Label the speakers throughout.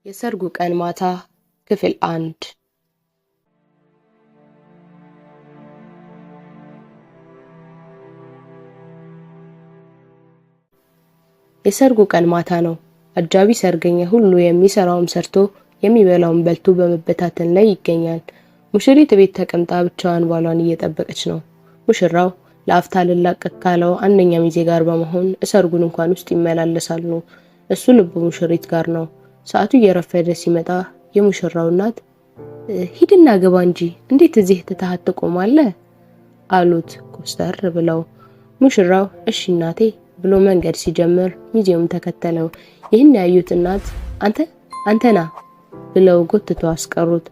Speaker 1: የሰርጉ ቀን ማታ ክፍል 1። የሰርጉ ቀን ማታ ነው። አጃቢ ሰርገኛ ሁሉ የሚሰራውም ሰርቶ የሚበላውን በልቶ በመበታተን ላይ ይገኛል። ሙሽሪት ቤት ተቀምጣ ብቻዋን ባሏን እየጠበቀች ነው። ሙሽራው ለአፍታ ልላቀቅ ካለው አንደኛ ሚዜ ጋር በመሆን ሰርጉ ድንኳን ውስጥ ይመላለሳሉ። እሱ ልቡ ሙሽሪት ጋር ነው። ሰዓቱ እየረፈደ ሲመጣ የሙሽራው እናት ሂድና ግባ እንጂ እንዴት እዚህ ትተሃት ትቆማለህ? አሉት ኮስተር ብለው። ሙሽራው እሺ እናቴ ብሎ መንገድ ሲጀምር ሚዜውም ተከተለው። ይህን ያዩት እናት አንተ አንተና ብለው ጎትተው አስቀሩት።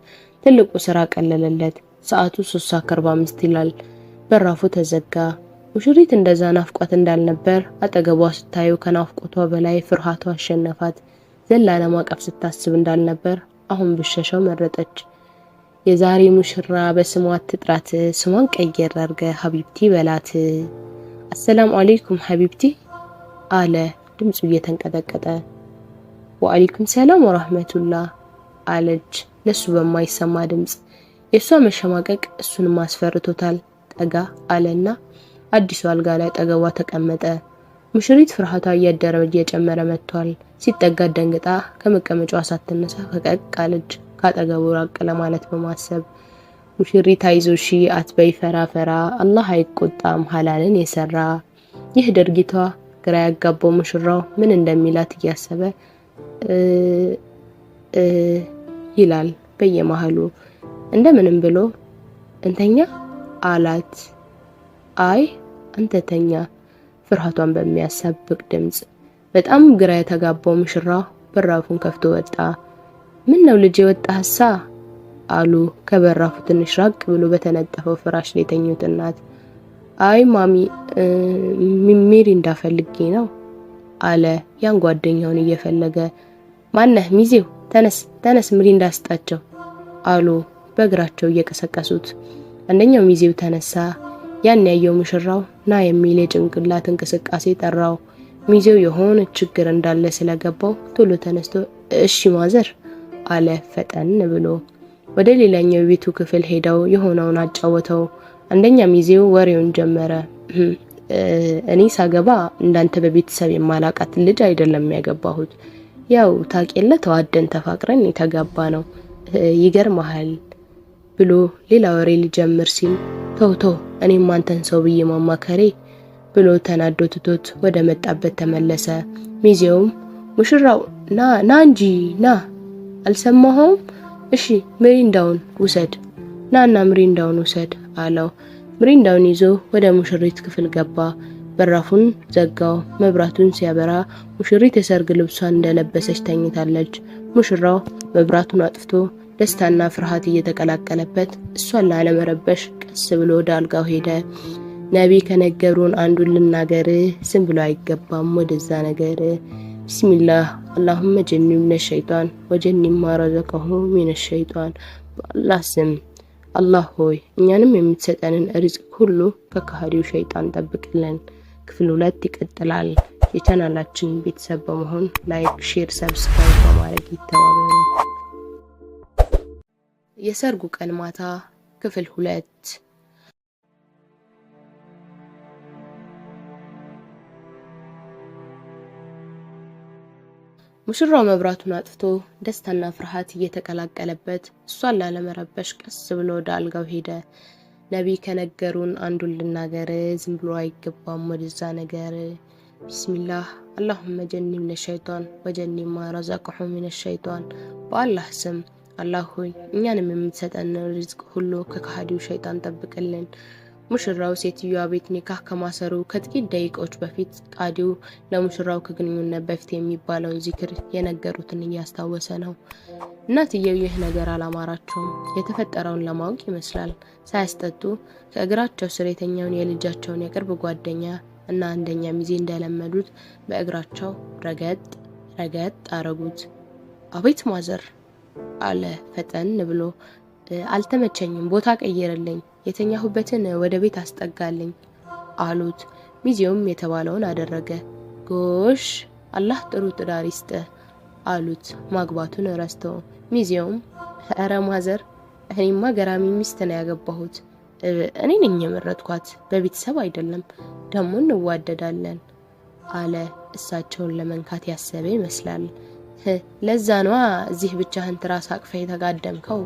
Speaker 1: ትልቁ ስራ ቀለለለት። ሰዓቱ 3:45 ይላል። በራፉ ተዘጋ። ሙሽሪት እንደዛ ናፍቋት እንዳልነበር አጠገቧ ስታየው ከናፍቆቷ በላይ ፍርሃቷ አሸነፋት። ዘላ ለማቀፍ ስታስብ እንዳልነበር አሁን ብሸሸው መረጠች። የዛሬ ሙሽራ በስሟ አትጥራት፣ ስሟን ቀየር አድርገህ حبيبتي በላት። السلام عليكم حبيبتي አለ ድምጹ እየተንቀጠቀጠ። وعليكم السلام ورحمة الله አለች ለሱ በማይሰማ ድምጽ። የሷ መሸማቀቅ እሱንም አስፈርቶታል። ጠጋ አለና አዲሱ አልጋ ላይ አጠገቧ ተቀመጠ። ሙሽሪት ፍርሃቷ እያደረ እየጨመረ መጥቷል። ሲጠጋ ደንግጣ ከመቀመጫዋ ሳትነሳ ፈቀቅ አለች፣ ካጠገቡ ራቅ ለማለት በማሰብ። ሙሽሪት አይዞሺ አትበይ ፈራ ፈራ፣ አላህ አይቆጣም ሐላልን የሰራ። ይህ ድርጊቷ ግራ ያጋባው ሙሽራው ምን እንደሚላት እያሰበ ይላል በየመሃሉ። እንደምንም ብሎ እንተኛ አላት። አይ አንተ ተኛ፣ ፍርሃቷን በሚያሳብቅ ድምጽ። በጣም ግራ የተጋባው ሙሽራ በራፉን ከፍቶ ወጣ። ምን ነው ልጄ ወጣህሳ? አሉ ከበራፉ ትንሽ ራቅ ብሎ በተነጠፈው ፍራሽ ላይ የተኙት እናት። አይ ማሚ ሚሪንዳ ፈልጌ ነው አለ ያን ጓደኛውን እየፈለገ። ማነህ ሚዜው? ተነስ ተነስ ሚሪንዳ ስጣቸው አሉ በእግራቸው እየቀሰቀሱት። አንደኛው ሚዜው ተነሳ። ያን ያየው ሙሽራው ና የሚል የጭንቅላት እንቅስቃሴ ጠራው። ሚዜው የሆነ ችግር እንዳለ ስለገባው ቶሎ ተነስቶ እሺ ማዘር አለ ፈጠን ብሎ። ወደ ሌላኛው የቤቱ ክፍል ሄደው የሆነውን አጫወተው። አንደኛ ሚዜው ወሬውን ጀመረ። እኔ ሳገባ እንዳንተ በቤተሰብ የማላቃት ልጅ አይደለም ያገባሁት። ያው ታውቂየለ ተዋደን ተፋቅረን የተጋባ ነው። ይገርምሃል ብሎ ሌላ ወሬ ሊጀምር ሲል ተው ተው እኔም አንተን ሰው ብዬ ማማከሬ ብሎ ተናዶ ትቶት ወደ መጣበት ተመለሰ። ሚዜውም ሙሽራው ና ና እንጂ ና አልሰማኸውም? እሺ ምሪንዳውን ውሰድ ናና ምሪንዳውን ውሰድ አለው። ምሪንዳውን ይዞ ወደ ሙሽሪት ክፍል ገባ። በራፉን ዘጋው። መብራቱን ሲያበራ ሙሽሪት የሰርግ ልብሷን እንደለበሰች ተኝታለች። ሙሽራው መብራቱን አጥፍቶ ደስታና ፍርሃት እየተቀላቀለበት እሷን ላለመረበሽ ቀስ ብሎ ወደ አልጋው ሄደ። ነቢ ከነገሩን አንዱን ልናገር፣ ዝም ብሎ አይገባም ወደዛ ነገር። بسم الله اللهم جنبنا الشيطان وجنب ما رزقه من الشيطان። በአላህ ስም አላህ ሆይ እኛንም የምትሰጠንን ሪዝቅ ሁሉ ከከሃዲው ሸይጣን ጠብቅልን። ክፍል 2 ይቀጥላል። የቻናላችን ቤተሰብ በመሆን like፣ share፣ subscribe በማድረግ ይተባበሩ። የሰርጉ ቀን ማታ ክፍል 2። ሙሽራው መብራቱን አጥፍቶ ደስታና ፍርሃት እየተቀላቀለበት እሷን ላለመረበሽ ቀስ ብሎ ወደ አልጋው ሄደ። ነቢ ከነገሩን አንዱን ልናገር፣ ዝም ብሎ አይገባም ወደዛ ነገር። بسم الله اللهم جنبنا الشيطان وجنب ما رزقه من الشيطان። በአላህ ስም አላህ ሆይ እኛንም የምትሰጠን ሪዝቅ ሁሉ ከከሃዲው ሸይጣን ጠብቅልን። ሙሽራው ሴትዮዋ ቤት ኒካህ ከማሰሩ ከጥቂት ደቂቃዎች በፊት ቃዲው ለሙሽራው ከግንኙነት በፊት የሚባለውን ዚክር የነገሩትን እያስታወሰ ነው። እናትየው ይህ ነገር አላማራቸውም። የተፈጠረውን ለማወቅ ይመስላል ሳያስጠጡ ከእግራቸው ስር የተኛውን የልጃቸውን የቅርብ ጓደኛ እና አንደኛ ሚዜ እንደለመዱት በእግራቸው ረገጥ ረገጥ አረጉት። አቤት ማዘር አለ ፈጠን ብሎ። አልተመቸኝም፣ ቦታ ቀይርልኝ፣ የተኛሁበትን ወደ ቤት አስጠጋልኝ አሉት። ሚዜውም የተባለውን አደረገ። ጎሽ አላህ ጥሩ ትዳር ይስጥህ አሉት ማግባቱን ረስተው። ሚዜውም ኧረ ማዘር፣ እኔማ ገራሚ ሚስት ነው ያገባሁት፣ እኔ ነኝ የመረጥኳት፣ በቤተሰብ አይደለም፣ ደግሞ እንዋደዳለን አለ። እሳቸውን ለመንካት ያሰበ ይመስላል። ለዛ ነዋ እዚህ ብቻህን ትራስ አቅፈህ የተጋደምከው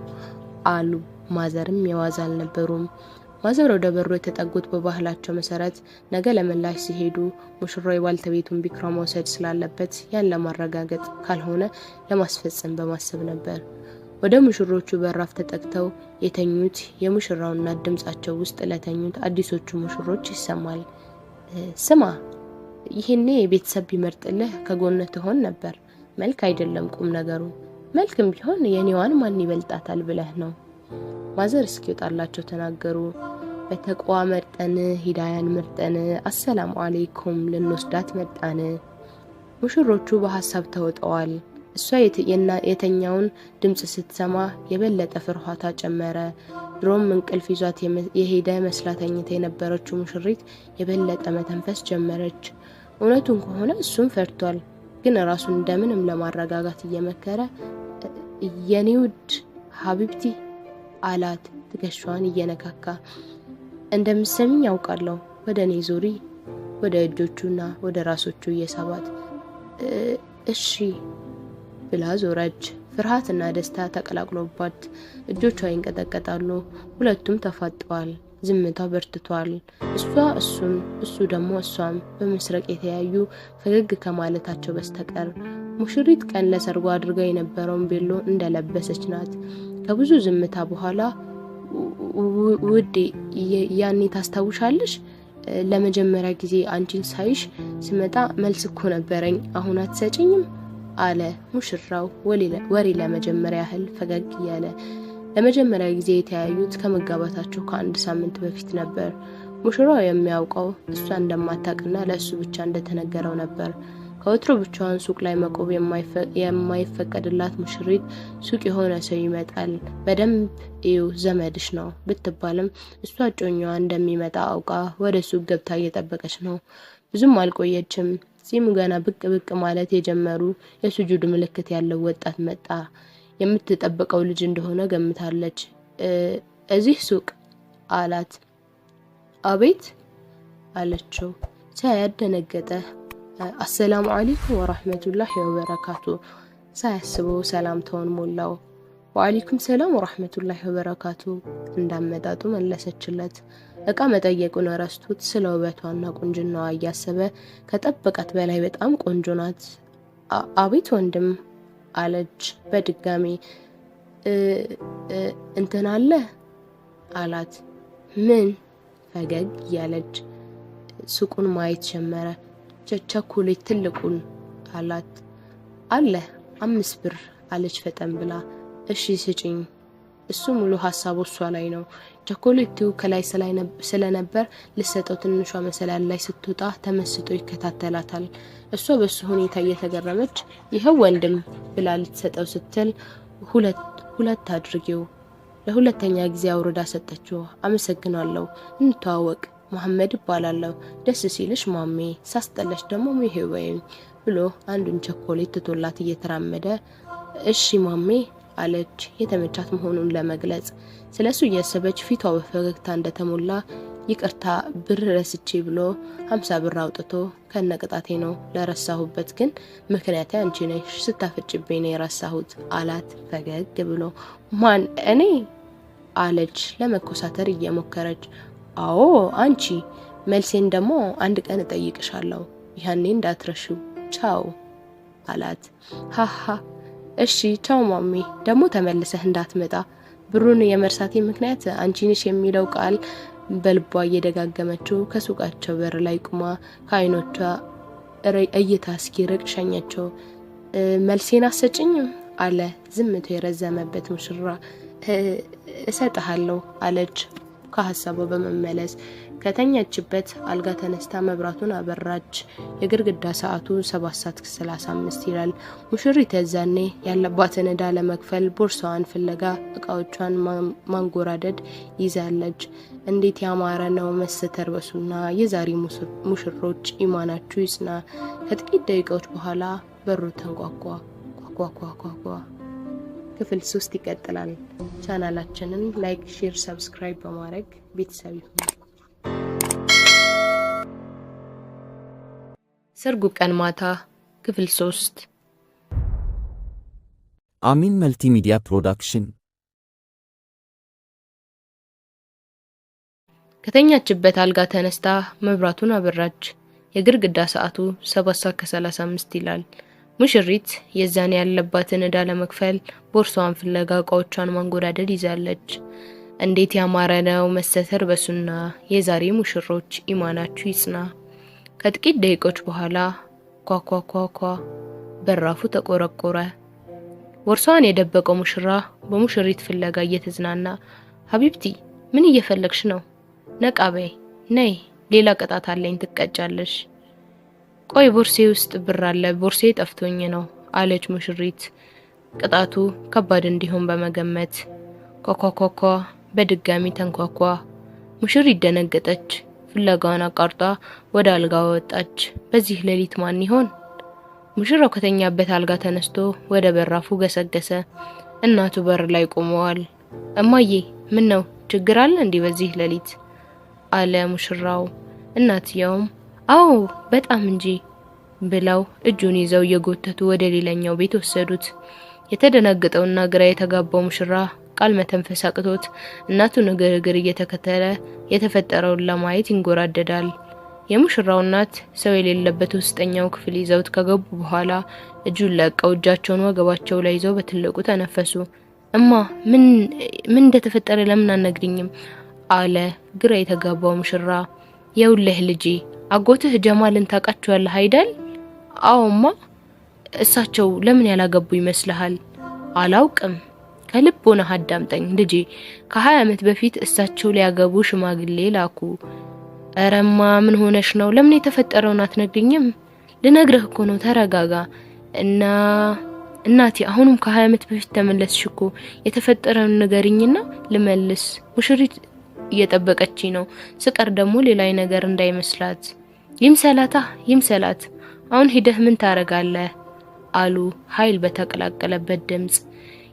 Speaker 1: አሉ። ማዘርም የዋዛ አልነበሩም። ማዘር ወደ በሩ የተጠጉት በባህላቸው መሰረት ነገ ለምላሽ ሲሄዱ ሙሽራው የባልተቤቱን ቢክራ መውሰድ ስላለበት ያን ለማረጋገጥ ካልሆነ ለማስፈጸም በማሰብ ነበር። ወደ ሙሽሮቹ በራፍ ተጠግተው የተኙት የሙሽራው እናት ድምጻቸው ውስጥ ለተኙት አዲሶቹ ሙሽሮች ይሰማል። ስማ፣ ይሄኔ ቤተሰብ ቢመርጥልህ ከጎንህ ትሆን ነበር። መልክ አይደለም ቁም ነገሩ። መልክም ቢሆን የኔዋን ማን ይበልጣታል ብለህ ነው። ማዘር እስኪወጣላቸው ተናገሩ። በተቋ መርጠን ሂዳያን መርጠን አሰላሙ አለይኩም ልንወስዳት መጣን። ሙሽሮቹ በሀሳብ ተውጠዋል። እሷ የተኛውን ድምጽ ስትሰማ የበለጠ ፍርሃቷ ጨመረ። ድሮም እንቅልፍ ይዟት የሄደ መስላ ተኝታ የነበረችው ሙሽሪት የበለጠ መተንፈስ ጀመረች። እውነቱን ከሆነ እሱም ፈርቷል። ግን ራሱን እንደምንም ለማረጋጋት እየመከረ የኔ ውድ ሀቢብቲ አላት፣ ትከሻዋን እየነካካ። እንደምትሰሚኝ ያውቃለሁ። ወደ እኔ ዙሪ። ወደ እጆቹና ወደ ራሶቹ እየሳባት እሺ ብላ ዞረች። ፍርሃትና ደስታ ተቀላቅሎባት እጆቿ ይንቀጠቀጣሉ። ሁለቱም ተፋጠዋል። ዝምታው በርትቷል። እሷ እሱን፣ እሱ ደግሞ እሷም በመስረቅ የተያዩ ፈገግ ከማለታቸው በስተቀር። ሙሽሪት ቀን ለሰርጓ አድርጋ የነበረውን ቤሎ እንደለበሰች ናት። ከብዙ ዝምታ በኋላ ውዴ፣ ያኔ ታስታውሻለሽ? ለመጀመሪያ ጊዜ አንቺን ሳይሽ ስመጣ መልስ እኮ ነበረኝ፣ አሁን አትሰጭኝም? አለ ሙሽራው ወሬ ለመጀመሪያ ያህል ፈገግ እያለ። ለመጀመሪያ ጊዜ የተያዩት ከመጋባታቸው ከአንድ ሳምንት በፊት ነበር። ሙሽራው የሚያውቀው እሷ እንደማታውቅና ለእሱ ብቻ እንደተነገረው ነበር። ከወትሮ ብቻዋን ሱቅ ላይ መቆም የማይፈቀድላት ሙሽሪት ሱቅ የሆነ ሰው ይመጣል፣ በደንብ እዩ ዘመድሽ ነው ብትባልም እሷ እጮኛዋ እንደሚመጣ አውቃ ወደ ሱቅ ገብታ እየጠበቀች ነው። ብዙም አልቆየችም። ጺሙ ገና ብቅ ብቅ ማለት የጀመሩ የሱጁድ ምልክት ያለው ወጣት መጣ። የምትጠብቀው ልጅ እንደሆነ ገምታለች። እዚህ ሱቅ አላት። አቤት አለችው። ሳያት ደነገጠ። አሰላሙ አለይኩም ወራህመቱላሂ ወበረካቱ። ሳያስበው ሰላምታውን ሞላው። ወአለይኩም ሰላም ወራህመቱላሂ ወበረካቱ እንዳመጣጡ መለሰችለት። እቃ መጠየቁን ረስቶት ስለ ውበቷና ቁንጅናዋ እያሰበ ከጠበቃት በላይ በጣም ቆንጆ ናት። አቤት ወንድም አለች በድጋሚ። እንትን አለ አላት። ምን? ፈገግ እያለች ሱቁን ማየት ጀመረ። ቸኮሌት ትልቁን አላት። አለ 5 ብር አለች ፈጠን ብላ። እሺ ስጭኝ። እሱ ሙሉ ሀሳቡ እሷ ላይ ነው። ቸኮሌቱ ከላይ ስለነበር ልሰጠው ትንሿ መሰላል ላይ ስትወጣ ተመስጦ ይከታተላታል። እሷ በሱ ሁኔታ እየተገረመች ይኸው ወንድም ብላ ልትሰጠው ስትል ሁለት ሁለት አድርጊው ለሁለተኛ ጊዜ አውርዳ ሰጠችው። አመሰግናለሁ፣ እንተዋወቅ፣ መሐመድ እባላለሁ። ደስ ሲልሽ ማሜ፣ ሳስጠላሽ ደግሞ ሙሄ በይኝ ብሎ አንዱን ቸኮሌት ትቶላት እየተራመደ እሺ ማሜ አለች የተመቻት መሆኑን ለመግለጽ። ስለሱ እያሰበች ፊቷ በፈገግታ እንደተሞላ ይቅርታ ብር ረስቼ ብሎ 50 ብር አውጥቶ ከነቅጣቴ ነው ለረሳሁበት፣ ግን ምክንያቴ አንቺ ነሽ፣ ስታፈጭብኝ ነው የረሳሁት አላት ፈገግ ብሎ። ማን እኔ አለች ለመኮሳተር እየሞከረች። አዎ አንቺ፣ መልሴን ደግሞ አንድ ቀን እጠይቅሻለሁ፣ ያኔ እንዳትረሺው፣ ቻው አላት። ሃሃ እሺ ቻው ማሜ፣ ደግሞ ተመልሰህ እንዳትመጣ። ብሩን የመርሳቴ ምክንያት አንቺ ነሽ የሚለው ቃል በልቧ እየደጋገመችው ከሱቃቸው በር ላይ ቁማ ከአይኖቿ እይታ እስኪርቅ ሸኘችው። መልሴን አሰጭኝም አለ ዝምታው የረዘመበት ሙሽራ። እሰጥሃለሁ አለች ከሀሳቧ በመመለስ። ከተኛችበት አልጋ ተነስታ መብራቱን አበራች። የግድግዳ ሰዓቱ 7:35 ይላል። ሙሽሪት ያዛኔ ያለባትን ዕዳ ለመክፈል ቦርሳዋን ፍለጋ እቃዎቿን ማንጎራደድ ይዛለች። እንዴት ያማረ ነው መሰተር በሱና! የዛሬ ሙሽሮች ኢማናችሁ ይጽና። ከጥቂት ደቂቃዎች በኋላ በሩ ተንኳኳ። ኳኳኳኳኳ። ክፍል 3 ይቀጥላል። ቻናላችንን like፣ share፣ subscribe በማድረግ ቤተሰብ ይሁኑ። ሰርጉ ቀን ማታ ክፍል 3።
Speaker 2: አሚን Multimedia Production።
Speaker 1: ከተኛችበት አልጋ ተነስታ መብራቱን አበራች። የግድግዳ ሰዓቱ 7:35 ይላል። ሙሽሪት የዛን ያለባትን ዕዳ ለመክፈል ቦርሳዋን ፍለጋ እቃዎቿን ማንጎዳደድ ይዛለች። እንዴት ያማረ ነው መሰተር በሱና! የዛሬ ሙሽሮች ኢማናችሁ ይጽና። ከጥቂት ደቂቆች በኋላ ኳኳኳኳ በራፉ ተቆረቆረ። ቦርሳዋን የደበቀው ሙሽራ በሙሽሪት ፍለጋ እየተዝናና حبيبتي ምን እየፈለግሽ ነው? ነቃ በይ ነይ፣ ሌላ ቅጣት አለኝ ትቀጫለሽ። ቆይ ቦርሴ ውስጥ ብር አለ፣ ቦርሴ ጠፍቶኝ ነው አለች ሙሽሪት ቅጣቱ ከባድ እንዲሆን በመገመት። ኳኳኳኳ በድጋሚ ተንኳኳ። ሙሽሪት ደነገጠች። ፍለጋዋን አቋርጣ ወደ አልጋ ወጣች። በዚህ ሌሊት ማን ይሆን? ሙሽራው ከተኛበት አልጋ ተነስቶ ወደ በራፉ ገሰገሰ። እናቱ በር ላይ ቆመዋል። እማዬ ምን ነው ችግር አለ እንዲህ በዚህ ሌሊት? አለ ሙሽራው። እናትየውም አዎ በጣም እንጂ ብለው እጁን ይዘው እየጎተቱ ወደ ሌላኛው ቤት ወሰዱት። የተደናገጠውና ግራ የተጋባው ሙሽራ ቃል መተንፈስ አቅቶት እናቱን እግር እግር እየተከተለ የተፈጠረውን ለማየት ይንጎራደዳል። የሙሽራው እናት ሰው የሌለበት ውስጠኛው ክፍል ይዘውት ከገቡ በኋላ እጁን ለቀው እጃቸውን ወገባቸው ላይ ይዘው በትልቁ ተነፈሱ። እማ ምን ምን እንደተፈጠረ ለምን አትነግሪኝም? አለ ግራ የተጋባው ሙሽራ። የውልህ ልጄ አጎትህ ጀማልን ታውቃቸዋለህ አይደል? አዎማ። እሳቸው ለምን ያላገቡ ይመስልሃል? አላውቅም። ከልብ ሆነህ አዳምጠኝ ልጄ። ከ20 ዓመት በፊት እሳቸው ሊያገቡ ሽማግሌ ላኩ። እረማ ምን ሆነሽ ነው? ለምን የተፈጠረውን አትነግሪኝም? ልነግርህ እኮ ነው። ተረጋጋ። እና እናቴ አሁንም ከ20 ዓመት በፊት ተመለስሽ እኮ። የተፈጠረውን ንገሪኝና ልመልስ። ሙሽሪት እየጠበቀችኝ ነው። ስቀር ደግሞ ሌላ ነገር እንዳይመስላት። ይምሰላታ ይምሰላት። አሁን ሂደህ ምን ታረጋለህ? አሉ ኃይል በተቀላቀለበት ድምጽ።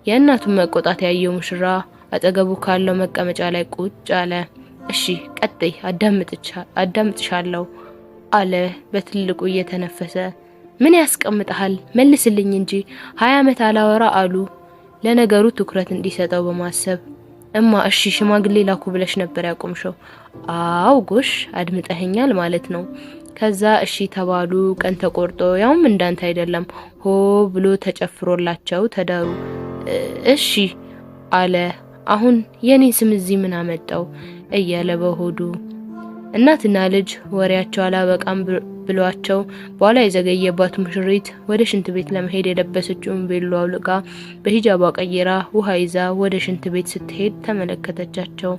Speaker 1: የእናቱን መቆጣት ያየው ሙሽራ አጠገቡ ካለው መቀመጫ ላይ ቁጭ አለ። እሺ ቀጥይ፣ አዳምጥሻለሁ አለ በትልቁ እየተነፈሰ። ምን ያስቀምጥሃል? መልስልኝ እንጂ 20 ዓመት አላወራ አሉ ለነገሩ ትኩረት እንዲሰጠው በማሰብ። እማ እሺ ሽማግሌ ላኩ ብለሽ ነበር ያቆምሽው። አው ጎሽ አድምጠኸኛል ማለት ነው። ከዛ እሺ ተባሉ። ቀን ተቆርጦ ያውም እንዳንተ አይደለም ሆ ብሎ ተጨፍሮላቸው ተዳሩ። እሺ አለ። አሁን የኔ ስም እዚህ ምን አመጣው እያለ በሆዱ። እናትና ልጅ ወሬያቸው አላበቃም ብሏቸው በኋላ የዘገየባት ሙሽሪት ወደ ሽንት ቤት ለመሄድ የለበሰችውን ቬሎ አውልቃ በሂጃቧ ቀይራ ውሃ ይዛ ወደ ሽንት ቤት ስትሄድ ተመለከተቻቸው።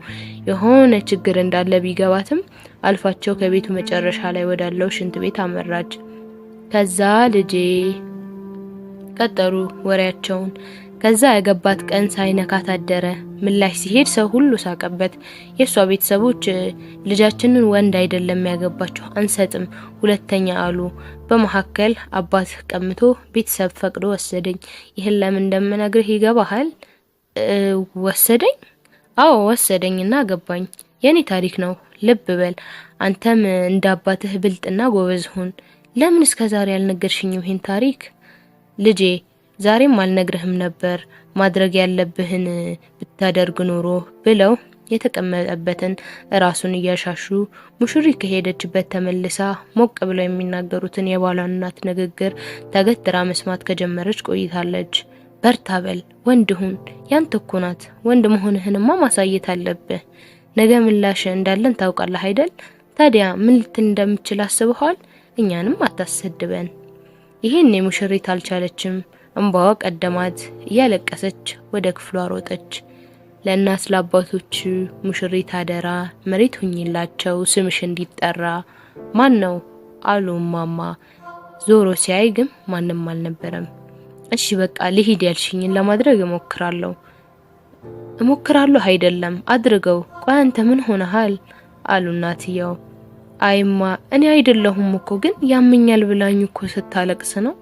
Speaker 1: የሆነ ችግር እንዳለ ቢገባትም አልፋቸው ከቤቱ መጨረሻ ላይ ወዳለው ሽንት ቤት አመራች። ከዛ ልጄ ቀጠሩ ወሬያቸውን። ከዛ ያገባት ቀን ሳይነካት አደረ። ምላሽ ሲሄድ ሰው ሁሉ ሳቀበት። የሷ ቤተሰቦች ልጃችንን ወንድ አይደለም ያገባቸው አንሰጥም ሁለተኛ አሉ። በመካከል አባት ቀምቶ ቤተሰብ ፈቅዶ ወሰደኝ። ይህን ለምን እንደምነግርህ ይገባሃል? ወሰደኝ? አዎ ወሰደኝና አገባኝ። የኔ ታሪክ ነው። ልብ በል አንተም እንደ አባትህ ብልጥና ጎበዝ ሁን። ለምን እስከ ዛሬ አልነገርሽኝም ይህን ታሪክ? ልጄ ዛሬም አልነግርህም ነበር ማድረግ ያለብህን ብታደርግ ኖሮ ብለው የተቀመጠበትን ራሱን እያሻሹ ሙሽሪት ከሄደችበት ተመልሳ ሞቅ ብለው የሚናገሩትን የባሏን እናት ንግግር ተገትራ መስማት ከጀመረች ቆይታለች። በርታ በል ወንድ ሁን፣ ያንተ እኮ ናት። ወንድ መሆንህንማ ማሳየት አለብህ። ነገ ምላሽ እንዳለን ታውቃለህ አይደል? ታዲያ ምን ልትል እንደምችል አስበኋል? እኛንም አታሰድበን። ይሄን ሙሽሪት አልቻለችም። እንባዋ ቀደማት። እያለቀሰች ወደ ክፍሏ ሮጠች። ለእናት ለአባቶች ሙሽሪት አደራ መሬት ሁኝላቸው ስምሽ እንዲጠራ። ማን ነው አሉ እማማ። ዞሮ ሲያይ ግን ማንም አልነበረም። እሺ በቃ ልሂድ፣ ያልሽኝን ለማድረግ እሞክራለሁ። እሞክራለሁ አይደለም አድርገው። ቆይ አንተ ምን ሆነሃል? አሉ እናትየው። አይማ እኔ አይደለሁም እኮ ግን ያመኛል ብላኝ እኮ ስታለቅስ ነው።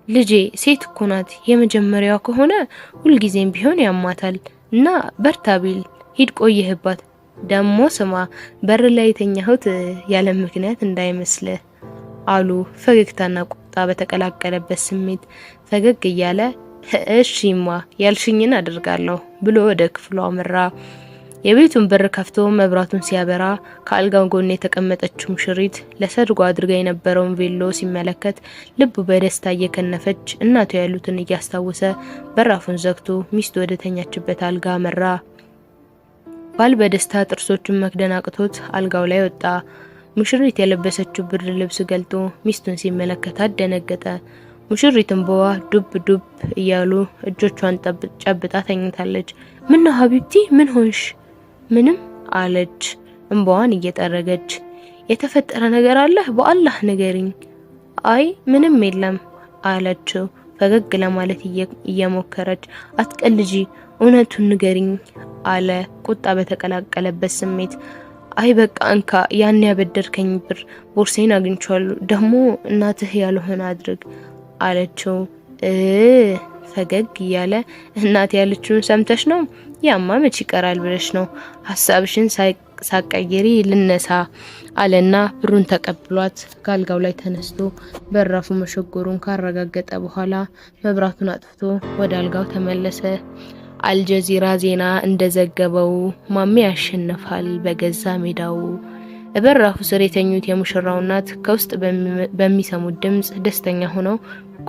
Speaker 1: ልጄ ሴት እኮ ናት፣ የመጀመሪያዋ ከሆነ ሁልጊዜም ቢሆን ያማታል እና በርታ ቢል ሂድ፣ ቆየህባት። ደሞ ስማ፣ በር ላይ የተኛሁት ያለ ምክንያት እንዳይመስልህ አሉ ፈገግታና ቁጣ በተቀላቀለበት ስሜት ፈገግ እያለ እሺማ ያልሽኝን አደርጋለሁ ብሎ ወደ ክፍሉ አመራ። የቤቱን በር ከፍቶ መብራቱን ሲያበራ ከአልጋው ጎን የተቀመጠችው ሙሽሪት ለሰርጉ አድርጋ የነበረውን ቬሎ ሲመለከት ልቡ በደስታ እየከነፈች እናቱ ያሉትን እያስታወሰ በራፉን ዘግቶ ሚስቱ ወደ ተኛችበት አልጋ አመራ። ባል በደስታ ጥርሶቹን መክደን አቅቶት አልጋው ላይ ወጣ። ሙሽሪት የለበሰችው ብርድ ልብስ ገልጦ ሚስቱን ሲመለከታት ደነገጠ። ሙሽሪት እንባዋ ዱብ ዱብ እያሉ እጆቿን ጨብጣ ተኝታለች። ምን ነው حبيبتي፣ ምን ሆንሽ? ምንም አለች እንባዋን እየጠረገች። የተፈጠረ ነገር አለ? በአላህ ንገሪኝ። አይ ምንም የለም አለችው ፈገግ ለማለት እየሞከረች። አትቀልጂ፣ እውነቱን ንገሪኝ አለ ቁጣ በተቀላቀለበት ስሜት። አይ በቃ እንካ ያን ያበደርከኝ ብር ቦርሴን አግኝቼዋለሁ፣ ደግሞ እናትህ ያልሆነ አድርግ አለችው። ፈገግ እያለ እናት ያለችውን ሰምተሽ ነው? ያማ መች ይቀራል ብለሽ ነው? ሀሳብሽን ሳቀይሪ ልነሳ አለና ብሩን ተቀብሏት ከአልጋው ላይ ተነስቶ በራፉ መሸጎሩን ካረጋገጠ በኋላ መብራቱን አጥፍቶ ወደ አልጋው ተመለሰ። አልጀዚራ ዜና እንደዘገበው ማሜ ያሸንፋል በገዛ ሜዳው። በራፉ ስር የተኙት የሙሽራው እናት ከውስጥ በሚሰሙት ድምጽ ደስተኛ ሆነው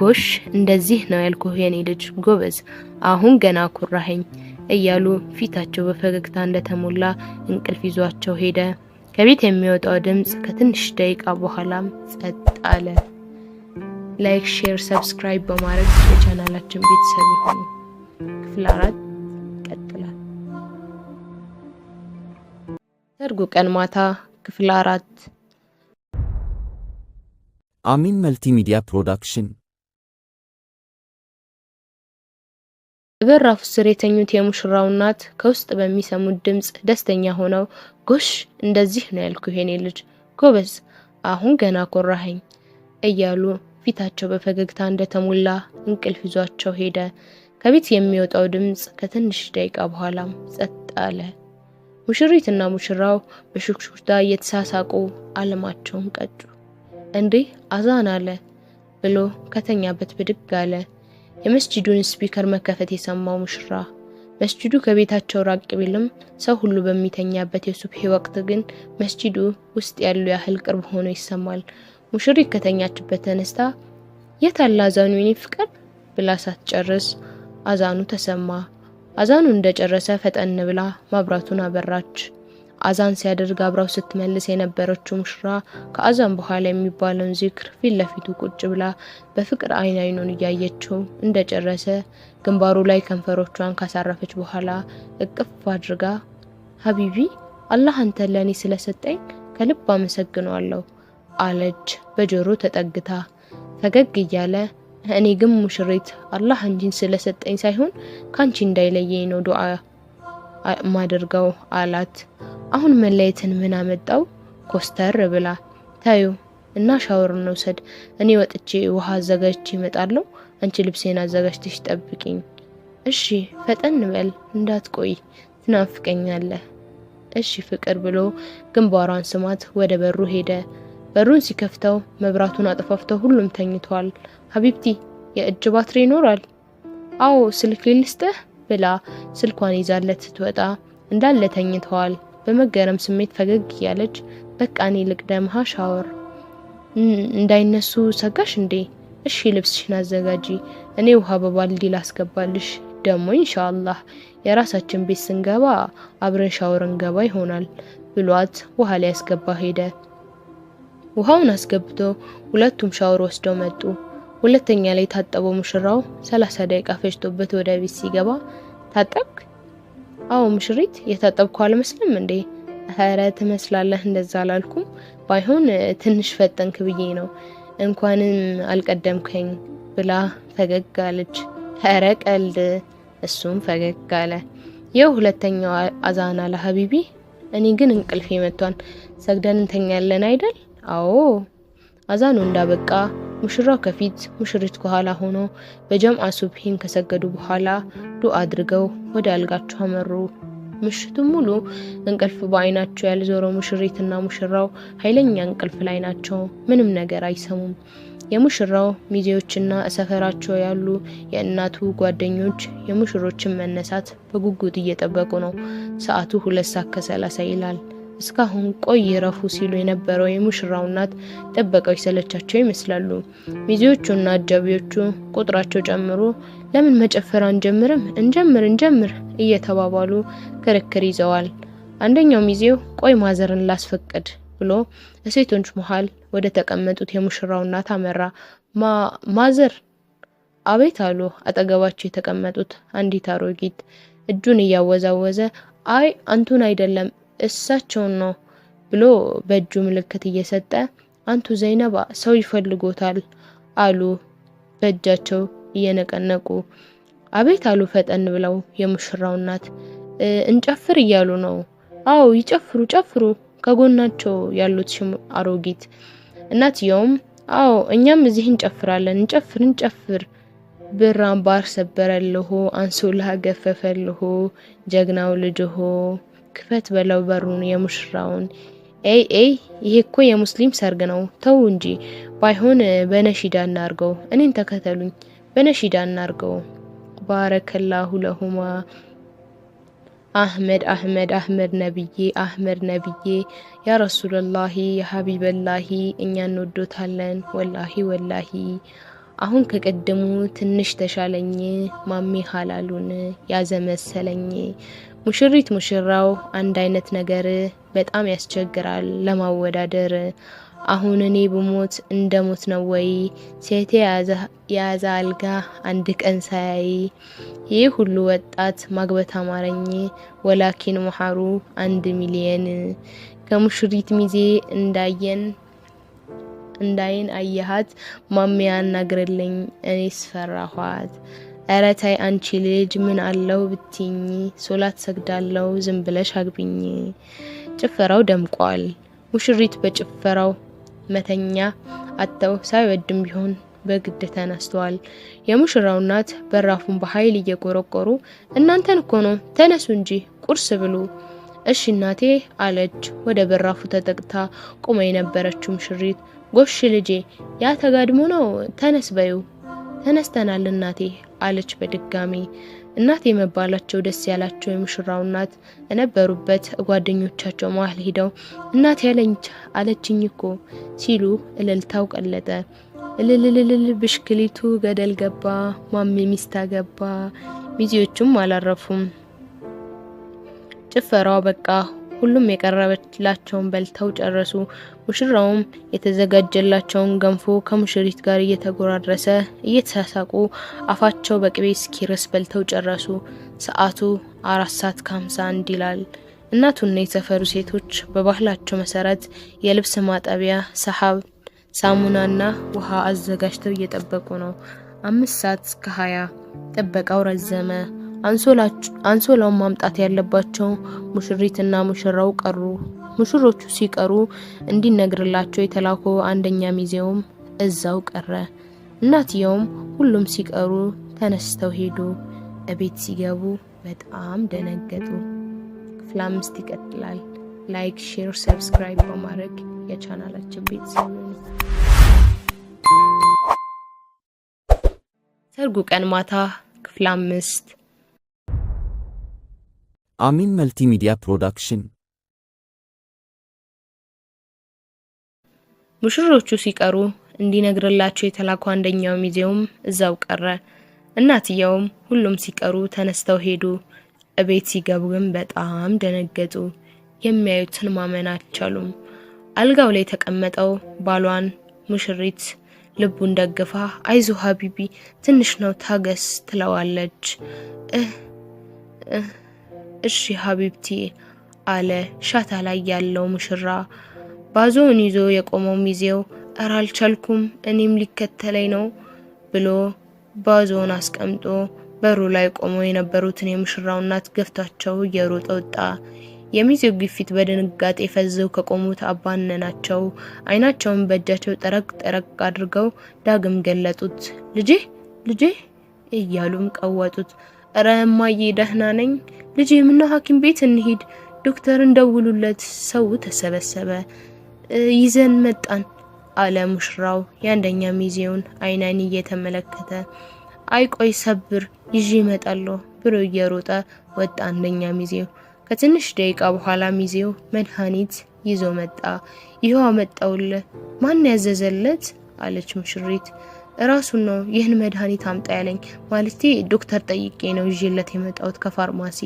Speaker 1: ጎሽ እንደዚህ ነው ያልኩህ የኔ ልጅ ጎበዝ፣ አሁን ገና ኩራኸኝ እያሉ ፊታቸው በፈገግታ እንደተሞላ እንቅልፍ ይዟቸው ሄደ። ከቤት የሚወጣው ድምጽ ከትንሽ ደቂቃ በኋላም ጸጥ አለ። Like፣ share፣ subscribe በማድረግ የቻናላችን ቤተሰብ ይሁኑ። ክፍል 4 ይቀጥላል። ሰርጉ ቀን ማታ ክፍል 4።
Speaker 2: አሚን መልቲሚዲያ ፕሮዳክሽን።
Speaker 1: በራፉ ስር የተኙት የሙሽራው እናት ከውስጥ በሚሰሙት ድምጽ ደስተኛ ሆነው ጎሽ እንደዚህ ነው ያልኩህ የኔ ልጅ ጎበዝ፣ አሁን ገና ኮራኸኝ እያሉ ፊታቸው በፈገግታ እንደተሞላ እንቅልፍ ይዟቸው ሄደ። ከቤት የሚወጣው ድምጽ ከትንሽ ደቂቃ በኋላም ጸጥ አለ። ሙሽሪትና ሙሽራው በሹክሹክታ እየተሳሳቁ አለማቸውን ቀጩ። እንዴ አዛን አለ ብሎ ከተኛበት ብድግ አለ። የመስጂዱን speaker መከፈት የሰማው ሙሽራ መስጂዱ ከቤታቸው ራቅ ቢልም ሰው ሁሉ በሚተኛበት የሱብሂ ወቅት ግን መስጂዱ ውስጥ ያሉ ያህል ቅርብ ሆኖ ይሰማል። ሙሽሪት ከተኛችበት ተነስታ የት አለ አዛኑ የኔ ፍቅር ብላ ሳትጨርስ አዛኑ ተሰማ። አዛኑ እንደጨረሰ ፈጠን ብላ ማብራቱን አበራች። አዛን ሲያደርግ አብራው ስትመልስ የነበረችው ሙሽራ ከአዛን በኋላ የሚባለውን ዚክር ፊት ለፊቱ ቁጭ ብላ በፍቅር አይን አይኑን እያየችው እንደጨረሰ ግንባሩ ላይ ከንፈሮቿን ካሳረፈች በኋላ እቅፍ አድርጋ حبيبي አላህ አንተን ለኔ ስለሰጠኝ ከልብ አመሰግነዋለሁ አለች በጆሮ ተጠግታ ፈገግ እያለ እኔ ግን ሙሽሪት አላህ አንቺን ስለሰጠኝ ሳይሆን ካንቺ እንዳይለየኝ ነው ዱዓ ማደርገው አላት። አሁን መለየትን ምን አመጣው? ኮስተር ብላ ታዩ እና ሻወር እንውሰድ፣ እኔ ወጥቼ ውሃ አዘጋጅቼ እመጣለሁ፣ አንቺ ልብሴን አዘጋጅተሽ ጠብቂኝ። እሺ ፈጠን በል እንዳትቆይ ትናፍቀኛለህ። እሺ ፍቅር ብሎ ግንባሯን ስማት ወደ በሩ ሄደ። በሩን ሲከፍተው መብራቱን አጥፋፍተው ሁሉም ተኝተዋል። حبيبتي የእጅ ባትሪ ይኖራል? አዎ ስልክ ልስጥህ ብላ ስልኳን ይዛለት ስትወጣ እንዳለ ተኝተዋል። በመገረም ስሜት ፈገግ እያለች በቃ እኔ ልቅደምሃ ሻወር እንዳይነሱ ሰጋሽ እንዴ? እሺ ልብስሽን አዘጋጂ፣ እኔ ውሃ በባልዲ ላስገባልሽ። ደሞ ኢንሻአላህ የራሳችን ቤት ስንገባ አብረን ሻወር እንገባ ይሆናል ብሏት ውሃ ሊያስገባ ሄደ። ውሃውን አስገብቶ ሁለቱም ሻወር ወስደው መጡ። ሁለተኛ ላይ የታጠበው ሙሽራው 30 ደቂቃ ፈጅቶበት ወደ ቤት ሲገባ ታጠብክ? አዎ ሙሽሪት፣ የታጠብኩ አልመስልም እንዴ? ኧረ ትመስላለህ፣ እንደዛ አላልኩም። ባይሆን ትንሽ ፈጠንክ ብዬ ነው፣ እንኳንም አልቀደምከኝ ብላ ፈገግ አለች። ኧረ ቀልድ። እሱም ፈገግ አለ። ይኸው ሁለተኛው አዛን አለ حبيبي። እኔ ግን እንቅልፌ መጥቷል። ሰግደን እንተኛለን አይደል? አዎ። አዛኑ እንዳበቃ ሙሽራው ከፊት ሙሽሪት ከኋላ ሆኖ በጀምዓ ሱብሂን ከሰገዱ በኋላ ዱአ አድርገው ወደ አልጋቸው አመሩ። ምሽቱን ሙሉ እንቅልፍ በአይናቸው ያልዞረው ሙሽሪትና ሙሽራው ኃይለኛ እንቅልፍ ላይ ናቸው። ምንም ነገር አይሰሙም። የሙሽራው ሚዜዎችና ሰፈራቸው ያሉ የእናቱ ጓደኞች የሙሽሮችን መነሳት በጉጉት እየጠበቁ ነው። ሰዓቱ 2:30 ይላል። እስካሁን ቆይ ረፉ ሲሉ የነበረው የሙሽራው እናት ጥበቃው ይሰለቻቸው ይመስላሉ። ሚዜዎቹና አጃቢዎቹ ቁጥራቸው ጨምሮ ለምን መጨፈር አንጀምርም? እንጀምር እንጀምር እየተባባሉ ክርክር ይዘዋል። አንደኛው ሚዜው ቆይ ማዘርን ላስፈቅድ ብሎ ሴቶች መሃል ወደ ተቀመጡት የሙሽራው እናት አመራ። ማዘር አቤት አሉ አጠገባቸው የተቀመጡት አንዲት አሮጊት። እጁን እያወዛወዘ አይ አንቱን አይደለም እሳቸውን ነው ብሎ በእጁ ምልክት እየሰጠ አንቱ ዘይነባ ሰው ይፈልጎታል አሉ በእጃቸው እየነቀነቁ። አቤት አሉ ፈጠን ብለው የሙሽራው እናት። እንጨፍር እያሉ ነው። አዎ ይጨፍሩ ጨፍሩ ከጎናቸው ያሉት አሮጊት። እናትየውም አዎ እኛም እዚህ እንጨፍራለን እንጨፍር እንጨፍር። ብር አምባር ሰበረልሁ፣ አንሶላ ገፈፈልሁ፣ ጀግናው ልጅሆ ክፈት በለው በሩን የሙሽራውን። ኤይ ኤይ ይሄ እኮ የሙስሊም ሰርግ ነው ተው እንጂ፣ ባይሆን በነሺዳ እናርገው፣ እኔን ተከተሉኝ፣ በነሺዳ እናርገው። ባረከላሁ ለሁማ አህመድ አህመድ አህመድ ነብዬ አህመድ ነብዬ ያ ረሱልላሂ ያ ሀቢበላሂ እኛ እንወዶታለን ወላሂ ወላሂ። አሁን ከቀድሙ ትንሽ ተሻለኝ ማሜ ሀላሉን ያዘ መሰለኝ። ሙሽሪት ሙሽራው አንድ አይነት ነገር በጣም ያስቸግራል ለማወዳደር። አሁን እኔ ብሞት እንደ ሞት ነው ወይ? ሴቴ የያዘ አልጋ አንድ ቀን ሳያይ። ይህ ሁሉ ወጣት ማግበት አማረኝ ወላኪን መሐሩ 1 ሚሊየን። ከሙሽሪት ሚዜ እንዳየን እንዳይን አየሃት ማሜ ያናግርልኝ እኔስ ፈራኋት። ኧረ ታይ አንቺ ልጅ ምን አለው ብትኝ ሶላት ሰግዳለው ዝም ብለሽ አግቢኝ። ጭፈራው ደምቋል። ሙሽሪት በጭፈራው መተኛ አጥተው ሳይወድም ቢሆን በግድ ተነስተዋል። የሙሽራው እናት በራፉን በኃይል እየቆረቆሩ እናንተን እኮ ነው ተነሱ እንጂ ቁርስ ብሉ። እሺ እናቴ አለች ወደ በራፉ ተጠቅታ ቆማ የነበረችው ሙሽሪት። ጎሽ ልጄ ያ ተጋድሞ ነው ተነስ በዩ። ተነስተናል እናቴ አለች በድጋሚ። እናቴ መባላቸው ደስ ያላቸው የሙሽራው እናት እነበሩበት ጓደኞቻቸው መሃል ሄደው እናቴ አለችኝ እኮ ሲሉ እልልታው ቀለጠ። እልልልልል ብሽክሊቱ ገደል ገባ፣ ማሜ ሚስታ ገባ። ሚዜዎቹም አላረፉም። ጭፈራው በቃ። ሁሉም የቀረበላቸውን በልተው ጨረሱ። ሙሽራውም የተዘጋጀላቸውን ገንፎ ከሙሽሪት ጋር እየተጎራረሰ እየተሳሳቁ አፋቸው በቅቤ እስኪርስ በልተው ጨረሱ። ሰዓቱ 4:51 ይላል። እናቱና የሰፈሩ ሴቶች በባህላቸው መሰረት የልብስ ማጠቢያ ሰሐብ፣ ሳሙናና ውሃ አዘጋጅተው እየጠበቁ ነው። 5:20 ጥበቃው ረዘመ። አንሶላውን ማምጣት ያለባቸው ሙሽሪትና ሙሽራው ቀሩ። ሙሽሮቹ ሲቀሩ እንዲነግርላቸው የተላከው አንደኛ ሚዜውም እዛው ቀረ። እናትየውም ሁሉም ሲቀሩ ተነስተው ሄዱ። እቤት ሲገቡ በጣም ደነገጡ። ክፍል 5 ይቀጥላል። like፣ share፣ subscribe በማድረግ የቻናላችን ቤተሰብ ይሁኑ። ሰርጉ ቀን ማታ ክፍል 5።
Speaker 2: አሚን መልቲሚዲያ ፕሮዳክሽን።
Speaker 1: ሙሽሮቹ ሲቀሩ እንዲነግርላቸው የተላከው አንደኛው ሚዜውም እዛው ቀረ። እናትየውም ሁሉም ሲቀሩ ተነስተው ሄዱ። እቤት ሲገቡ ግን በጣም ደነገጡ። የሚያዩትን ማመን አልቻሉም። አልጋው ላይ የተቀመጠው ባሏን ሙሽሪት ልቡን ደግፋ አይዞ ሀቢቢ ትንሽ ነው ታገስ ትለዋለች። እሺ ሀቢብቲ አለ ሻታ ላይ ያለው ሙሽራ። ባዞውን ይዞ የቆመው ሚዜው እረ አልቻልኩም እኔም ሊከተለኝ ነው ብሎ ባዞውን አስቀምጦ በሩ ላይ ቆመው የነበሩትን የሙሽራው እናት ገፍታቸው እየሮጠ ወጣ። የሚዜው ግፊት በድንጋጤ ፈዘው ከቆሙት አባነናቸው። አይናቸውን በእጃቸው ጠረቅ ጠረቅ አድርገው ዳግም ገለጡት። ልጄ ልጄ እያሉም ቀወጡት። እረ እማዬ ደህና ነኝ ልጄ፣ ምነው ሐኪም ቤት እንሂድ፣ ዶክተርን ደውሉለት። ሰው ተሰበሰበ። ይዘን መጣን አለ ሙሽራው የአንደኛ ሚዜውን አይን አይን እየተመለከተ። አይ ቆይ ሰብር ይዤ እመጣለሁ ብሎ እየሮጠ ወጣ አንደኛ ሚዜው። ከትንሽ ደቂቃ በኋላ ሚዜው መድኃኒት ይዞ መጣ። ይኸው አመጣውልህ። ማን ያዘዘለት አለች ሙሽሪት። እራሱን ነው ይህን መድኃኒት አምጣ ያለኝ። ማለቴ ዶክተር ጠይቄ ነው ይዤለት የመጣሁት ከፋርማሲ።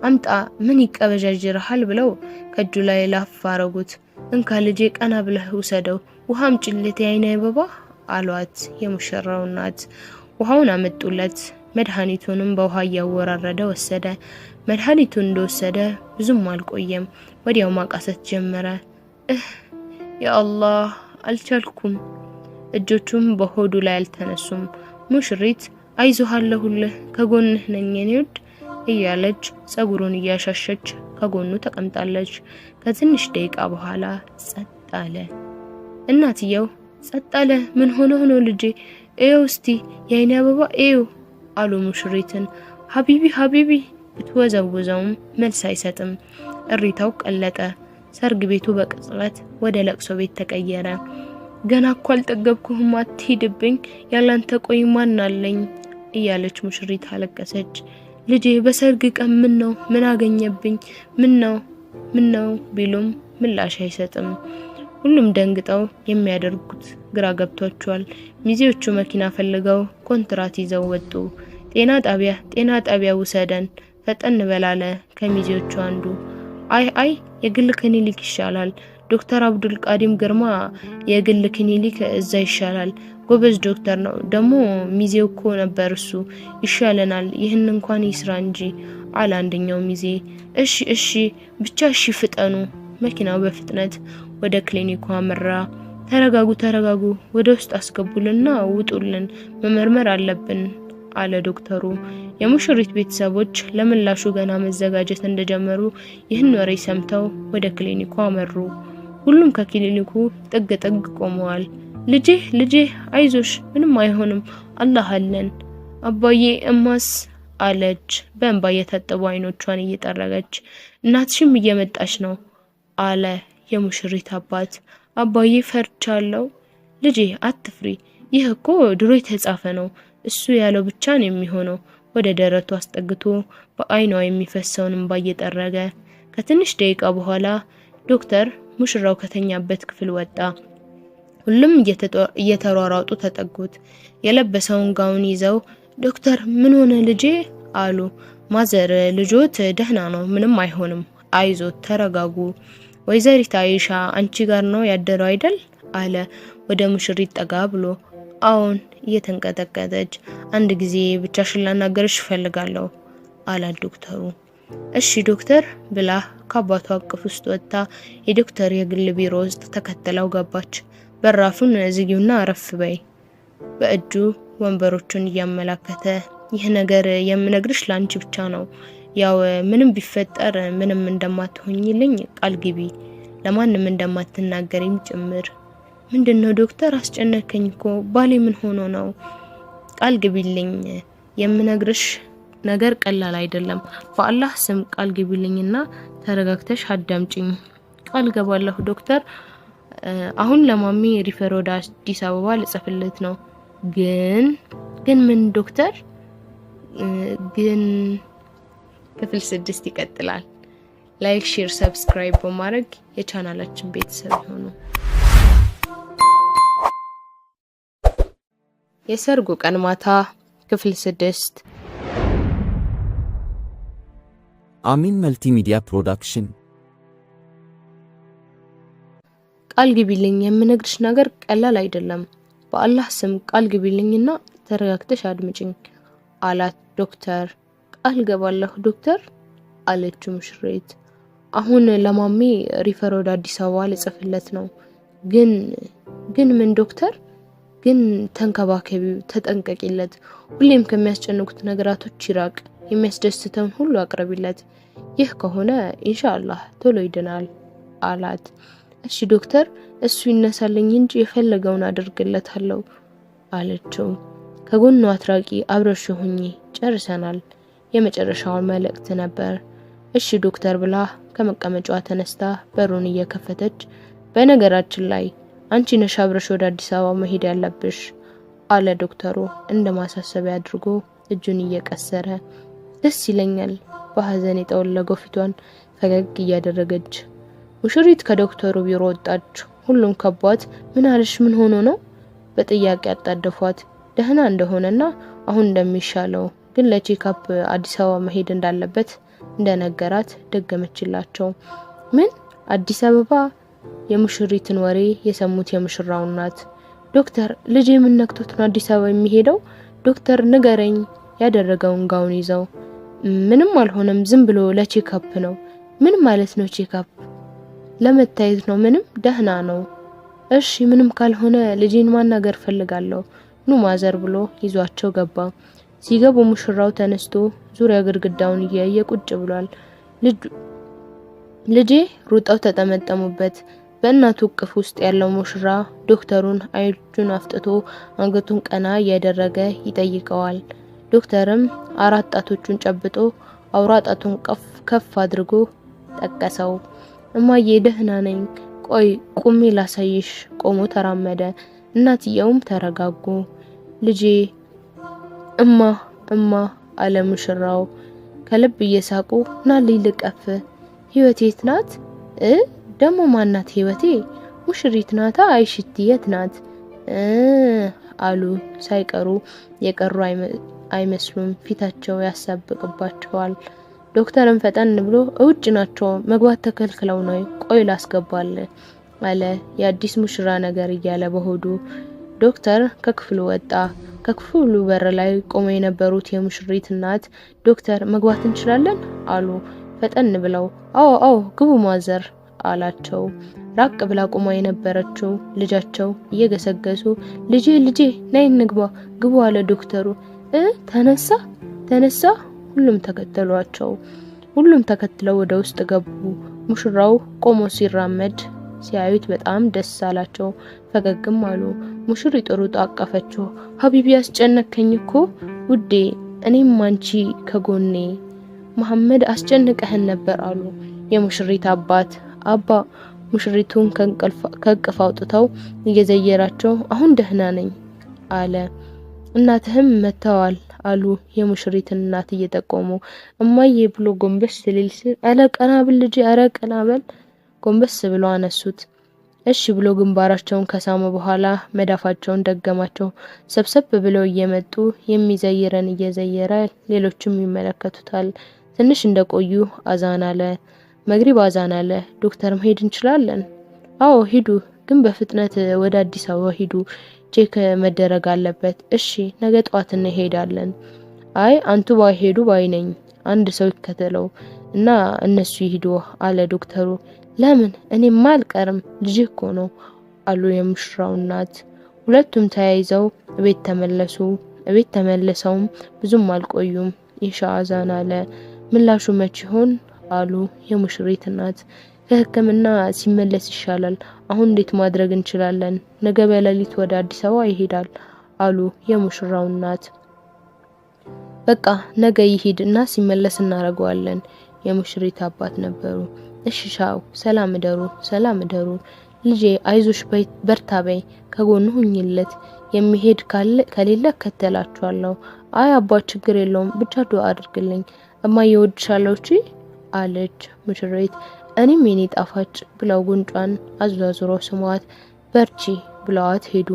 Speaker 1: አምጣ ምን ይቀበዣጅርሃል ብለው ከእጁ ላይ ላፍ አረጉት። እንካ ልጄ ቀና ብለህ ውሰደው፣ ውሃ አምጪለት የአይን አበባ አሏት የሙሽራው እናት። ውሃውን አመጡለት። መድኃኒቱንም በውሃ እያወራረደ ወሰደ። መድኃኒቱን እንደወሰደ ብዙም አልቆየም፣ ወዲያው ማቃሰት ጀመረ። እህ ያአላህ አልቻልኩም። እጆቹም በሆዱ ላይ አልተነሱም። ሙሽሪት አይዞህ አለሁልህ፣ ከጎንህ ነኝ የኔ ውድ እያለች ጸጉሩን እያሻሸች ከጎኑ ተቀምጣለች። ከትንሽ ደቂቃ በኋላ ጸጥ አለ። እናትየው ጸጥ አለ። ምን ሆነ ሆኖ ልጄ? እየው እስቲ የአይኔ አበባ እየው አሉ ሙሽሪትን። ሀቢቢ ሀቢቢ ብትወዘውዘውም መልስ አይሰጥም። እሪታው ቀለጠ። ሰርግ ቤቱ በቅጽበት ወደ ለቅሶ ቤት ተቀየረ። ገና እኮ አልጠገብኩህም፣ አትሂድብኝ፣ ያላንተ ቆይ ማን አለኝ እያለች ሙሽሪት አለቀሰች። ልጄ በሰርግ ቀን ምን ነው ምን አገኘብኝ? ምን ነው ምን ነው ቢሉም ምላሽ አይሰጥም። ሁሉም ደንግጠው የሚያደርጉት ግራ ገብቷቸዋል። ሚዜዎቹ መኪና ፈልገው ኮንትራት ይዘው ወጡ። ጤና ጣቢያ ጤና ጣቢያ ውሰደን ፈጠን በላለ ከሚዜዎቹ አንዱ። አይ አይ የግል ክሊኒክ ይሻላል፣ ዶክተር አብዱል ቃዲም ግርማ የግል ክሊኒክ እዛ ይሻላል፣ ጎበዝ ዶክተር ነው፣ ደግሞ ሚዜው እኮ ነበር እሱ ይሻለናል፣ ይህን እንኳን ይስራ እንጂ አለ አንደኛው ሚዜ። እሺ እሺ ብቻ እሺ ፍጠኑ። መኪናው በፍጥነት ወደ ክሊኒኩ አመራ። ተረጋጉ ተረጋጉ፣ ወደ ውስጥ አስገቡልና ውጡልን፣ መመርመር አለብን አለ ዶክተሩ። የሙሽሪት ቤተሰቦች ለምላሹ ገና መዘጋጀት እንደጀመሩ ይህን ወሬ ሰምተው ወደ ክሊኒኩ አመሩ። ሁሉም ከክሊኒኩ ጥግ ጥግ ቆመዋል። ልጄ ልጄ አይዞሽ፣ ምንም አይሆንም፣ አላህ አለን። አባዬ እማስ አለች በእንባ እየታጠቡ አይኖቿን እየጠረገች። እናትሽም እየመጣች ነው አለ የሙሽሪት አባት። አባዬ ፈርቻለሁ። ልጄ አትፍሪ፣ ይህ እኮ ድሮ የተጻፈ ነው። እሱ ያለው ብቻ ነው የሚሆነው። ወደ ደረቱ አስጠግቶ በአይኗ የሚፈሰውን እንባ እየጠረገ። ከትንሽ ደቂቃ በኋላ ዶክተር ሙሽራው ከተኛበት ክፍል ወጣ። ሁሉም እየተሯሯጡ ተጠጉት። የለበሰውን ጋውን ይዘው ዶክተር ምን ሆነ ልጄ አሉ። ማዘር ልጆት ደህና ነው፣ ምንም አይሆንም፣ አይዞት፣ ተረጋጉ። ወይዘሪት አይሻ አንቺ ጋር ነው ያደረው አይደል? አለ ወደ ሙሽሪት ጠጋ ብሎ። አዎን፣ እየተንቀጠቀጠች። አንድ ጊዜ ብቻሽን ላናገርሽ እፈልጋለሁ አላት ዶክተሩ። እሺ ዶክተር ብላ ከአባቷ እቅፍ ውስጥ ወጥታ የዶክተር የግል ቢሮ ውስጥ ተከትለው ገባች። በራፉን ዝጊውና አረፍ በይ። በእጁ ወንበሮቹን እያመላከተ ይህ ነገር የምነግርሽ ላንቺ ብቻ ነው። ያው ምንም ቢፈጠር ምንም እንደማትሆኝልኝ ቃል ግቢ፣ ለማንም እንደማትናገሪም ጭምር። ምንድነው ዶክተር አስጨነከኝ እኮ ባሌ ምን ሆኖ ነው? ቃል ግቢልኝ፣ የምነግርሽ ነገር ቀላል አይደለም። በአላህ ስም ቃል ግቢልኝና ተረጋግተሽ አዳምጪኝ። ቃል ገባለሁ ዶክተር። አሁን ለማሚ refer ወደ አዲስ አበባ ልጽፍለት ነው። ግን ግን ምን ዶክተር? ግን ክፍል 6 ይቀጥላል። like፣ share፣ subscribe በማድረግ የቻናላችን ቤተሰብ ይሁኑ። የሰርጉ ቀን ማታ ክፍል 6።
Speaker 2: አሚን መልቲሚዲያ ፕሮዳክሽን።
Speaker 1: ቃል ግቢልኝ፣ የምነግርሽ ነገር ቀላል አይደለም። በአላህ ስም ቃል ግቢልኝና ተረጋግተሽ አድምጪኝ አላት ዶክተር። ቃል ገባለሁ ዶክተር አለችው ሙሽሪት። አሁን ለማሚ refer ወደ አዲስ አበባ ልጽፍለት ነው። ግን ግን ምን ዶክተር? ግን ተንከባከቢው፣ ተጠንቀቂለት። ሁሌም ከሚያስጨንቁት ነገራቶች ይራቅ። የሚያስደስተውን ሁሉ አቅርቢለት። ይህ ከሆነ ኢንሻአላህ ቶሎ ይድናል አላት። እሺ ዶክተር፣ እሱ ይነሳልኝ እንጂ የፈለገውን አድርግለታለሁ አለችው። ከጎኗ አትራቂ፣ አብረሽ ሁኚ፣ ጨርሰናል የመጨረሻውን መልእክት ነበር። እሺ ዶክተር ብላ ከመቀመጫዋ ተነስታ በሩን እየከፈተች፣ በነገራችን ላይ አንቺ ነሽ አብረሽ ወደ አዲስ አበባ መሄድ ያለብሽ አለ ዶክተሩ እንደ ማሳሰቢያ አድርጎ እጁን እየቀሰረ። ደስ ይለኛል፣ በሀዘን የጠወለገው ፊቷን ፈገግ እያደረገች ሙሽሪት ከዶክተሩ ቢሮ ወጣች። ሁሉም ከቧት ምን አለሽ? ምን ሆኖ ነው? በጥያቄ አጣደፏት። ደህና እንደሆነና አሁን እንደሚሻለው ግን ለ checkup አዲስ አበባ መሄድ እንዳለበት እንደነገራት ደገመችላቸው። ምን አዲስ አበባ? የሙሽሪትን ወሬ የሰሙት የሙሽራው እናት፣ ዶክተር፣ ልጄ ምን ነክቶት ነው አዲስ አበባ የሚሄደው? ዶክተር ንገረኝ። ያደረገውን ጋውን ይዘው፣ ምንም አልሆነም፣ ዝም ብሎ ለ checkup ነው። ምን ማለት ነው checkup? ለመታየት ነው። ምንም ደህና ነው። እሺ ምንም ካልሆነ ልጄን ማናገር ፈልጋለሁ። ኑ ማዘር ብሎ ይዟቸው ገባ። ሲገቡ ሙሽራው ተነስቶ ዙሪያ ግድግዳውን እያየ ቁጭ ብሏል። ልጄ ሩጠው ተጠመጠሙበት። በእናቱ እቅፍ ውስጥ ያለው ሙሽራ ዶክተሩን አይኑን አፍጥቶ አንገቱን ቀና እያደረገ ይጠይቀዋል። ዶክተርም አራት ጣቶቹን ጨብጦ አውራ ጣቱን ከፍ አድርጎ ጠቀሰው። እማዬ ደህና ነኝ፣ ቆይ ቁሜ ላሳይሽ። ቆሞ ተራመደ። እናትየውም ተረጋጉ። ልጄ፣ እማ፣ እማ አለ ሙሽራው። ከልብ እየሳቁ ናልኝ ልቀፍ። ህይወቴ የት ናት? እ ደሞ ማናት ህይወቴ? ሙሽሪት ናታ። አይሽቲ የት ናት? እ አሉ ሳይቀሩ የቀሩ አይመስሉም። ፊታቸው ያሳብቅባቸዋል። ዶክተርም ፈጠን ብሎ እውጭ ናቸው፣ መግባት ተከልክለው ነው፣ ቆይ ላስገባል አለ የአዲስ ሙሽራ ነገር እያለ በሆዱ። ዶክተር ከክፍሉ ወጣ። ከክፍሉ በር ላይ ቆመው የነበሩት የሙሽሪት እናት ዶክተር መግባት እንችላለን አሉ ፈጠን ብለው። አዎ አዎ፣ ግቡ ማዘር አላቸው። ራቅ ብላ ቆማ የነበረችው ልጃቸው እየገሰገሱ ልጄ፣ ልጄ፣ ነይ እንግባ፣ ግቡ አለ ዶክተሩ። እ ተነሳ ተነሳ። ሁሉም ተከተሏቸው። ሁሉም ተከትለው ወደ ውስጥ ገቡ። ሙሽራው ቆሞ ሲራመድ ሲያዩት በጣም ደስ አላቸው፣ ፈገግም አሉ። ሙሽሪት ሩጣ አቀፈችው። ሀቢቢ አስጨነከኝ እኮ ውዴ፣ እኔም አንቺ ከጎኔ መሐመድ አስጨንቀህን ነበር አሉ የሙሽሪት አባት። አባ ሙሽሪቱን ከእቅፍ አውጥተው እየዘየራቸው አሁን ደህና ነኝ አለ። እናትህም መጥተዋል አሉ የሙሽሪትን እናት እየጠቆሙ። እማዬ ብሎ ጎንበስ ሲል፣ ኧረ ቀና ብል ልጄ፣ ኧረ ቀና በል። ጎንበስ ብሎ አነሱት። እሺ ብሎ ግንባራቸውን ከሳሙ በኋላ መዳፋቸውን ደገማቸው። ሰብሰብ ብለው እየመጡ የሚዘይረን እየዘየረ ሌሎችም ይመለከቱታል። ትንሽ እንደቆዩ አዛን አለ። መግሪብ አዛን አለ። ዶክተር መሄድ እንችላለን? አዎ ሂዱ፣ ግን በፍጥነት ወደ አዲስ አበባ ሂዱ፣ check መደረግ አለበት። እሺ ነገ ጠዋት እንሄዳለን። አይ አንቱ ባይሄዱ ባይ ነኝ፣ አንድ ሰው ይከተለው እና እነሱ ይሂዱ አለ ዶክተሩ። ለምን? እኔማ አልቀርም፣ ልጅህ እኮ ነው አሉ የሙሽራው እናት። ሁለቱም ተያይዘው እቤት ተመለሱ። እቤት ተመልሰውም ብዙም አልቆዩም። ኢሻ አዛን አለ። ምላሹ መች ይሆን አሉ የሙሽሪት እናት። ከሕክምና ሲመለስ ይሻላል። አሁን እንዴት ማድረግ እንችላለን? ነገ በሌሊት ወደ አዲስ አበባ ይሄዳል አሉ የሙሽራው እናት። በቃ ነገ ይሂድ እና ሲመለስ እናደርገዋለን የሙሽሪት አባት ነበሩ። እሺ ሻው፣ ሰላም እደሩ፣ ሰላም እደሩ። ልጄ አይዞሽ፣ በርታ በይ፣ ከጎኑ ሁኝለት። የሚሄድ ከሌለ እከተላችኋለሁ። አይ አባ ችግር የለውም፣ ብቻ ዱአ አድርግልኝ። እማዬ እወድሻለሁ እሺ አለች ሙሽሪት። እኔም የኔ ጣፋጭ ብለው ጉንጯን አዟዙሮ ስሟት በርቺ ብለዋት ሄዱ።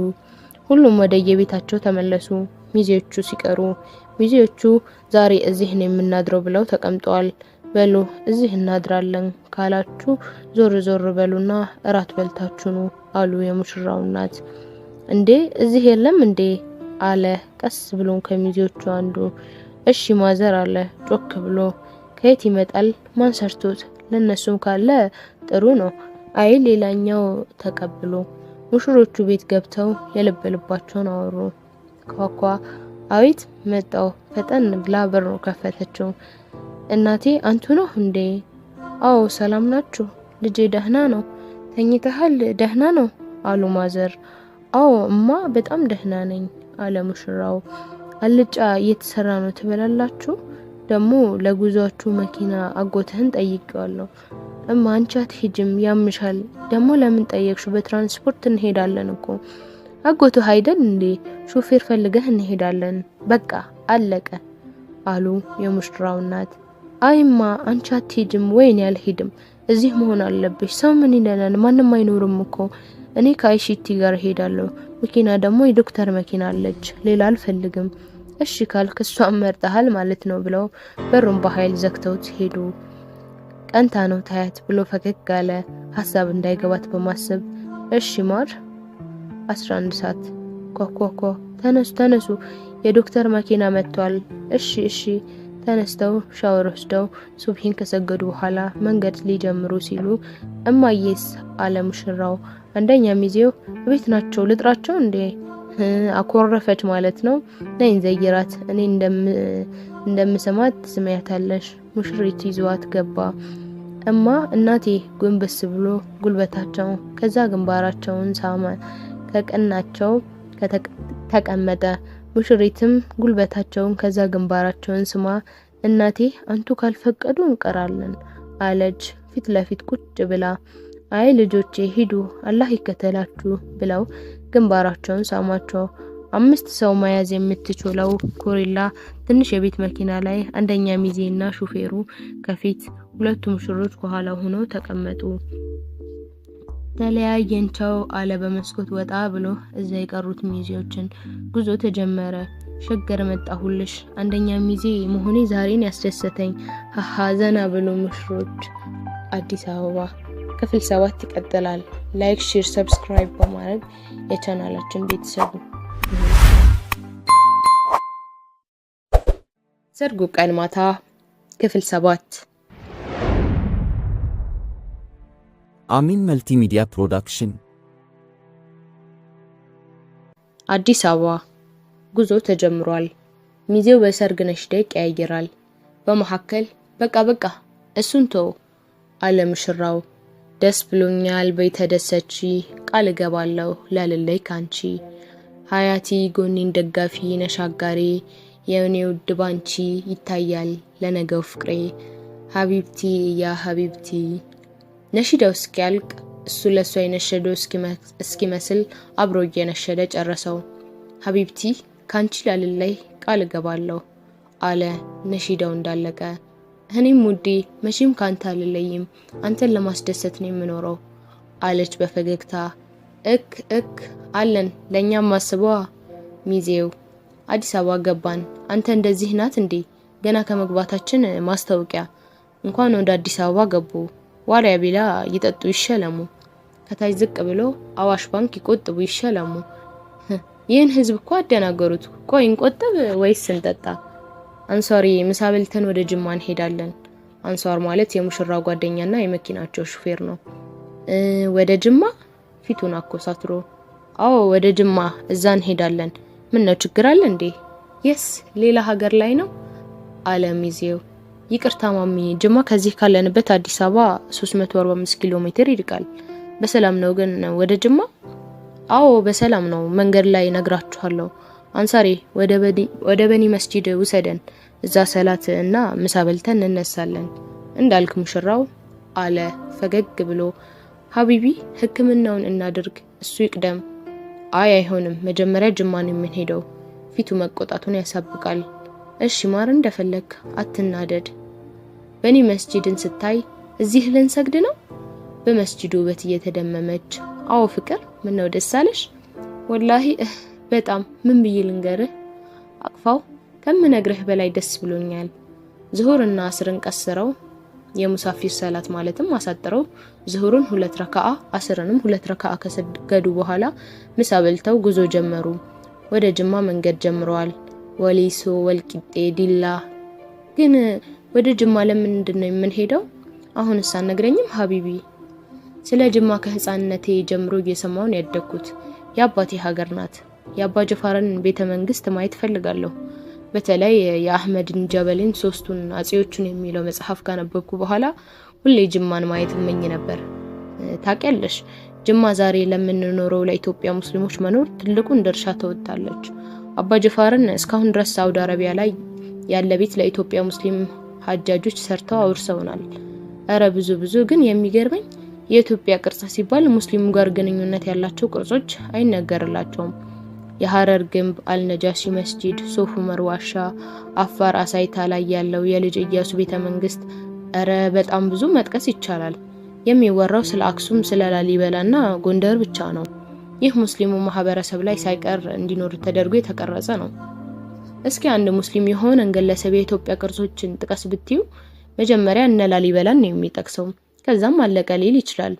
Speaker 1: ሁሉም ወደ የቤታቸው ተመለሱ። ሚዜዎቹ ሲቀሩ ሚዜዎቹ ዛሬ እዚህ ነው የምናድረው ብለው ተቀምጠዋል። በሉ እዚህ እናድራለን ካላችሁ ዞር ዞር በሉና እራት በልታችሁ ነው አሉ የሙሽራው እናት። እንዴ እዚህ የለም እንዴ አለ ቀስ ብሎ ከሚዜዎቹ አንዱ። እሺ ማዘር አለ ጮክ ብሎ። ከየት ይመጣል? ማን ሰርቶት? ለነሱም ካለ ጥሩ ነው። አይ ሌላኛው ተቀብሎ። ሙሽሮቹ ቤት ገብተው የልብ ልባቸውን አወሩ። ኳኳ። አቤት መጣው። ፈጠን ብላ በሩን ከፈተችው። እናቴ አንቱ ነው እንዴ? አዎ ሰላም ናችሁ? ልጄ ደህና ነው? ተኝተሃል? ደህና ነው አሉ ማዘር። አዎ እማ በጣም ደህና ነኝ አለ ሙሽራው። አልጫ እየተሰራ ነው ትበላላችሁ? ደግሞ ለጉዟችሁ መኪና አጎትህን ጠይቄዋለሁ። እማ አንቺ አትሄጂም ያምሻል። ደግሞ ለምን ጠየቅሹ? በትራንስፖርት እንሄዳለን እኮ። አጎትህ አይደል እንዴ? ሾፌር ፈልገህ እንሄዳለን። በቃ አለቀ አሉ የሙሽራው እናት። አይማ አንቺ አትሄጂም ወይ? እኔ አልሄድም፣ እዚህ መሆን አለብሽ። ሰው ምን ይለናል? ማንም አይኖርም እኮ። እኔ ከአይሺቲ ጋር እሄዳለሁ። መኪና ደግሞ የዶክተር መኪና አለች፣ ሌላ አልፈልግም። እሺ ካልክ እሷን መርጠሃል ማለት ነው ብለው በሩን በኃይል ዘግተውት ሄዱ። ቀንታ ነው ታያት ብሎ ፈገግ አለ፣ ሀሳብ እንዳይገባት በማሰብ። እሺ ማር። 11 ሰዓት ኳኳኳ። ተነሱ ተነሱ፣ የዶክተር መኪና መጥቷል። እሺ እሺ። ተነስተው ሻወር ወስደው ሱብሂን ከሰገዱ በኋላ መንገድ ሊጀምሩ ሲሉ እማዬስ አለ ሙሽራው። አንደኛ ሚዜው ቤት ናቸው፣ ልጥራቸው እንዴ? አኮረፈች ማለት ነው። ነይ እንዘይራት፣ እኔ እንደምሰማት ትስሚያታለሽ። ሙሽሪት ይዟት ገባ። እማ እናቴ ጎንበስ ብሎ ጉልበታቸው ከዛ ግንባራቸውን ሳመ። ከቀናቸው ተቀመጠ። ሙሽሪትም ጉልበታቸውን ከዛ ግንባራቸውን ስማ እናቴ አንቱ ካልፈቀዱ እንቀራለን አለች ፊት ለፊት ቁጭ ብላ። አይ ልጆቼ ሂዱ አላህ ይከተላችሁ ብለው ግንባራቸውን ሳሟቸው። 5 ሰው መያዝ የምትችለው ኮሪላ ትንሽ የቤት መኪና ላይ አንደኛ ሚዜና ሹፌሩ ከፊት፣ ሁለቱ ሙሽሮች ከኋላ ሆነው ተቀመጡ። ተለያየን ቻው አለ በመስኮት ወጣ ብሎ እዛ የቀሩት ሚዜዎችን። ጉዞ ተጀመረ። ሸገር መጣሁልሽ አንደኛ ሚዜ መሆኔ ዛሬን ያስደሰተኝ። ሀሃ ዘና ብሎ ሙሽሮች። አዲስ አበባ ክፍል 7 ይቀጥላል። Like፣ share፣ subscribe በማድረግ የቻናላችን ቤተሰብ ሰርጉ ቀን ማታ ክፍል 7።
Speaker 2: አሚን መልቲሚዲያ ፕሮዳክሽን።
Speaker 1: አዲስ አበባ ጉዞ ተጀምሯል። ሚዜው በሰርግ ነሽዳ ይቀያየራል። በመሐከል በቃ በቃ እሱን ተው አለ ሙሽራው። ደስ ብሎኛል በይ ተደሰቺ፣ ቃል እገባለሁ ላልለይ ካንቺ፣ ሀያቲ ጎኔን ደጋፊ ነሻጋሪ፣ የኔ ውድ ባንቺ ይታያል ለነገው ፍቅሬ፣ حبيبتي يا حبيبتي። ነሺዳው እስኪያልቅ እሱ ለሷ የነሸደው እስኪመስል አብሮ እየነሸደ ጨረሰው። حبيبتي ካንቺ ላልለይ ቃል እገባለሁ አለ ነሺዳው እንዳለቀ። እኔም ውዴ መቼም ካንተ አልለይም፣ አንተን ለማስደሰት ነው የምኖረው አለች በፈገግታ። እክ እክ አለን ለኛም ማስቧ ሚዜው። አዲስ አበባ ገባን። አንተ እንደዚህ ናት እንዴ? ገና ከመግባታችን ማስታወቂያ። እንኳን ወደ አዲስ አበባ ገቡ። ዋልያ ቢላ ይጠጡ ይሸለሙ። ከታች ዝቅ ብሎ አዋሽ ባንክ ይቆጥቡ ይሸለሙ። ይህን ህዝብ እኮ አደናገሩት። ቆይ እንቆጥብ ወይስ እንጠጣ? አንሷሪ ምሳ በልተን ወደ ጅማ እንሄዳለን። አንሷር ማለት የሙሽራ ጓደኛና የመኪናቸው ሹፌር ነው። ወደ ጅማ? ፊቱን አኮሳትሮ። አዎ ወደ ጅማ እዛ እንሄዳለን። ምን ነው ችግር አለ እንዴ? የስ ሌላ ሀገር ላይ ነው አለ ሚዜው። ይቅርታ ማሚ፣ ጅማ ከዚህ ካለንበት አዲስ አበባ 345 ኪሎ ሜትር ይርቃል። በሰላም ነው ግን ወደ ጅማ? አዎ በሰላም ነው፣ መንገድ ላይ ነግራችኋለሁ። አንሳሪ ወደ በኒ መስጂድ ውሰደን፣ እዛ ሰላት እና ምሳ በልተን እንነሳለን። እንዳልክ ሙሽራው አለ ፈገግ ብሎ። حبيبي ሕክምናውን እናድርግ፣ እሱ ይቅደም። አይ አይሆንም፣ መጀመሪያ ጅማ ነው የምንሄደው። ፊቱ መቆጣቱን ያሳብቃል። እሺ ማር እንደፈለክ አትናደድ። በኒ መስጂድን ስታይ እዚህ ልንሰግድ ነው? በመስጂዱ ውበት እየተደመመች አዎ ፍቅር፣ ምነው ደስ አለሽ? ወላሂ በጣም ምን ብዬ ልንገርህ? አቅፋው ከምነግርህ በላይ ደስ ብሎኛል። ዝሁርና አስርን ቀስረው የሙሳፊር ሰላት ማለትም አሳጥረው ዝሁሩን 2 ረካዓ አስርንም 2 ረካዓ ከሰገዱ በኋላ ምሳ በልተው ጉዞ ጀመሩ። ወደ ጅማ መንገድ ጀምረዋል። ወሊሶ፣ ወልቂጤ፣ ዲላ። ግን ወደ ጅማ ለምንድን ነው የምንሄደው? አሁንስ አትነግረኝም حبيبي? ስለ ጅማ ከህፃንነቴ ጀምሮ እየሰማሁ ነው ያደግኩት። የአባቴ ሀገር ናት። የአባ ጅፋርን ቤተ መንግስት ማየት ፈልጋለሁ። በተለይ የአህመድን ጀበልን ሶስቱን አጼዎቹን የሚለው መጽሐፍ ካነበብኩ በኋላ ሁሌ ጅማን ማየት እመኝ ነበር። ታውቂያለሽ፣ ጅማ ዛሬ ለምንኖረው ለኢትዮጵያ ሙስሊሞች መኖር ትልቁን ድርሻ ተወጥታለች። አባ ጅፋርን እስካሁን ድረስ ሳውዲ አረቢያ ላይ ያለ ቤት ለኢትዮጵያ ሙስሊም ሀጃጆች ሰርተው አውርሰውናል። እረ ብዙ ብዙ። ግን የሚገርመኝ የኢትዮጵያ ቅርጽ ሲባል ሙስሊሙ ጋር ግንኙነት ያላቸው ቅርጾች አይነገርላቸውም። የሀረር ግንብ፣ አልነጃሺ መስጂድ፣ ሶፍ ዑመር ዋሻ፣ አፋር አሳይታ ላይ ያለው የልጅ ኢያሱ ቤተ መንግስት፣ እረ በጣም ብዙ መጥቀስ ይቻላል። የሚወራው ስለ አክሱም፣ ስለ ላሊበላና ጎንደር ብቻ ነው። ይህ ሙስሊሙ ማህበረሰብ ላይ ሳይቀር እንዲኖር ተደርጎ የተቀረጸ ነው። እስኪ አንድ ሙስሊም የሆነን ግለሰብ የኢትዮጵያ ቅርሶችን ጥቀስ ብትዩ መጀመሪያ እነ ላሊበላን ነው የሚጠቅሰው። ከዛም አለቀ ሊል ይችላል።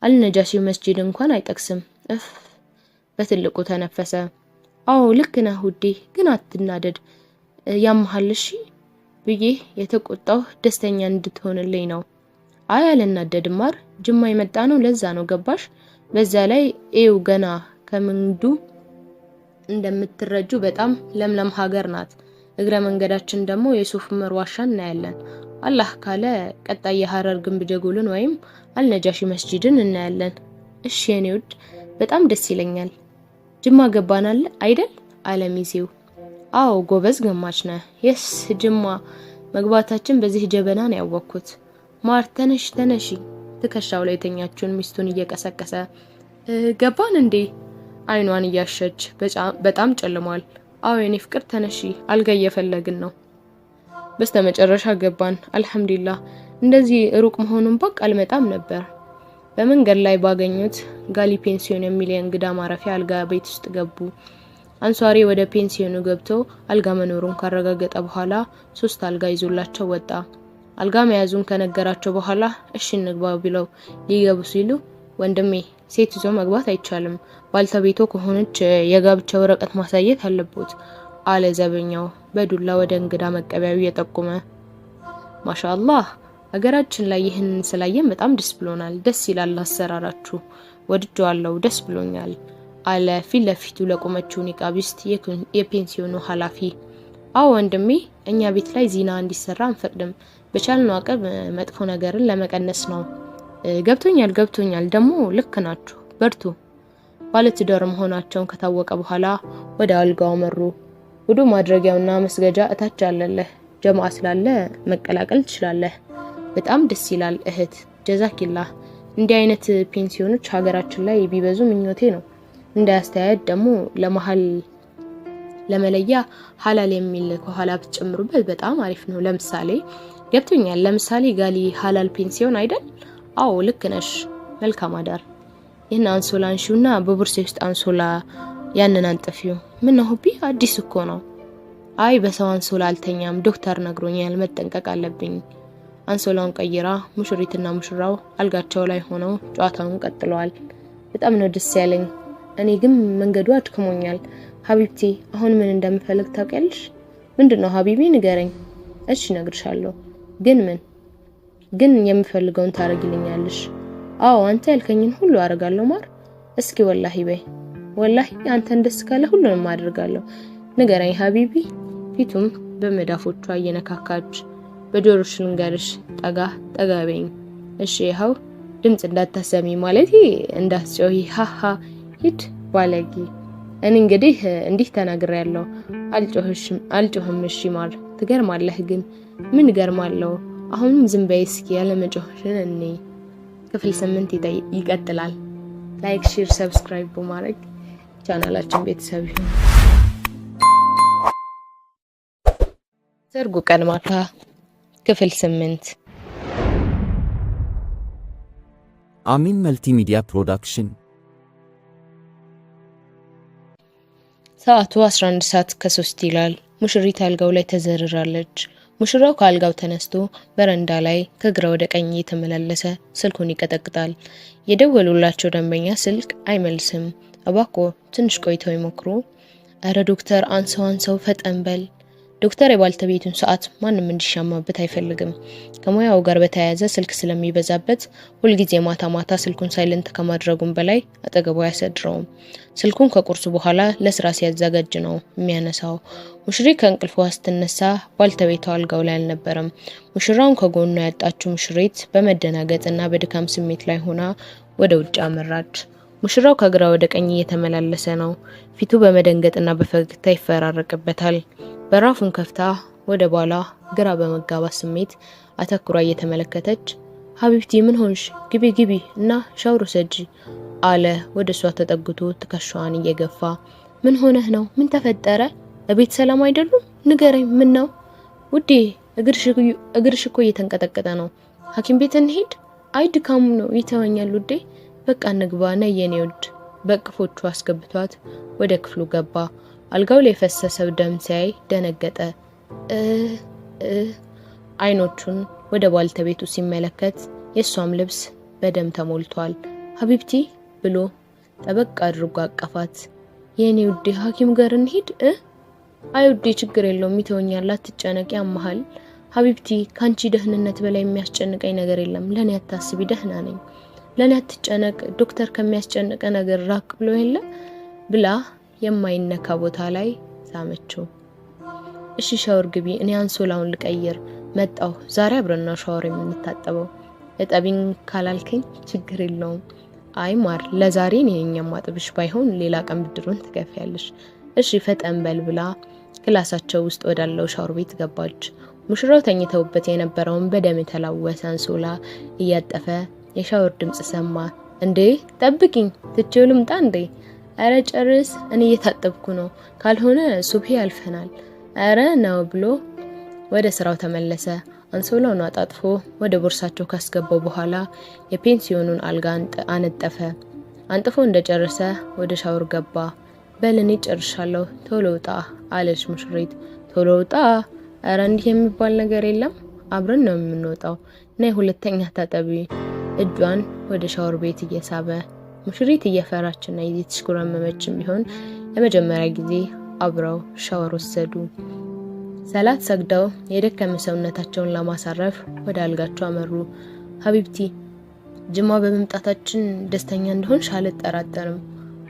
Speaker 1: አልነጃሺ መስጂድ እንኳን አይጠቅስም። እፍ በትልቁ ተነፈሰ። አዎ ልክ ነህ ውዴ፣ ግን አትናደድ፣ ያምሃል እሺ ብዬ የተቆጣው ደስተኛ እንድትሆንልኝ ነው። አይ አልናደድም ማር፣ ጅማ የመጣ ነው ለዛ ነው ገባሽ? በዛ ላይ ኤው ገና ከምንዱ እንደምትረጁ በጣም ለምለም ሀገር ናት። እግረ መንገዳችን ደግሞ የሶፍ ዑመር ዋሻ እናያለን። አላህ ካለ ቀጣይ የሀረር ግንብ ጀጎልን ወይም አልነጃሺ መስጂድን እናያለን። እሺ የኔ ውድ በጣም ደስ ይለኛል። ጅማ ገባናል አይደል? አለ ሚዜው። አዎ ጎበዝ ገማች ነህ። Yes ጅማ መግባታችን በዚህ ጀበና ነው ያወቅኩት። ማር ተነሽ ተነሺ፣ ትከሻው ላይ የተኛችውን ሚስቱን እየቀሰቀሰ ገባን እንዴ? አይኗን እያሸች በጣም ጨልሟል። አዎ የኔ ፍቅር ተነሺ፣ አልጋ እየፈለግን ነው። በስተመጨረሻ ገባን። አልሐምዱሊላህ እንደዚህ ሩቅ መሆኑን በቃ አልመጣም ነበር። በመንገድ ላይ ባገኙት ጋሊ ፔንሲዮን የሚል የእንግዳ ማረፊያ አልጋ ቤት ውስጥ ገቡ። አንሷሪ ወደ ፔንሲዮኑ ገብቶ አልጋ መኖሩን ካረጋገጠ በኋላ 3 አልጋ ይዞላቸው ወጣ። አልጋ መያዙን ከነገራቸው በኋላ እሺ እንግባ ብለው ሊገቡ ሲሉ ወንድሜ ሴት ይዞ መግባት አይቻልም፣ ባልተቤቶ ከሆነች የጋብቻ ወረቀት ማሳየት አለቦት አለ ዘበኛው በዱላ ወደ እንግዳ መቀበያው እየጠቆመ። ማሻአላህ ሀገራችን ላይ ይህንን ስላየን በጣም ደስ ብሎናል። ደስ ይላል አሰራራችሁ፣ ወድጄዋለሁ፣ ደስ ብሎኛል አለ ፊት ለፊቱ ለቆመችው ኒቃቢስት የፔንሲዮኑ ኃላፊ። አዎ ወንድሜ እኛ ቤት ላይ ዚና እንዲሰራ አንፈቅድም። በቻልነው አቅም መጥፎ ነገርን ለመቀነስ ነው። ገብቶኛል ገብቶኛል፣ ደግሞ ልክ ናችሁ፣ በርቱ። ባለትዳር መሆናቸውን ከታወቀ በኋላ ወደ አልጋው መሩ። ውዱ ማድረጊያውና መስገጃ እታች አለልህ። ጀማዓ ስላለ መቀላቀል ትችላለህ። በጣም ደስ ይላል እህት፣ ጀዛኪላህ። እንዲህ አይነት ፔንሲዮኖች ሀገራችን ላይ ቢበዙ ምኞቴ ነው። እንደ አስተያየት ደግሞ ለመሀል ለመለያ ሀላል የሚል ከኋላ ብትጨምሩበት በጣም አሪፍ ነው። ለምሳሌ ገብቶኛል። ለምሳሌ ጋሊ ሀላል ፔንሲዮን አይደል? አዎ ልክ ነሽ። መልካም አዳር። ይህን አንሶላ አንሺውና በቦርሴ ውስጥ አንሶላ ያንን አንጥፊው። ምን ነው حبي አዲስ እኮ ነው። አይ በሰው አንሶላ አልተኛም፣ ዶክተር ነግሮኛል፣ መጠንቀቅ አለብኝ። አንሶላውን ቀይራ ሙሽሪትና ሙሽራው አልጋቸው ላይ ሆነው ጨዋታውን ቀጥለዋል። በጣም ነው ደስ ያለኝ። እኔ ግን መንገዱ አድክሞኛል። حبيبتي አሁን ምን እንደምፈልግ ታውቂያለሽ? ምንድነው حبيبي ንገረኝ። እሺ እነግርሻለሁ። ግን ምን ግን የምፈልገውን ታረጊልኛለሽ? አዎ አንተ ያልከኝን ሁሉ አደርጋለሁ ማር። እስኪ ወላሂ በይ። ወላሂ አንተን ደስ ካለ ሁሉንም አደርጋለሁ። ንገረኝ حبيبي። ፊቱም በመዳፎቿ እየነካካች በጆሮሽ ልንገርሽ፣ ጠጋ ጠጋ በይኝ። እሺ ይኸው ድምጽ እንዳታሰሚ ማለት እንዳትጮሂ። ሃሃ ሂድ ባለጌ። እኔ እንግዲህ እንዲህ ተናግሬያለሁ። አልጮህሽም አልጮህም። እሺ ማር ትገርማለህ። ግን ምን እገርማለሁ? አሁንም ዝም በይ እስኪ ያለመጮህሽን እኔ። ክፍል 8 ይቀጥላል። Like፣ share፣ subscribe በማድረግ ቻናላችን ቤተሰብ ይሁን። ሰርጉ ቀን ማታ ክፍል 8።
Speaker 2: አሚን መልቲሚዲያ ፕሮዳክሽን።
Speaker 1: ሰዓቱ 11 ሰዓት ከ3 ይላል። ሙሽሪት አልጋው ላይ ተዘርራለች። ሙሽራው ከአልጋው ተነስቶ በረንዳ ላይ ከግራ ወደ ቀኝ እየተመላለሰ ስልኩን ይቀጠቅጣል። የደወሉላቸው ደንበኛ ስልክ አይመልስም። እባክዎ ትንሽ ቆይተው ይሞክሩ። እረ ዶክተር አንሰው አንሰው ፈጠን በል። ዶክተር የባልተቤቱን ሰዓት ማንም እንዲሻማበት አይፈልግም። ከሙያው ጋር በተያያዘ ስልክ ስለሚበዛበት ሁልጊዜ ማታ ማታ ስልኩን silent ከማድረጉም በላይ አጠገቡ አያሳድረውም። ስልኩን ከቁርሱ በኋላ ለስራ ሲያዘጋጅ ነው የሚያነሳው። ሙሽሪት ከእንቅልፏ ስትነሳ ባልተቤቷ አልጋው ላይ አልነበረም። ሙሽራውን ከጎኗ ያጣችው ሙሽሪት በመደናገጥና በድካም ስሜት ላይ ሆና ወደ ውጭ አመራች። ሙሽራው ከግራ ወደ ቀኝ እየተመላለሰ ነው። ፊቱ በመደንገጥና በፈገግታ ይፈራረቅበታል። በራፉን ከፍታ ወደ ባሏ ግራ በመጋባት ስሜት አተኩራ እየተመለከተች حبيبتي ምን ሆንሽ? ግቢ ግቢ እና ሻወር ውሰጂ አለ ወደ እሷ ተጠግቶ ትከሻዋን እየገፋ። ምን ሆነህ ነው? ምን ተፈጠረ? እቤት ሰላም አይደሉም? ንገረኝ፣ ምን ነው ውዴ? እግርሽ እኮ እየተንቀጠቀጠ ነው። ሐኪም ቤት እንሂድ? አይ ድካሙ ነው፣ ይተወኛል ውዴ። በቃ እንግባ፣ ነይ የኔ ውድ። በእቅፎቹ አስገብቷት ወደ ክፍሉ ገባ። አልጋው ላይ የፈሰሰው ደም ሲያይ ደነገጠ። እ እ አይኖቹን ወደ ባልተቤቱ ሲመለከት የእሷም ልብስ በደም ተሞልቷል። حبيبتي ብሎ ጠበቅ አድርጎ አቀፋት። የኔ ውዴ ሐኪም ጋር እንሂድ እ አይ ውዴ ችግር የለውም ይተወኛል፣ አትጨነቂ፣ ያመሃል። حبيبتي ካንቺ ደህንነት በላይ የሚያስጨንቀኝ ነገር የለም። ለኔ አታስቢ፣ ደህና ነኝ። ለኔ አትጨነቅ፣ ዶክተር ከሚያስጨንቀ ነገር ራቅ ብሎ የለ ብላ የማይነካ ቦታ ላይ ሳመችው። እሺ ሻወር ግቢ፣ እኔ አንሶላውን ልቀይር መጣሁ። ዛሬ አብረን ነው ሻወር የምንታጠበው። እጠቢኝ ካላልከኝ ችግር የለውም። አይ ማር፣ ለዛሬ እኔ ነኝ የማጥብሽ፣ ባይሆን ሌላ ቀን ብድሩን ትከፍያለሽ። እሺ ፈጠን በል ብላ ክላሳቸው ውስጥ ወዳለው ሻወር ቤት ገባች። ሙሽራው ተኝተውበት የነበረውን በደም የተላወሰ አንሶላ እያጠፈ የሻወር ድምጽ ሰማ። እንዴ ጠብቂኝ፣ ትቼው ልምጣ እንዴ? አረ ጨርስ፣ እኔ እየታጠብኩ ነው፣ ካልሆነ ሱብሂ ያልፈናል። አረ ነው ብሎ ወደ ስራው ተመለሰ። አንሶላውን አጣጥፎ ወደ ቦርሳቸው ካስገባው በኋላ የፔንሲዮኑን አልጋ አነጠፈ። አንጥፎ እንደጨረሰ ወደ ሻወር ገባ። በል እኔ ጨርሻለሁ፣ ቶሎ ውጣ አለች ሙሽሪት። ቶሎ ውጣ? አረ እንዲህ የሚባል ነገር የለም፣ አብረን ነው የምንወጣው። ነይ ሁለተኛ ታጠቢ። እጇን ወደ ሻወር ቤት እየሳበ ሙሽሪት እየፈራችና እየተሽኮረመመችም ቢሆን ለመጀመሪያ ጊዜ አብረው ሻወር ወሰዱ። ሰላት ሰግደው የደከመ ሰውነታቸውን ለማሳረፍ ወደ አልጋቸው አመሩ። حبيبتي ጅማ በመምጣታችን ደስተኛ እንደሆንሽ አልጠራጠርም።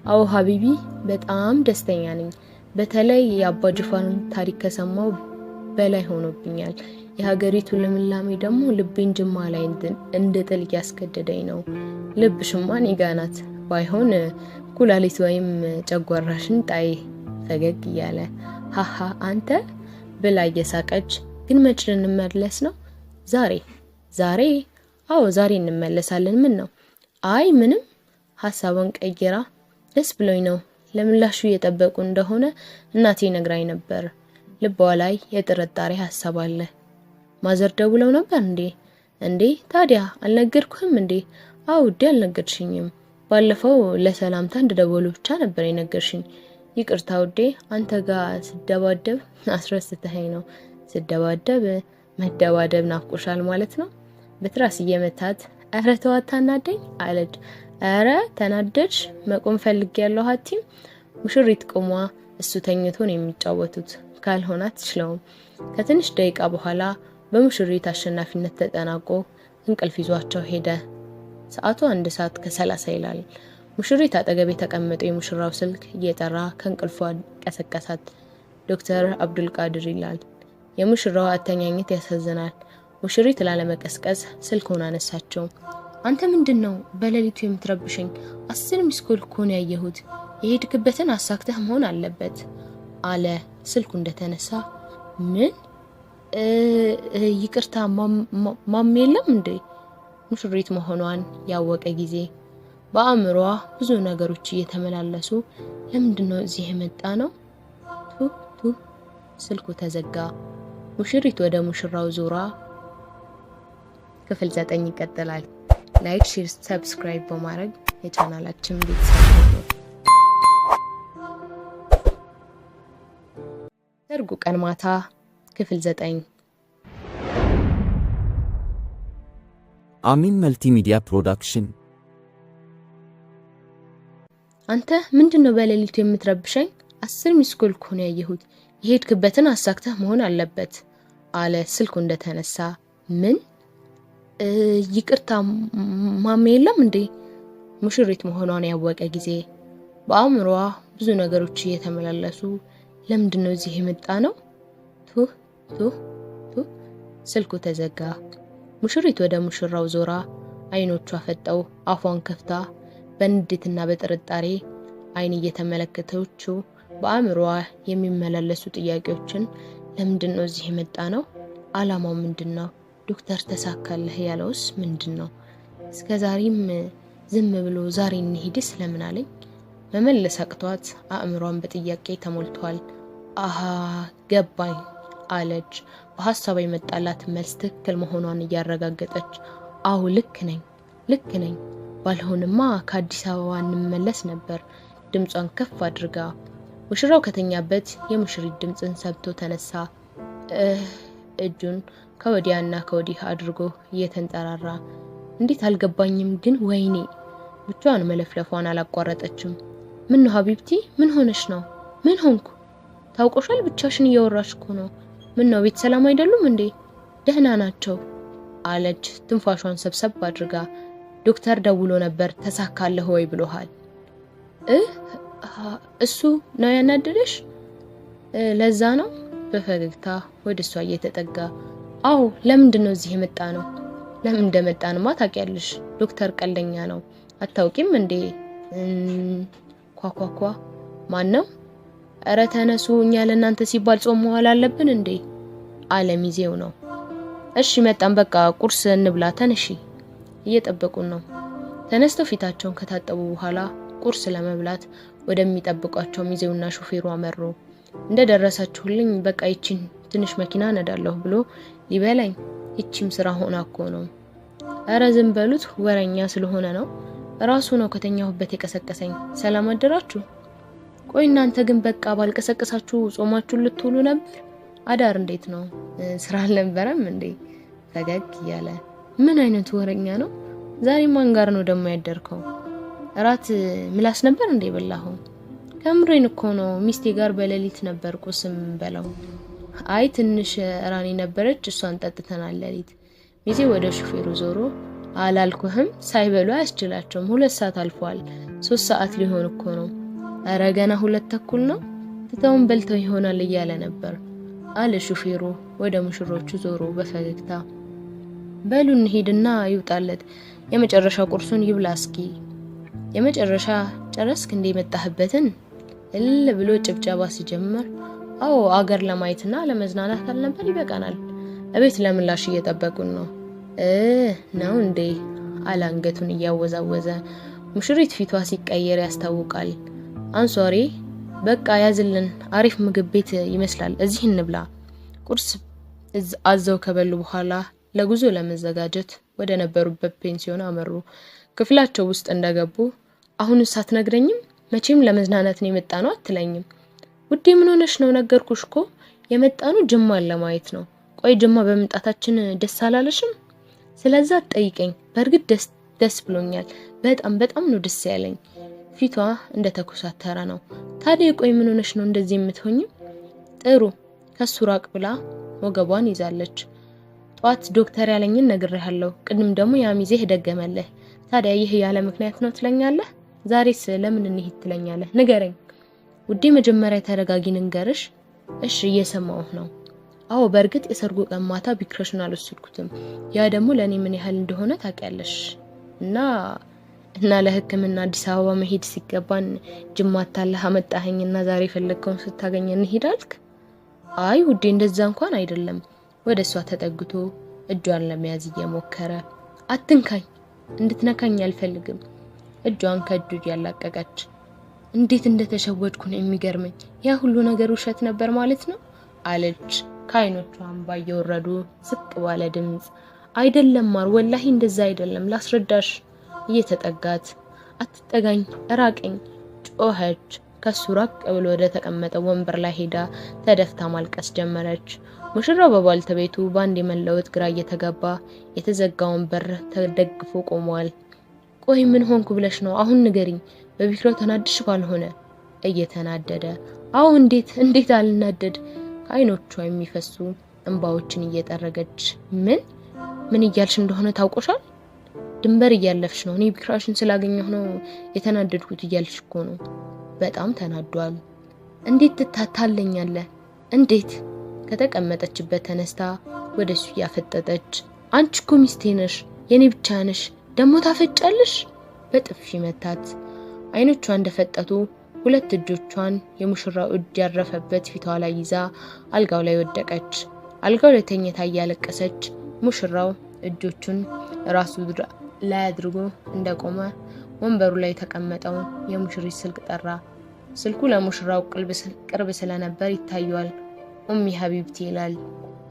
Speaker 1: አዎ حبيبي በጣም ደስተኛ ነኝ። በተለይ የአባ ጅፋርን ታሪክ ከሰማው በላይ ሆኖብኛል። የሀገሪቱ ልምላሜ ደግሞ ልቤን ጅማ ላይ እንድጥል እያስገደደኝ ነው። ልብሽማ እኔ ጋ ናት። ባይሆን ኩላሊት ወይም ጨጓራሽን ጣይ። ፈገግ እያለ ሀሀ አንተ ብላ እየሳቀች ግን መች ልንመለስ ነው? ዛሬ ዛሬ? አዎ ዛሬ እንመለሳለን። ምን ነው? አይ ምንም። ሀሳቧን ቀይራ ደስ ብሎኝ ነው። ለምላሹ እየጠበቁ እንደሆነ እናቴ ነግራኝ ነበር። ልቧ ላይ የጥርጣሬ ሀሳብ አለ። ማዘር ደውለው ነበር እንዴ? እንዴ ታዲያ አልነገርኩህም እንዴ? አዎ ውዴ አልነገርሽኝም። ባለፈው ለሰላምታ እንደደወሉ ብቻ ነበር የነገርሽኝ። ይቅርታ ውዴ፣ አንተ ጋር ስደባደብ አስረስተኸኝ ነው። ስደባደብ መደባደብ ናፍቆሻል ማለት ነው። በትራስ እየመታት ኧረ ተው አታናደኝ አለች። ኧረ ተናደድሽ? መቆም ፈልጌያለሁ ሀቲም። ሙሽሪት ቆሟ እሱ ተኝቶ ነው የሚጫወቱት። ካልሆነ አትችለውም። ከትንሽ ደቂቃ በኋላ በሙሽሪት አሸናፊነት ተጠናቆ እንቅልፍ ይዟቸው ሄደ። ሰዓቱ 1:30 ይላል። ሙሽሪት አጠገብ የተቀመጠው የሙሽራው ስልክ እየጠራ ከእንቅልፏ ቀሰቀሳት። ዶክተር አብዱልቃድር ይላል። የሙሽራው አተኛኘት ያሳዝናል። ሙሽሪት ላለመቀስቀስ ስልኩን አነሳቸው። አንተ ምንድን ነው በሌሊቱ የምትረብሸኝ? 10 missed call እኮ ነው ያየሁት። የሄድክበትን አሳክተህ መሆን አለበት አለ ስልኩ እንደተነሳ። ምን ይቅርታ ማም የለም እንዴ? ሙሽሪት መሆኗን ያወቀ ጊዜ በአእምሯ ብዙ ነገሮች እየተመላለሱ ለምንድን ነው እዚህ የመጣ ነው? ቱ ቱ ስልኩ ተዘጋ። ሙሽሪት ወደ ሙሽራው ዞራ። ክፍል 9 ይቀጥላል። Like፣ share፣ subscribe በማድረግ የቻናላችን ቤተሰብ ሁኑ። ሰርጉ ቀን ማታ ክፍል 9።
Speaker 2: አሚን Multimedia Production።
Speaker 1: አንተ ምንድን ነው በሌሊቱ የምትረብሸኝ? 10 missed call እኮ ነው ያየሁት። የሄድክበትን አሳክተህ መሆን አለበት አለ ስልኩ እንደተነሳ። ምን? ይቅርታ ማሜ የለም እንዴ? ሙሽሪት መሆኗን ያወቀ ጊዜ በአእምሮዋ ብዙ ነገሮች እየተመላለሱ ለምንድን ነው እዚህ የመጣ ነው? ቱህ ቱህ ቱህ። ስልኩ ተዘጋ። ሙሽሪት ወደ ሙሽራው ዞራ አይኖቿ ፈጠው አፏን ከፍታ በንዴትና በጥርጣሬ አይን እየተመለከተችው በአእምሮዋ የሚመላለሱ ጥያቄዎችን ለምንድን ነው እዚህ የመጣ ነው? አላማው ምንድን ነው? ዶክተር ተሳካለህ ያለውስ ምንድን ነው? እስከ ዛሬም ዝም ብሎ ዛሬ እንሂድስ ለምን አለኝ? መመለስ አቅቷት አእምሯን በጥያቄ ተሞልቷል። አሃ ገባኝ አለች በሀሳቧ የመጣላት መልስ ትክክል መሆኗን እያረጋገጠች። አዎ ልክ ነኝ፣ ልክ ነኝ። ባልሆንማ ከአዲስ አበባ እንመለስ ነበር። ድምጿን ከፍ አድርጋ። ሙሽራው ከተኛበት የሙሽሪት ድምፅን ሰምቶ ተነሳ። እጁን ከወዲያና ከወዲህ አድርጎ እየተንጠራራ እንዴት አልገባኝም ግን ወይኔ። ብቻዋን መለፍለፏን አላቋረጠችም። ምን ነው ሀቢብቲ፣ ምን ሆነሽ ነው? ምን ሆንኩ? ታውቆሻል፣ ብቻሽን እያወራሽ እኮ ነው። ምን ነው ቤት ሰላም አይደሉም እንዴ? ደህና ናቸው አለች ትንፋሿን ሰብሰብ አድርጋ። ዶክተር ደውሎ ነበር፣ ተሳካለህ ወይ ብሎሃል። እሱ ነው ያናደደሽ? ለዛ ነው። በፈገግታ ወደ እሷ እየተጠጋ አዎ፣ ለምንድን ነው እዚህ የመጣ ነው? ለምን እንደመጣንማ ታውቂያለሽ። ዶክተር ቀልደኛ ነው። አታውቂም እንዴ? ኳኳኳ። ማን ነው? እረ ተነሱ፣ እኛ ለእናንተ ሲባል ጾም መዋል አለብን እንዴ? አለ ሚዜው ነው። እሺ መጣን፣ በቃ ቁርስ እንብላ፣ ተነሺ። እየጠበቁን ነው። ተነስተው ፊታቸውን ከታጠቡ በኋላ ቁርስ ለመብላት ወደሚጠብቋቸው ሚዜውና ሾፌሩ አመሩ። እንደደረሳችሁልኝ በቃ ይቺን ትንሽ መኪና እነዳለሁ ብሎ ሊበላኝ፣ ይቺም ስራ ሆና እኮ ነው። እረ ዝም በሉት፣ ወረኛ ስለሆነ ነው። ራሱ ነው ከተኛሁበት የቀሰቀሰኝ። ሰላም አደራችሁ። ቆይ እናንተ ግን በቃ ባልቀሰቀሳችሁ ጾማችሁን ልትውሉ ነበር? አዳር እንዴት ነው? ስራ አልነበረም እንዴ? ፈገግ እያለ ምን አይነቱ ወረኛ ነው? ዛሬ ማን ጋር ነው ደግሞ ያደርከው? እራት ምላስ ነበር እንዴ በላኸው? ከምሬን እኮ ነው፣ ሚስቴ ጋር በሌሊት ነበር ቁርስም በላው። አይ ትንሽ ራኒ ነበረች፣ እሷን ጠጥተናል ሌሊት። ሚዜ ወደ ሹፌሩ ዞሮ አላልኩህም ሳይበሉ አያስችላቸውም። 2 ሰዓት አልፏል። 3 ሰዓት ሊሆን እኮ ነው። እረ ገና 2:30 ነው። ትተውን በልተው ይሆናል እያለ ነበር አለ ሹፌሩ ወደ ሙሽሮቹ ዞሮ በፈገግታ። በሉ እንሂድና ይውጣለት፣ የመጨረሻ ቁርሱን ይብላ እስኪ። የመጨረሻ ጨረስክ እንዴ የመጣህበትን? እልል ብሎ ጭብጨባ ሲጀምር አዎ አገር ለማየትና ለመዝናናት አልነበር? ይበቃናል። እቤት ለምላሽ እየጠበቁን ነው። ነው እንዴ አለ አንገቱን እያወዛወዘ። ሙሽሪት ፊቷ ሲቀየር ያስታውቃል። አንሷሪ በቃ ያዝልን፣ አሪፍ ምግብ ቤት ይመስላል፣ እዚህ እንብላ። ቁርስ አዘው ከበሉ በኋላ ለጉዞ ለመዘጋጀት ወደ ነበሩበት ፔንሲዮን አመሩ። ክፍላቸው ውስጥ እንደገቡ አሁንስ አትነግረኝም? መቼም ለመዝናናት ነው የመጣነው አትለኝም? ውዴ ምን ሆነሽ ነው? ነገርኩሽ እኮ የመጣነው ጅማን ለማየት ነው። ቆይ ጅማ በመምጣታችን ደስ አላለሽም? ስለዛ አትጠይቀኝ። በእርግጥ ደስ ብሎኛል። በጣም በጣም ነው ደስ ያለኝ። ፊቷ እንደ ተኮሳተረ ነው። ታዲያ ቆይ ምን ሆነሽ ነው እንደዚህ የምትሆኝው? ጥሩ ከሱ ራቅ ብላ ወገቧን ይዛለች። ጧት ዶክተር ያለኝን ነግሬሃለሁ። ቅድም ደግሞ ያ ሚዜህ ደገመልህ። ታዲያ ይህ ያለ ምክንያት ነው ትለኛለህ? ዛሬስ ለምን እንሂድ ትለኛለህ? ንገረኝ ውዴ። መጀመሪያ ተረጋጊ ንገርሽ። እሺ እየሰማሁህ ነው። አዎ በእርግጥ የሰርጉ ቀን ማታ ቢክረሽን አልወሰድኩትም። ያ ደግሞ ለኔ ምን ያህል እንደሆነ ታውቂያለሽ። እና እና ለሕክምና አዲስ አበባ መሄድ ሲገባን ጅማ አታለህ አመጣኸኝና ዛሬ የፈለግከውን ስታገኝ እንሂድ አልክ? አይ ውዴ እንደዛ እንኳን አይደለም። ወደ እሷ ተጠግቶ እጇን ለመያዝ እየሞከረ አትንካኝ፣ እንድትነካኝ አልፈልግም። እጇን ከእጁ እያላቀቀች እንዴት እንደተሸወድኩ ነው የሚገርመኝ። ያ ሁሉ ነገር ውሸት ነበር ማለት ነው አለች ከአይኖቿ እንባ እየወረዱ ዝቅ ባለ ድምጽ። አይደለም ማር፣ ወላሂ እንደዛ አይደለም፣ ላስረዳሽ። እየተጠጋት አትጠጋኝ፣ ራቀኝ ጮኸች። ከሱ ራቅ ብሎ ወደ ተቀመጠው ወንበር ላይ ሄዳ ተደፍታ ማልቀስ ጀመረች። ሙሽራው በባልተቤቱ ባንድ የመለወጥ ግራ እየተጋባ የተዘጋውን በር ተደግፎ ቆሟል። ቆይ ምን ሆንኩ ብለሽ ነው አሁን ንገሪኝ። በቢክራው ተናድሽ ባልሆነ እየተናደደ። አዎ እንዴት እንዴት አልናደድ? ከአይኖቿ የሚፈሱ እንባዎችን እየጠረገች፣ ምን ምን እያልሽ እንደሆነ ታውቆሻል? ድንበር እያለፍሽ ነው። እኔ ቢክራሽን ስላገኘሁ ነው የተናደድኩት እያልሽ እኮ ነው። በጣም ተናዷል። እንዴት ትታታለኛለህ? እንዴት? ከተቀመጠችበት ተነስታ ወደሱ እያፈጠጠች፣ አንቺ እኮ ሚስቴ ነሽ፣ የኔ ብቻ ነሽ፣ ደግሞ ታፈጫለሽ። በጥፊ መታት። አይኖቿ እንደፈጠጡ ሁለት እጆቿን የሙሽራው እጅ ያረፈበት ፊቷ ላይ ይዛ አልጋው ላይ ወደቀች። አልጋው ላይ ተኝታ እያለቀሰች ሙሽራው እጆቹን ራሱ ላይ አድርጎ እንደቆመ ወንበሩ ላይ የተቀመጠው የሙሽሪት ስልክ ጠራ። ስልኩ ለሙሽራው ቅርብ ስለነበር ይታየዋል። ኡሚ ሀቢብቲ ይላል።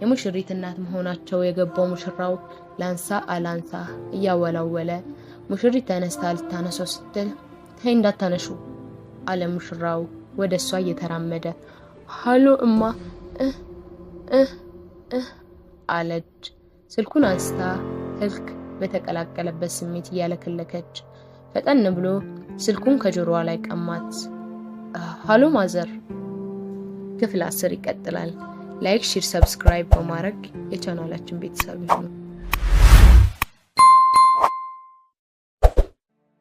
Speaker 1: የሙሽሪት እናት መሆናቸው የገባው ሙሽራው ላንሳ አላንሳ እያወላወለ፣ ሙሽሪት ተነስታ ልታነሳው ስትል ተይ እንዳታነሹ አለ ሙሽራው ወደ እሷ እየተራመደ። ሃሎ እማ እህ እህ እህ አለች። ስልኩን አንስታ ህልክ በተቀላቀለበት ስሜት እያለከለከች፣ ፈጠን ብሎ ስልኩን ከጆሮዋ ላይ ቀማት። ሃሎ mother። ክፍል 10 ይቀጥላል። Like፣ share፣ subscribe በማድረግ የቻናላችን ቤተሰብ ይሁኑ።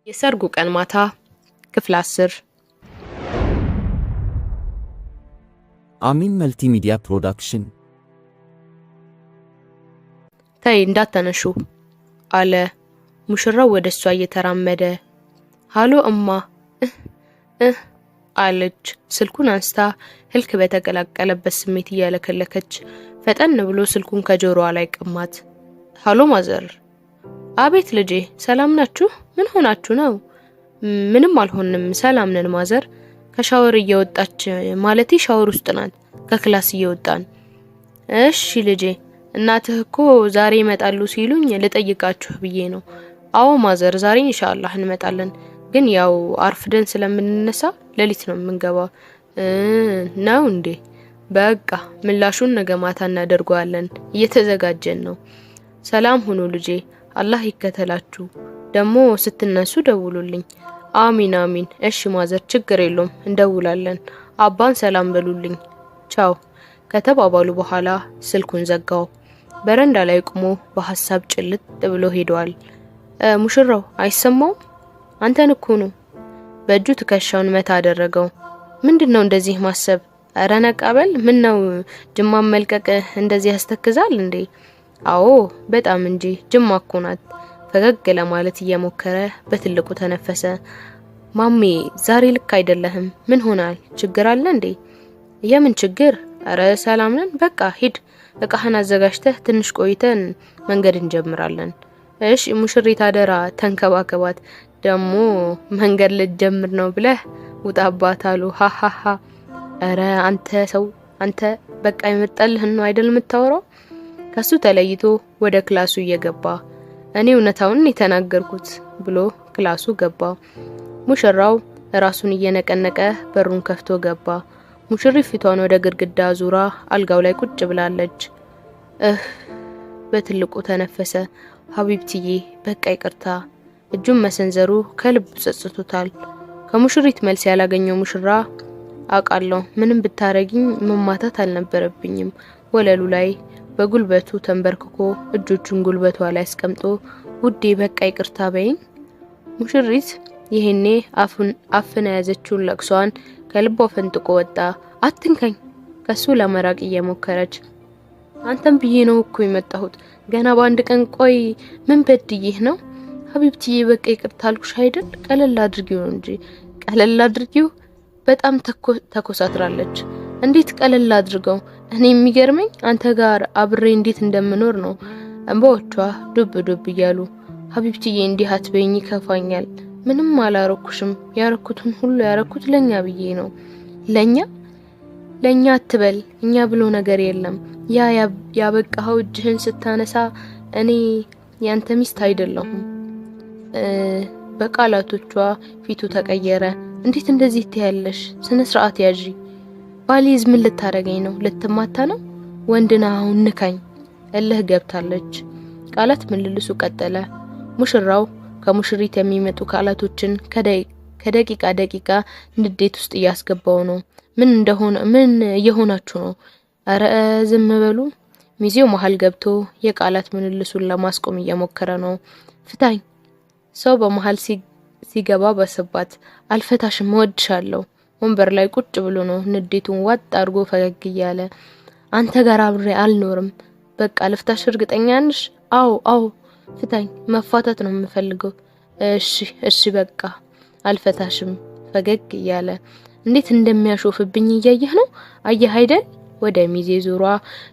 Speaker 1: የሰርጉ ቀን ማታ፣ ክፍል 10።
Speaker 2: አሚን Multimedia Production።
Speaker 1: ተይ እንዳታነሹ አለ ሙሽራው ወደ እሷ እየተራመደ። ሃሎ እማ እህ እህ አለች። ስልኩን አንስታ ህልክ በተቀላቀለበት ስሜት እያለከለከች፣ ፈጠን ብሎ ስልኩን ከጆሮዋ ላይ ቀማት። ሃሎ mother። አቤት ልጄ፣ ሰላም ናችሁ? ምን ሆናችሁ ነው? ምንም አልሆንም፣ ሰላም ነን mother። ከሻወር እየወጣች፣ ማለቴ ሻወር ውስጥ ናት። ከ class እየወጣን። እሺ ልጄ፣ እናትህ እኮ ዛሬ ይመጣሉ ሲሉኝ ልጠይቃችሁ ብዬ ነው። አዎ mother፣ ዛሬ ኢንሻአላህ እንመጣለን። ግን ያው አርፍደን ስለምንነሳ ሌሊት ነው የምንገባው። ነው እንዴ? በቃ ምላሹን ነገ ማታ እናደርገዋለን። እየተዘጋጀን ነው። ሰላም ሁኑ ልጄ፣ አላህ ይከተላችሁ። ደግሞ ስትነሱ ደውሉልኝ። አሚን አሚን። እሺ mother፣ ችግር የለውም፣ እንደውላለን። አባን ሰላም በሉልኝ። ቻው ከተባባሉ በኋላ ስልኩን ዘጋው። በረንዳ ላይ ቆሞ በሀሳብ ጭልጥ ብሎ ሄደዋል። ሙሽራው አይሰማውም? አንተን እኮ ነው። በእጁ ትከሻውን መታ አደረገው። ምንድነው እንደዚህ ማሰብ? እረ ነቃ በል። ምን ነው ጅማን መልቀቅ እንደዚህ ያስተክዛል እንዴ? አዎ በጣም እንጂ፣ ጅማ እኮ ናት። ፈገግ ለማለት እየሞከረ በትልቁ ተነፈሰ። ማሜ፣ ዛሬ ልክ አይደለህም። ምን ሆናል? ችግር አለ እንዴ? የምን ችግር? እረ ሰላም ነን። በቃ ሂድ፣ እቃህን አዘጋጅተህ ትንሽ ቆይተን መንገድ እንጀምራለን። እሺ፣ ሙሽሪት አደራ ተንከባከባት። ደግሞ መንገድ ልጀምር ነው ብለህ ውጣባት አሉ። ሃሃሃ። እረ አንተ ሰው አንተ፣ በቃ የመጣልህን ነው አይደል የምታወራው? ከሱ ተለይቶ ወደ ክላሱ እየገባ እኔ እውነታውን የተናገርኩት ብሎ ክላሱ ገባ። ሙሽራው ራሱን እየነቀነቀ በሩን ከፍቶ ገባ። ሙሽሪት ፊቷን ወደ ግድግዳ ዙራ አልጋው ላይ ቁጭ ብላለች። እህ በትልቁ ተነፈሰ። ሀቢብትዬ፣ በቃ ይቅርታ። እጁን መሰንዘሩ ከልቡ ጸጽቶታል። ከሙሽሪት መልስ ያላገኘው ሙሽራ አውቃለሁ፣ ምንም ብታረጊኝ መማታት አልነበረብኝም። ወለሉ ላይ በጉልበቱ ተንበርክኮ እጆቹን ጉልበቷ ላይ አስቀምጦ ውዴ፣ በቃ ይቅርታ በይኝ። ሙሽሪት ይሄኔ አፍና የያዘችውን ለቅሷን ከልቧ ፈንጥቆ ወጣ። አትንከኝ። ከሱ ለመራቅ እየሞከረች፣ አንተም ብዬ ነው እኮ የመጣሁት ገና በአንድ ቀን። ቆይ ምን በድዬህ ነው? ሀቢብትዬ፣ በቃ ይቅርታ አልኩሽ አይደል? ቀለል አድርጊው እንጂ። ቀለል አድርጊው። በጣም ተኮሳትራለች። እንዴት ቀለል አድርገው? እኔ የሚገርመኝ አንተ ጋር አብሬ እንዴት እንደምኖር ነው። እንባዎቿ ዱብ ዱብ እያሉ፣ ሀቢብትዬ፣ እንዲህ አትበይኝ፣ ይከፋኛል። ምንም አላረኩሽም። ያረኩትን ሁሉ ያረኩት ለኛ ብዬ ነው። ለኛ ለኛ አትበል። እኛ ብሎ ነገር የለም። ያ ያበቃኸው እጅህን ስታነሳ እኔ ያንተ ሚስት አይደለሁም። በቃላቶቿ ፊቱ ተቀየረ። እንዴት እንደዚህ ትያለሽ? ስነ ስርዓት ያዢ። ባሊዝ ምን ልታረገኝ ነው? ልትማታ ነው? ወንድና አሁን ንካኝ። እልህ ገብታለች። ቃላት ምልልሱ ቀጠለ። ሙሽራው ከሙሽሪት የሚመጡ ቃላቶችን ከደቂቃ ደቂቃ ንዴት ውስጥ እያስገባው ነው። ምን እንደሆነ ምን እየሆናችሁ ነው? አረ ዝም በሉ። ሚዜው መሃል ገብቶ የቃላት ምልልሱን ለማስቆም እየሞከረ ነው። ፍታኝ። ሰው በመሃል ሲገባ በስባት። አልፈታሽም፣ እወድሻለሁ። ወንበር ላይ ቁጭ ብሎ ነው ንዴቱን ዋጥ አድርጎ ፈገግ እያለ። አንተ ጋር አብሬ አልኖርም። በቃ ልፍታሽ፣ እርግጠኛ ነሽ? አዎ አዎ፣ ፍታኝ። መፋታት ነው የምፈልገው። እሺ እሺ፣ በቃ አልፈታሽም። ፈገግ እያለ እንዴት እንደሚያሾፍብኝ እያየህ ነው። አየህ አይደል? ወደ ሚዜ ዙሯ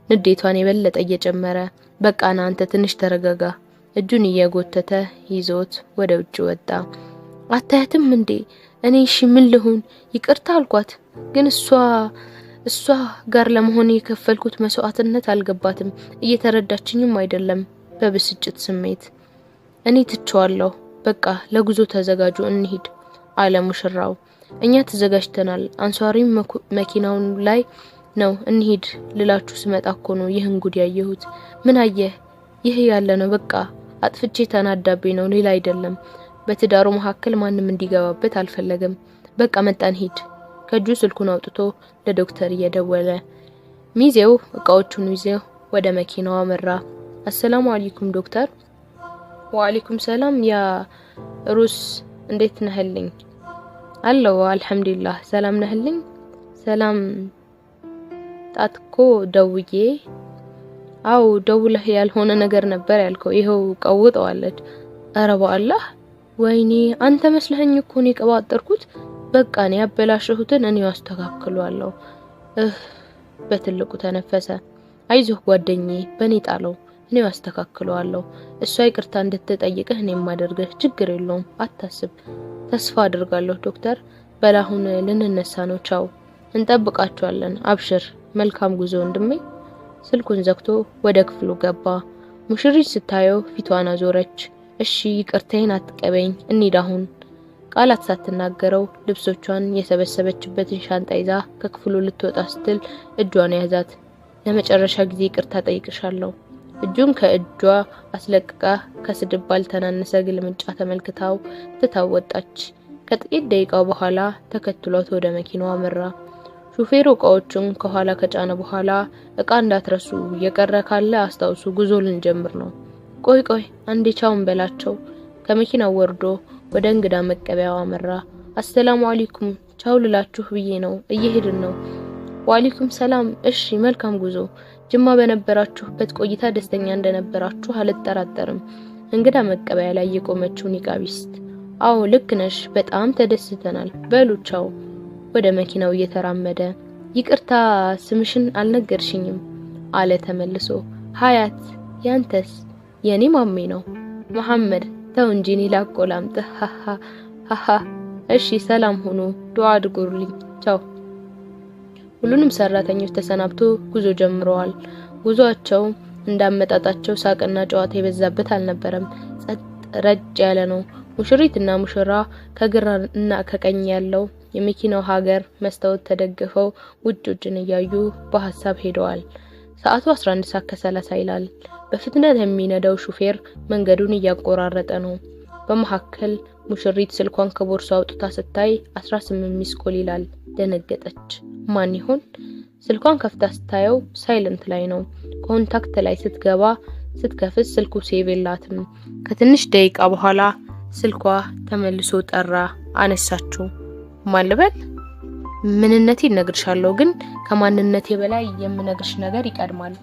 Speaker 1: ንዴቷን የበለጠ እየጨመረ፣ በቃ ና አንተ ትንሽ ተረጋጋ። እጁን እየጎተተ ይዞት ወደ ውጭ ወጣ። አታያትም እንዴ? እኔ እሺ ምን ልሁን? ይቅርታ አልኳት፣ ግን እሷ ጋር ለመሆን የከፈልኩት መስዋዕትነት አልገባትም። እየተረዳችኝም አይደለም። በብስጭት ስሜት እኔ ትቼዋለሁ። በቃ ለጉዞ ተዘጋጁ እንሂድ አለ ሙሽራው። እኛ ተዘጋጅተናል። አንሷሪም መኪናውን ላይ ነው። እንሂድ ልላችሁ ስመጣ እኮ ነው ይህን ጉድ ያየሁት። ምን አየህ? ይህ ያለ ነው። በቃ አጥፍቼ ተናዳቤ ነው፣ ሌላ አይደለም። በትዳሩ መካከል ማንም እንዲገባበት አልፈለገም። በቃ መጣን ሂድ። ከእጁ ስልኩን አውጥቶ ለዶክተር እየደወለ ሚዜው እቃዎቹን ይዞ ወደ መኪናው አመራ። አሰላሙ አለይኩም ዶክተር። ወአለይኩም ሰላም ያ ሩስ፣ እንዴት ነህልኝ? አለው አልሐምዱሊላህ። ሰላም ነህልኝ? ሰላም ጣትኮ ደውዬ። አው ደውለህ ያልሆነ ነገር ነበር ያልከው፣ ይኸው ቀውጠዋለች። ኧረ በአላህ ወይኔ፣ አንተ መስለኸኝ እኮ ነው የቀባጠርኩት። በቃ እኔ ያበላሸሁትን እኔው አስተካክለዋለሁ። እህ በትልቁ ተነፈሰ። አይዞህ ጓደኛዬ፣ በኔ ጣለው፣ እኔው አስተካክለዋለሁ። እሷ ይቅርታ እንድትጠይቅህ እኔም ማደርግህ፣ ችግር የለውም አታስብ። ተስፋ አድርጋለሁ ዶክተር። በላሁን ልንነሳ ነው። ቻው፣ እንጠብቃችኋለን። አብሽር፣ መልካም ጉዞ ወንድሜ። ስልኩን ዘግቶ ወደ ክፍሉ ገባ። ሙሽሪት ስታየው ፊቷን አዞረች። እሺ ይቅርታዬን አትቀበኝ፣ እንሂድ አሁን። ቃላት ሳትናገረው ልብሶቿን የሰበሰበችበትን ሻንጣ ይዛ ከክፍሉ ልትወጣ ስትል እጇን ያዛት። ለመጨረሻ ጊዜ ይቅርታ ጠይቅሻለሁ። እጁን ከእጇ አስለቅቃ ከስድብ ባልተናነሰ ግልምጫ ተመልክታው ትታው ወጣች። ከጥቂት ደቂቃ በኋላ ተከትሏት ወደ መኪናው አመራ። ሹፌሩ እቃዎቹን ከኋላ ከጫነ በኋላ እቃ እንዳትረሱ፣ የቀረ ካለ አስታውሱ፣ ጉዞ ልንጀምር ነው። ቆይ ቆይ አንዴ ቻውን በላቸው። ከመኪናው ወርዶ ወደ እንግዳ መቀበያው አመራ። አሰላሙ አለይኩም፣ ቻው ልላችሁ ብዬ ነው፣ እየሄድን ነው። ወአለይኩም ሰላም። እሺ መልካም ጉዞ። ጅማ በነበራችሁበት ቆይታ ደስተኛ እንደነበራችሁ አልጠራጠርም። እንግዳ መቀበያ ላይ የቆመችው ኒቃቢስት፣ አዎ ልክ ነሽ፣ በጣም ተደስተናል። በሉ ቻው። ወደ መኪናው እየተራመደ ይቅርታ ስምሽን አልነገርሽኝም አለ ተመልሶ። ሀያት፣ ያንተስ? የኔ ማሜ ነው። መሐመድ፣ ተው እንጂ እኔ ላቆላምጥህ። ሃሃ ሃሃ። እሺ ሰላም ሁኑ፣ ዱዓ አድርጉልኝ። ቻው። ሁሉንም ሰራተኞች ተሰናብቶ ጉዞ ጀምረዋል። ጉዞአቸው እንዳመጣጣቸው ሳቅና ጨዋታ የበዛበት አልነበረም። ጸጥ ረጭ ያለ ነው። ሙሽሪትና ሙሽራ ከግራ እና ከቀኝ ያለው የመኪናው ሀገር መስታወት ተደግፈው ውጭ ውጭን እያዩ በሀሳብ ሄደዋል። ሰዓቱ 11 ሰዓት ከ30 ይላል። በፍጥነት የሚነዳው ሹፌር መንገዱን እያቆራረጠ ነው። በመካከል ሙሽሪት ስልኳን ከቦርሷ አውጥታ ስታይ 18 missed call ይላል። ደነገጠች። ማን ይሆን? ስልኳን ከፍታ ስታየው silent ላይ ነው። Contact ላይ ስትገባ ስትከፍት ስልኩ save የላትም። ከትንሽ ደቂቃ በኋላ ስልኳ ተመልሶ ጠራ። አነሳችው። ማን ልበል? ምንነቴ እነግርሻለሁ፣ ግን ከማንነቴ በላይ የምነግርሽ ነገር ይቀድማል።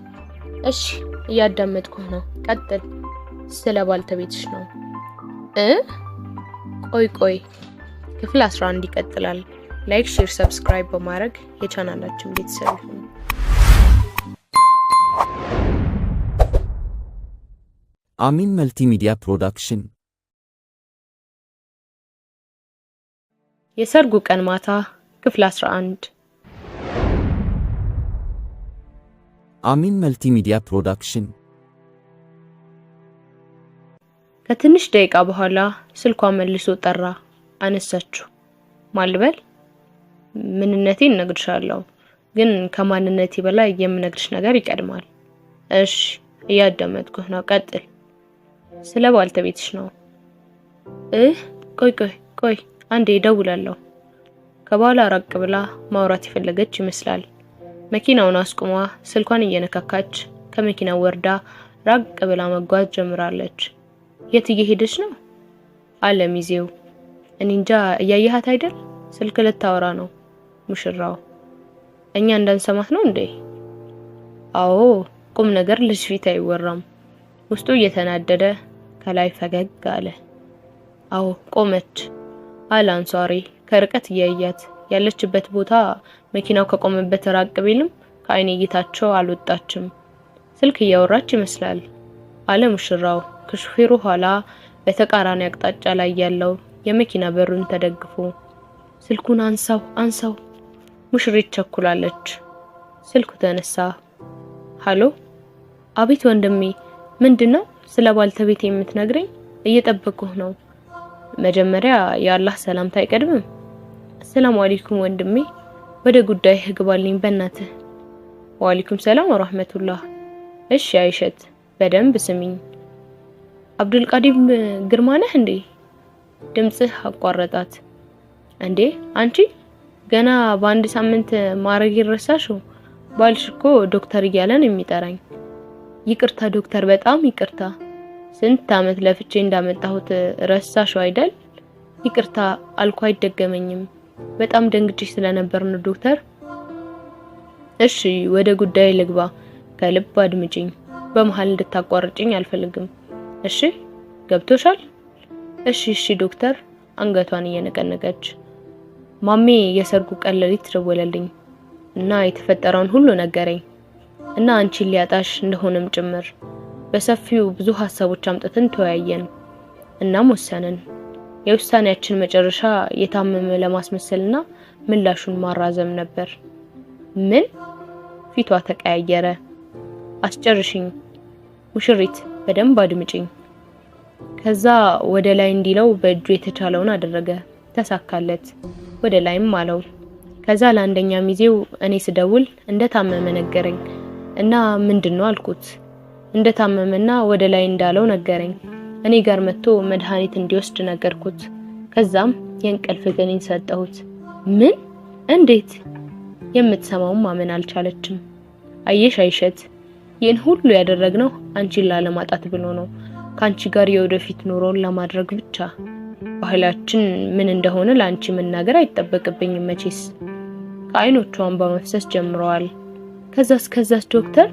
Speaker 1: እሺ እያዳመጥኩህ ነው፣ ቀጥል። ስለ ባልተቤትሽ ነው። ቆይ ቆይ፣ ክፍል 11 ይቀጥላል። Like፣ share፣ subscribe በማድረግ የቻናላችን ቤተሰብ ይሁኑ።
Speaker 2: አሚን መልቲሚዲያ ፕሮዳክሽን።
Speaker 1: የሰርጉ ቀን ማታ ክፍል 11።
Speaker 2: አሚን መልቲሚዲያ ፕሮዳክሽን።
Speaker 1: ከትንሽ ደቂቃ በኋላ ስልኳ መልሶ ጠራ። አነሳችው። ማን ልበል? ምንነቴን እነግርሻለሁ፣ ግን ከማንነቴ በላይ የምነግርሽ ነገር ይቀድማል። እሺ እያዳመጥኩህ ነው፣ ቀጥል። ስለ ባልተቤትሽ ነው። ቆይ ቆይ ቆይ፣ አንዴ እደውላለሁ። ከባሏ ራቅ ብላ ማውራት የፈለገች ይመስላል። መኪናውን አስቁማ ስልኳን እየነካካች ከመኪናው ወርዳ ራቅ ብላ መጓዝ ጀምራለች። የት እየሄደች ነው? አለ ሚዜው። እኔ እንጃ፣ እያየሃት አይደል? ስልክ ልታወራ ነው። ሙሽራው እኛ እንዳንሰማት ነው እንዴ? አዎ፣ ቁም ነገር ልጅ ፊት አይወራም። ውስጡ እየተናደደ ከላይ ፈገግ አለ። አዎ ቆመች አለ አንሷሪ ከርቀት እያያት። ያለችበት ቦታ መኪናው ከቆመበት ራቅ ቢልም ከአይን እይታቸው አልወጣችም። ስልክ እያወራች ይመስላል አለ ሙሽራው ከሹፌሩ ኋላ በተቃራኒ አቅጣጫ ላይ ያለው የመኪና በሩን ተደግፎ። ስልኩን አንሳው አንሳው። ሙሽሪት ቸኩላለች። ስልኩ ተነሳ። ሃሎ፣ አቤት ወንድሜ፣ ምንድነው ስለ ባልተቤት የምትነግረኝ? እየጠበቅኩህ ነው። መጀመሪያ የአላህ ሰላምታ አይቀድምም? አሰላሙ አለይኩም ወንድሜ፣ ወደ ጉዳይህ ግባልኝ በእናትህ። ወአለይኩም ሰላም ወራህመቱላህ። እሺ አይሸት፣ በደንብ ስሚኝ። አብዱልቃዲር ግርማ ነህ እንዴ? ድምጽህ አቋረጣት። እንዴ አንቺ ገና በአንድ ሳምንት ማድረግ ይረሳሽው? ባልሽ እኮ ዶክተር እያለ ነው የሚጠራኝ። ይቅርታ ዶክተር፣ በጣም ይቅርታ። ስንት አመት ለፍቼ እንዳመጣሁት ረሳሽው አይደል? ይቅርታ አልኩ፣ አይደገመኝም። በጣም ደንግጬ ስለነበር ነው ዶክተር። እሺ ወደ ጉዳይ ልግባ። ከልብ አድምጪኝ። በመሃል እንድታቋርጭኝ አልፈልግም። እሺ ገብቶሻል? እሺ እሺ ዶክተር፣ አንገቷን እየነቀነቀች። ማሜ የሰርጉ ቀን ሌሊት ደወለልኝ እና የተፈጠረውን ሁሉ ነገረኝ እና አንቺን ሊያጣሽ እንደሆነም ጭምር። በሰፊው ብዙ ሀሳቦች አምጥተን ተወያየን። እናም ወሰንን። የውሳኔያችን መጨረሻ የታመመ ለማስመሰልና ምላሹን ማራዘም ነበር። ምን? ፊቷ ተቀያየረ። አስጨርሽኝ ሙሽሪት፣ በደንብ አድምጪኝ። ከዛ ወደ ላይ እንዲለው በእጁ የተቻለውን አደረገ። ተሳካለት። ወደ ላይም አለው። ከዛ ለአንደኛ ሚዜው እኔ ስደውል እንደታመመ ነገረኝ እና ምንድነው አልኩት። እንደታመመና ወደ ላይ እንዳለው ነገረኝ። እኔ ጋር መጥቶ መድኃኒት እንዲወስድ ነገርኩት። ከዛም የእንቅልፍ ክኒን ሰጠሁት። ምን? እንዴት? የምትሰማውን ማመን አልቻለችም። አየሽ አይሸት፣ ይህን ሁሉ ያደረግነው አንቺን ላለማጣት ብሎ ነው። ካንቺ ጋር የወደፊት ኑሮን ለማድረግ ብቻ። ባህላችን ምን እንደሆነ ላንቺ መናገር አይጠበቅብኝም መቼስ። ከአይኖቿ እንባ መፍሰስ ጀምረዋል። ከዛስ ዶክተር?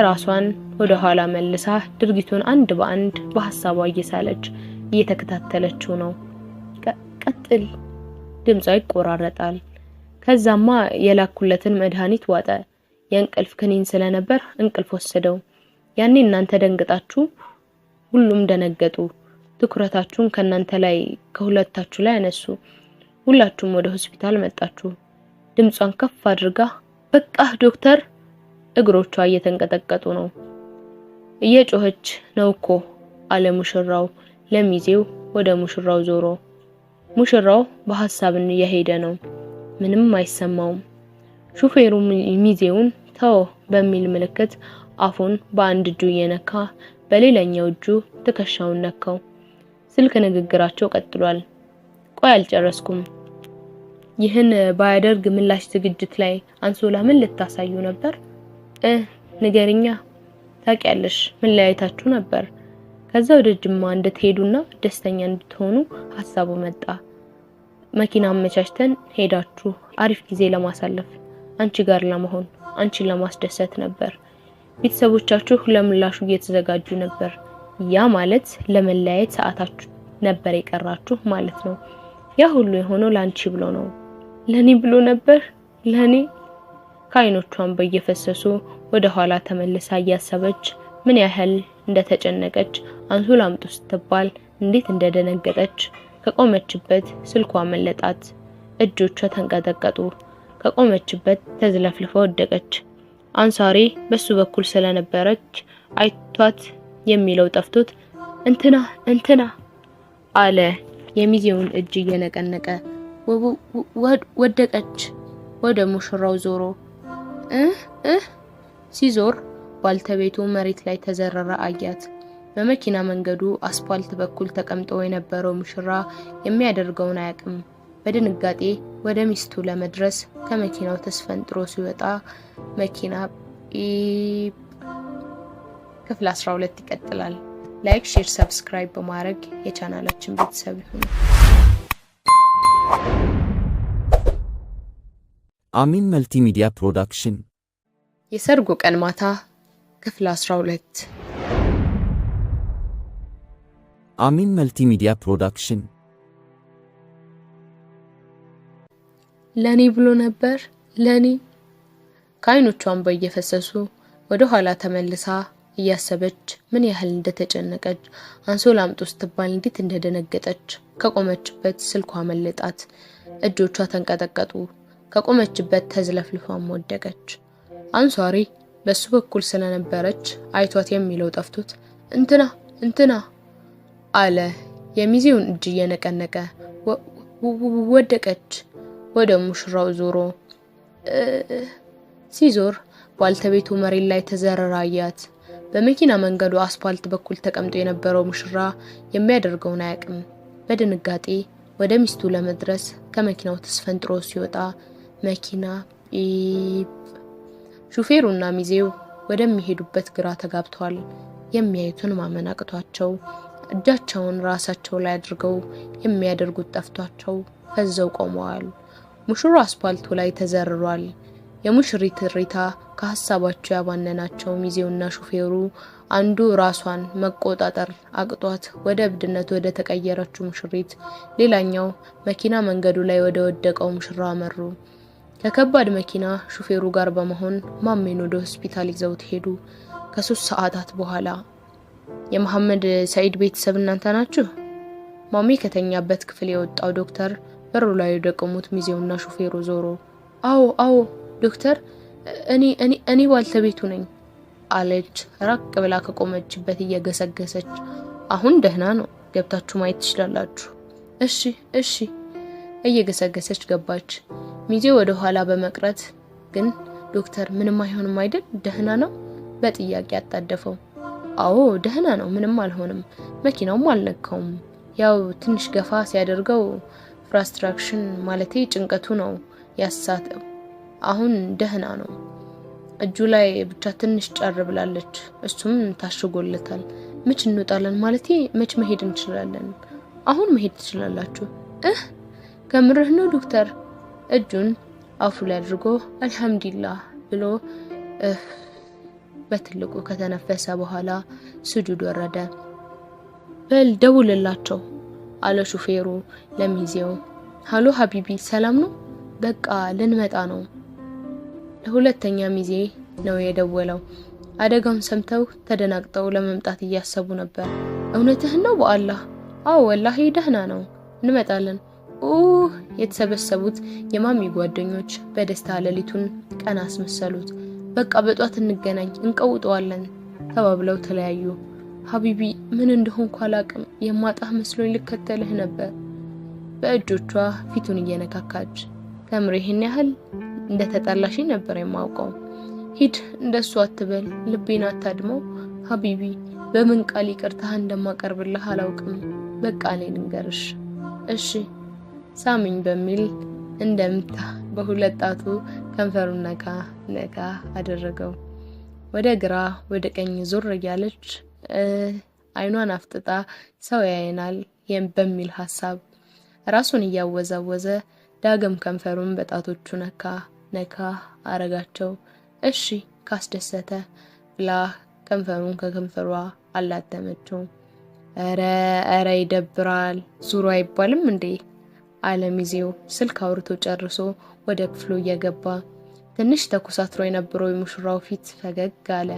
Speaker 1: ራሷን ወደ ኋላ መልሳ ድርጊቱን አንድ በአንድ በሐሳቧ እየሳለች እየተከታተለችው ነው። ቀጥል። ድምጿ ይቆራረጣል። ከዛማ የላኩለትን መድኃኒት ዋጠ። የእንቅልፍ ክኒን ስለነበር እንቅልፍ ወሰደው። ያኔ እናንተ ደንግጣችሁ፣ ሁሉም ደነገጡ። ትኩረታችሁን ከናንተ ላይ ከሁለታችሁ ላይ አነሱ። ሁላችሁም ወደ ሆስፒታል መጣችሁ። ድምጿን ከፍ አድርጋ በቃ ዶክተር። እግሮቿ እየተንቀጠቀጡ ነው። እየጮኸች ነው እኮ አለ ሙሽራው ለሚዜው ወደ ሙሽራው ዞሮ። ሙሽራው በሐሳብ እየሄደ ነው። ምንም አይሰማውም። ሹፌሩ ሚዜውን ተው በሚል ምልክት አፉን በአንድ እጁ እየነካ በሌላኛው እጁ ትከሻውን ነካው። ስልክ ንግግራቸው ቀጥሏል። ቆይ አልጨረስኩም። ይህን ባያደርግ ምላሽ ዝግጅት ላይ አንሶላ ምን ልታሳዩ ነበር? ንገሪኛ። ታውቂያለሽ መለያየታችሁ ነበር። ከዛ ወደ ጅማ እንድትሄዱና ደስተኛ እንድትሆኑ ሐሳቡ መጣ። መኪና አመቻችተን ሄዳችሁ አሪፍ ጊዜ ለማሳለፍ፣ አንቺ ጋር ለመሆን፣ አንቺን ለማስደሰት ነበር። ቤተሰቦቻችሁ ለምላሹ እየተዘጋጁ ነበር። ያ ማለት ለመለያየት ሰዓታችሁ ነበር የቀራችሁ ማለት ነው። ያ ሁሉ የሆነው ላንቺ ብሎ ነው። ለኔ ብሎ ነበር። ለኔ። ከአይኖቿን በየፈሰሱ ወደ ኋላ ተመልሳ እያሰበች ምን ያህል እንደተጨነቀች፣ አንሶላ አምጡ ስትባል እንዴት እንደደነገጠች። ከቆመችበት ስልኳ መለጣት። እጆቿ ተንቀጠቀጡ። ከቆመችበት ተዝለፍልፋ ወደቀች። አንሳሪ በሱ በኩል ስለነበረች አይቷት የሚለው ጠፍቶት እንትና እንትና አለ የሚዜውን እጅ እየነቀነቀ። ወደቀች። ወደ ሙሽራው ዞሮ እህ እህ ሲዞር ባልተቤቱ መሬት ላይ ተዘረራ አያት። በመኪና መንገዱ አስፋልት በኩል ተቀምጦ የነበረው ሙሽራ የሚያደርገውን አያውቅም። በድንጋጤ ወደ ሚስቱ ለመድረስ ከመኪናው ተስፈንጥሮ ሲወጣ መኪና ጲፕ። ክፍል 12 ይቀጥላል። Like፣ share፣ subscribe በማድረግ የቻናላችን ቤተሰብ ይሁኑ።
Speaker 2: አሚን Multimedia Production።
Speaker 1: የሰርጉ ቀን ማታ ክፍል 12።
Speaker 2: አሚን Multimedia Production።
Speaker 1: ለኔ ብሎ ነበር ለኔ። ከአይኖቿ እንባ እየፈሰሱ ወደ ኋላ ተመልሳ እያሰበች ምን ያህል እንደተጨነቀች፣ አንሶላ አምጡ ስትባል እንዴት እንደደነገጠች፣ ከቆመችበት ስልኳ አመለጣት። እጆቿ ተንቀጠቀጡ። ከቆመችበት ተዝለፍልፋም ወደቀች። አንሷሪ በሱ በኩል ስለነበረች አይቷት የሚለው ጠፍቶት እንትና እንትና አለ የሚዜውን እጅ እየነቀነቀ። ወደቀች። ወደ ሙሽራው ዞሮ ሲዞር ባልተቤቱ መሬት ላይ ተዘረራ አያት። በመኪና መንገዱ አስፋልት በኩል ተቀምጦ የነበረው ሙሽራ የሚያደርገውን አያውቅም። በድንጋጤ ወደ ሚስቱ ለመድረስ ከመኪናው ተስፈንጥሮ ሲወጣ መኪና ጲፕ። ሹፌሩና ሚዜው ወደሚሄዱበት ግራ ተጋብተዋል። የሚያዩትን ማመን አቅቷቸው እጃቸውን ራሳቸው ላይ አድርገው የሚያደርጉት ጠፍቷቸው ፈዘው ቆመዋል። ሙሽራው አስፋልቱ ላይ ተዘርሯል። የሙሽሪት እሪታ ከሀሳባቸው ያባነናቸው ሚዜውና ሹፌሩ አንዱ ራሷን መቆጣጠር አቅቷት ወደ እብድነት ወደ ተቀየረችው ሙሽሪት፣ ሌላኛው መኪና መንገዱ ላይ ወደ ወደቀው ሙሽራ አመሩ። ከከባድ መኪና ሹፌሩ ጋር በመሆን ማሜን ወደ ሆስፒታል ይዘውት ሄዱ። ከ3 ሰዓታት በኋላ። የመሐመድ ሰዒድ ቤተሰብ እናንተ ናችሁ? ማሜ ከተኛበት ክፍል የወጣው ዶክተር በሩ ላይ ወደ ቆሙት ሚዜውና ሹፌሩ ዞሮ አዎ አዎ ዶክተር፣ እኔ እኔ እኔ ባልተቤቱ ነኝ አለች ራቅ ብላ ከቆመችበት እየገሰገሰች። አሁን ደህና ነው፣ ገብታችሁ ማየት ትችላላችሁ። እሺ እሺ። እየገሰገሰች ገባች። ሚዜው ወደ ኋላ በመቅረት ግን ዶክተር ምንም አይሆንም አይደል? ደህና ነው? በጥያቄ አጣደፈው። አዎ ደህና ነው፣ ምንም አልሆንም፣ መኪናውም አልነካውም። ያው ትንሽ ገፋ ሲያደርገው frustration ማለቴ ጭንቀቱ ነው ያሳተው። አሁን ደህና ነው። እጁ ላይ ብቻ ትንሽ ጫር ብላለች። እሱም ታሽጎለታል። መች እንወጣለን? ማለቴ መች መሄድ እንችላለን? አሁን መሄድ ትችላላችሁ። እህ ከምርህ ነው ዶክተር? እጁን አፉ ላይ አድርጎ አልሐምዱሊላህ ብሎ እህ በትልቁ ከተነፈሰ በኋላ ስጁድ ወረደ። በል ደውልላቸው አለ ሹፌሩ ለሚዜው። ሃሎ حبيبي ሰላም ነው? በቃ ልንመጣ ነው። ለሁለተኛ ሚዜ ነው የደወለው። አደጋውን ሰምተው ተደናግጠው ለመምጣት እያሰቡ ነበር። እውነትህን ነው በአላህ? አዎ ወላሂ ደህና ነው፣ እንመጣለን። ኡህ የተሰበሰቡት የማሚ ጓደኞች በደስታ ሌሊቱን ቀን አስመሰሉት። በቃ በጧት እንገናኝ፣ እንቀውጠዋለን ተባብለው ተለያዩ። حبيبي ምን እንደሆንኩ አላቅም፣ የማጣህ መስሎኝ ልከተልህ ነበር። በእጆቿ ፊቱን እየነካካች ከምር ይህን ያህል እንደተጣላሽኝ ነበር የማውቀው። ሂድ እንደሱ አትበል፣ ልቤን አታድመው حبيبي። በምን ቃል ይቅርታህ እንደማቀርብልህ አላውቅም። በቃ እኔ ልንገርሽ እሺ ሳሚኝ በሚል እንደምታ በሁለት ጣቱ ከንፈሩን ነካ ነካ አደረገው። ወደ ግራ ወደ ቀኝ ዞር እያለች አይኗን አፍጥጣ ሰው ያየናል በሚል ሀሳብ ራሱን እያወዛወዘ ዳግም ከንፈሩን በጣቶቹ ነካ ነካ አረጋቸው። እሺ ካስደሰተ ብላ ከንፈሩን ከከንፈሯ አላተመችው። ኧረ ኧረ ይደብራል፣ ዙሩ አይባልም እንዴ አለ ሚዜው ስልክ አውርቶ ጨርሶ ወደ ክፍሉ እየገባ። ትንሽ ተኮሳትሮ የነበረው የሙሽራው ፊት ፈገግ አለ።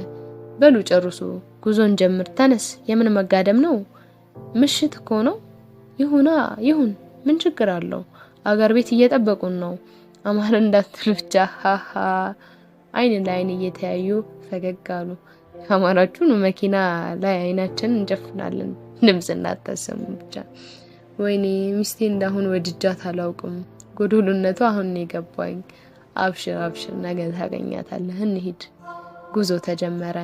Speaker 1: በሉ ጨርሱ፣ ጉዞን ጀምር፣ ተነስ። የምን መጋደም ነው? ምሽት እኮ ነው። ይሁና ይሁን፣ ምን ችግር አለው? አገር ቤት እየጠበቁን ነው። አማን እንዳትሉ ብቻ ሃሃ። አይን ለአይን እየተያዩ ፈገግ አሉ። አማራችሁን መኪና ላይ አይናችን እንጨፍናለን፣ ድምጽ እንዳታሰሙ ብቻ። ወይኔ ሚስቴ እንዳሁን ወድጃት አላውቅም። ጎዶሎነቱ አሁን ነው የገባኝ። አብሽር አብሽር፣ ነገ ታገኛታለህ። እንሂድ። ጉዞ ተጀመረ።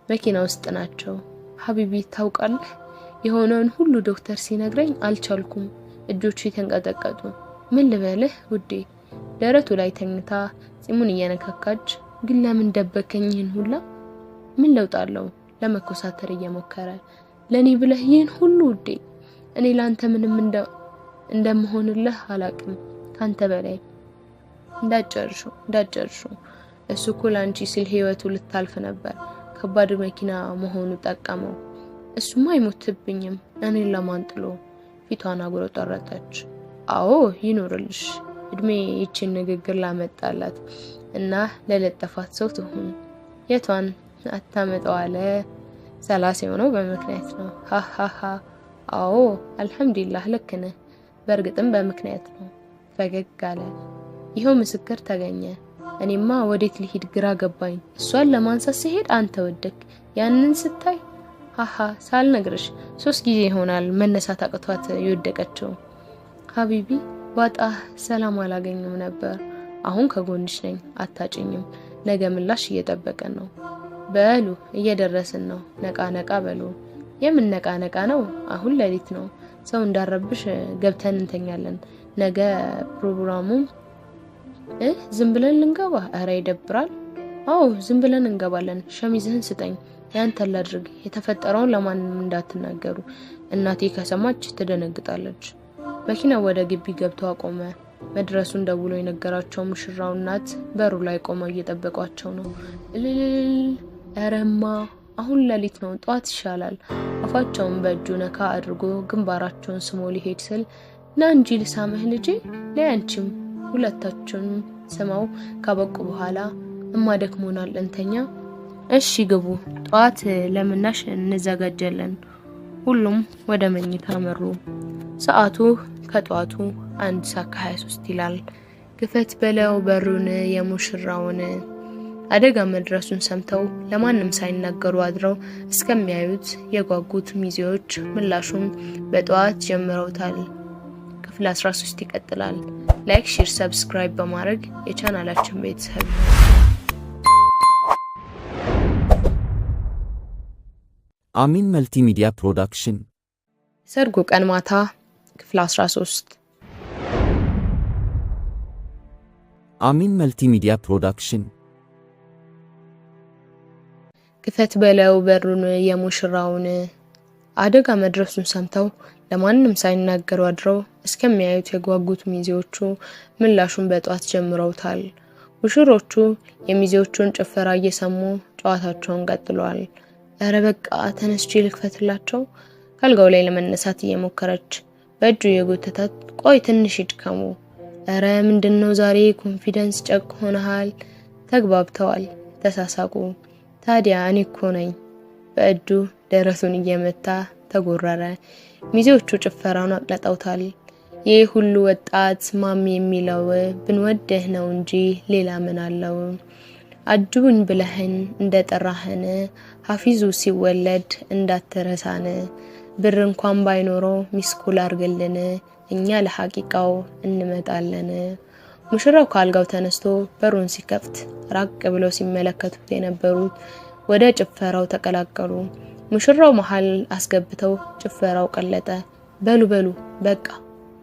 Speaker 1: መኪና ውስጥ ናቸው። حبيبي ታውቃለህ፣ የሆነውን ሁሉ ዶክተር ሲነግረኝ አልቻልኩም። እጆቹ የተንቀጠቀጡ። ምን ልበልህ ውዴ? ደረቱ ላይ ተኝታ ጺሙን እየነካካች፣ ግን ለምን ደበከኝ ይህን ሁላ? ምን ለውጥ አለው? ለመኮሳተር እየሞከረ፣ ለኔ ብለህ ይህን ሁሉ ውዴ? እኔ ላንተ ምንም እንደምሆንልህ አላቅም፣ ካንተ በላይ። እንዳጨርሹ እንዳጨርሹ፣ እሱ እኮ ላንቺ ሲል ህይወቱ ልታልፍ ነበር። ከባድ መኪና መሆኑ ጠቀመው። እሱማ አይሞትብኝም፣ እኔን ለማን ጥሎ? ፊቷን አጉረጠረጠች። አዎ ይኖርልሽ እድሜ ይችን ንግግር ላመጣላት እና ለለጠፋት ሰው ትሁን። የቷን አታመጣው አለ። 30 የሆነው በምክንያት ነው። ሃሃሃ፣ አዎ አልሐምዱሊላህ፣ ልክ ነህ። በእርግጥም በምክንያት ነው። ፈገግ አለ። ይኸው ምስክር ተገኘ። እኔማ ወዴት ልሂድ ግራ ገባኝ። እሷን ለማንሳት ስሄድ አንተ ወደክ። ያንን ስታይ ሃሃ፣ ሳልነግርሽ 3 ጊዜ ይሆናል መነሳት አቅቷት የወደቀችው። حبيبي ባጣህ ሰላም አላገኝም ነበር። አሁን ከጎንሽ ነኝ፣ አታጭኝም። ነገ ምላሽ እየጠበቀን ነው። በሉ እየደረስን ነው። ነቃ ነቃ በሉ። የምን ነቃ ነቃ ነው? አሁን ሌሊት ነው። ሰው እንዳረብሽ ገብተን እንተኛለን። ነገ ፕሮግራሙ ዝም ብለን ልንገባ? እረ ይደብራል። አዎ ዝም ብለን እንገባለን። ሸሚዝህን ስጠኝ፣ ያንተን ላድርግ። የተፈጠረውን ለማንም እንዳትናገሩ። እናቴ ከሰማች ትደነግጣለች። መኪናው ወደ ግቢ ገብቶ አቆመ። መድረሱን ደውሎ የነገራቸው ሙሽራው እናት በሩ ላይ ቆመው እየጠበቋቸው ነው። እልል፣ እረማ አሁን ሌሊት ነው፣ ጠዋት ይሻላል። አፋቸውን በእጁ ነካ አድርጎ ግንባራቸውን ስሞ ሊሄድ ስል፣ ና እንጂ ልሳምህ ልጄ፣ ነይ አንቺም። ሁለታቸውን ስመው ካበቁ በኋላ፣ እማ ደክሞናል እንተኛ። እሺ ግቡ፣ ጠዋት ለምናሽ እንዘጋጃለን። ሁሉም ወደ መኝታ መሩ። ሰዓቱ ከጠዋቱ 1 ሰዓት ከ23 ይላል። ክፈት በለው በሩን የሙሽራውን። አደጋ መድረሱን ሰምተው ለማንም ሳይናገሩ አድረው እስከሚያዩት የጓጉት ሚዜዎች ምላሹን በጠዋት ጀምረውታል። ክፍል 13 ይቀጥላል። Like፣ share፣ subscribe በማድረግ የቻናላችን ቤተሰብ
Speaker 2: አሚን Multimedia Production።
Speaker 1: ሰርጉ ቀን ማታ ክፍል 13።
Speaker 2: አሚን Multimedia Production።
Speaker 1: ክፈት በለው በሩን የሙሽራውን። አደጋ መድረሱን ሰምተው ለማንም ሳይናገሩ አድረው እስከሚያዩት የጓጉት ሚዜዎቹ ምላሹን በጧት ጀምረውታል። ሙሽሮቹ የሚዜዎቹን ጭፈራ እየሰሙ ጨዋታቸውን ቀጥለዋል። እረ በቃ ተነስቼ ልክፈትላቸው። ካልጋው ላይ ለመነሳት እየሞከረች በእጁ የጎተታት፣ ቆይ ትንሽ ይድከሙ። እረ ምንድነው ዛሬ confidence ጨቅ ሆነሃል? ተግባብተዋል፣ ተሳሳቁ። ታዲያ እኔ እኮ ነኝ። በእጁ ደረቱን እየመታ ተጎረረ። ሚዜዎቹ ጭፈራውን አቅለጠውታል። ይህ ሁሉ ወጣት ማሚ የሚለው ብንወድህ ነው እንጂ ሌላ ምን አለው? አጅቡን ብለህን እንደጠራህን ሀፊዙ ሲወለድ እንዳትረሳን። ብር እንኳን ባይኖረው missed call አርግልን፣ እኛ ለሐቂቃው እንመጣለን። ሙሽራው ከአልጋው ተነስቶ በሩን ሲከፍት ራቅ ብለው ሲመለከቱት የነበሩት ወደ ጭፈራው ተቀላቀሉ። ሙሽራው መሃል አስገብተው ጭፈራው ቀለጠ። በሉ በሉ በቃ።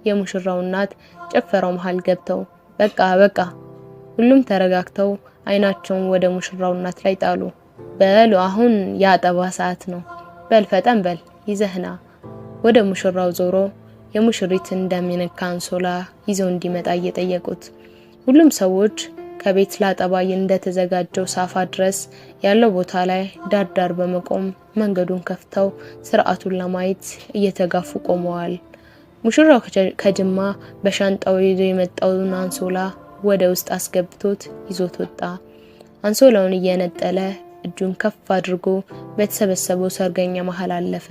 Speaker 1: የሙሽራው እናት ጭፈራው መሃል ገብተው በቃ በቃ። ሁሉም ተረጋግተው አይናቸውን ወደ ሙሽራው እናት ላይ ጣሉ። በሉ አሁን የአጠባ ሰዓት ነው። በል ፈጠን በል ይዘህና። ወደ ሙሽራው ዞሮ የሙሽሪት እንደሚነካ አንሶላ ይዘው እንዲመጣ እየጠየቁት፣ ሁሉም ሰዎች ከቤት ላጠባ እንደተዘጋጀው ሳፋ ድረስ ያለው ቦታ ላይ ዳር ዳር በመቆም መንገዱን ከፍተው ስርዓቱን ለማየት እየተጋፉ ቆመዋል። ሙሽራው ከጅማ በሻንጣው ይዞ የመጣውን አንሶላ ወደ ውስጥ አስገብቶት ይዞት ወጣ። አንሶላውን እየነጠለ እጁን ከፍ አድርጎ በተሰበሰበው ሰርገኛ መሃል አለፈ።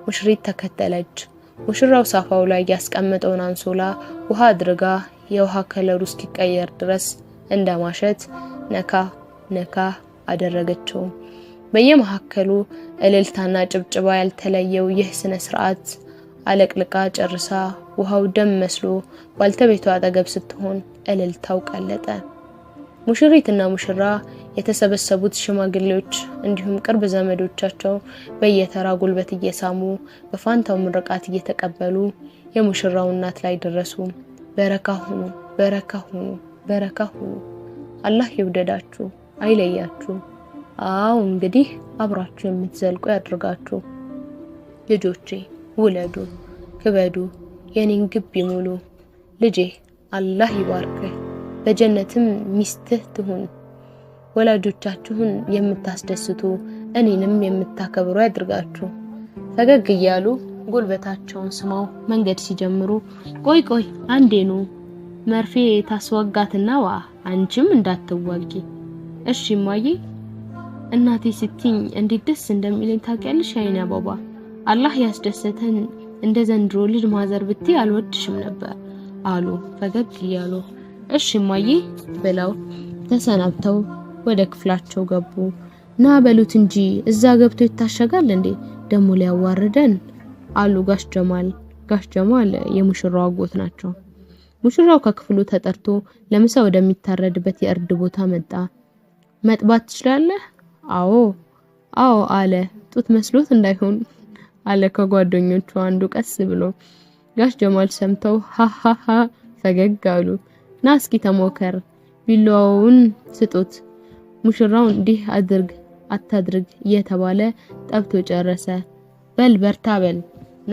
Speaker 1: ሙሽሪት ተከተለች። ሙሽራው ሳፋው ላይ ያስቀመጠውን አንሶላ ውሃ አድርጋ የውሃ ከለሩ እስኪቀየር ድረስ እንደማሸት ነካ ነካ አደረገችው። በየመካከሉ እልልታና ጭብጭባ ያልተለየው ይህ ስነ ስርዓት አለቅልቃ ጨርሳ ውሃው ደም መስሎ ባልተቤቷ አጠገብ ስትሆን እልልታው ቀለጠ። ሙሽሪትና ሙሽራ የተሰበሰቡት ሽማግሌዎች እንዲሁም ቅርብ ዘመዶቻቸው በየተራ ጉልበት እየሳሙ በፋንታው ምርቃት እየተቀበሉ የሙሽራው እናት ላይ ደረሱ። በረካ ሁኑ፣ በረካ ሁኑ፣ በረካ ሁኑ። አላህ ይውደዳችሁ፣ አይለያችሁ። አዎ እንግዲህ አብራችሁ የምትዘልቁ ያድርጋችሁ። ልጆቼ ውለዱ፣ ክበዱ፣ የኔን ግቢ ሙሉ። ልጄ አላህ ይባርክህ፣ በጀነትም ሚስትህ ትሁን። ወላጆቻችሁን የምታስደስቱ እኔንም የምታከብሩ ያድርጋችሁ። ፈገግ እያሉ ጉልበታቸውን ስመው መንገድ ሲጀምሩ ቆይ ቆይ አንዴ ኑ፣ መርፌ ታስወጋትና ዋ አንቺም እንዳትዋጊ። እሺ እማዬ። እናቴ ስትኝ እንዴት ደስ እንደሚለኝ ታውቂያለሽ? አይኔ አበባ፣ አላህ ያስደሰተን እንደ ዘንድሮ ልጅ ማዘር ብትይ አልወድሽም ነበር አሉ ፈገግ እያሉ። እሺ እማዬ ብለው ተሰናብተው ወደ ክፍላቸው ገቡ። ና በሉት እንጂ እዛ ገብቶ ይታሸጋል እንዴ? ደሞ ሊያዋርደን አሉ ጋሽ ጀማል። ጋሽ ጀማል የሙሽራው አጎት ናቸው። ሙሽራው ከክፍሉ ተጠርቶ ለምሳ ወደሚታረድበት የእርድ ቦታ መጣ። መጥባት ትችላለህ? አዎ አዎ አለ። ጡት መስሎት እንዳይሆን አለ ከጓደኞቹ አንዱ ቀስ ብሎ። ጋሽ ጀማል ሰምተው ሃሃሃ ፈገግ አሉ። ና እስኪ ተሞከር፣ ቢላዋውን ስጡት። ሙሽራው እንዲህ አድርግ አታድርግ እየተባለ ጠብቶ ጨረሰ። በል በርታ በል፣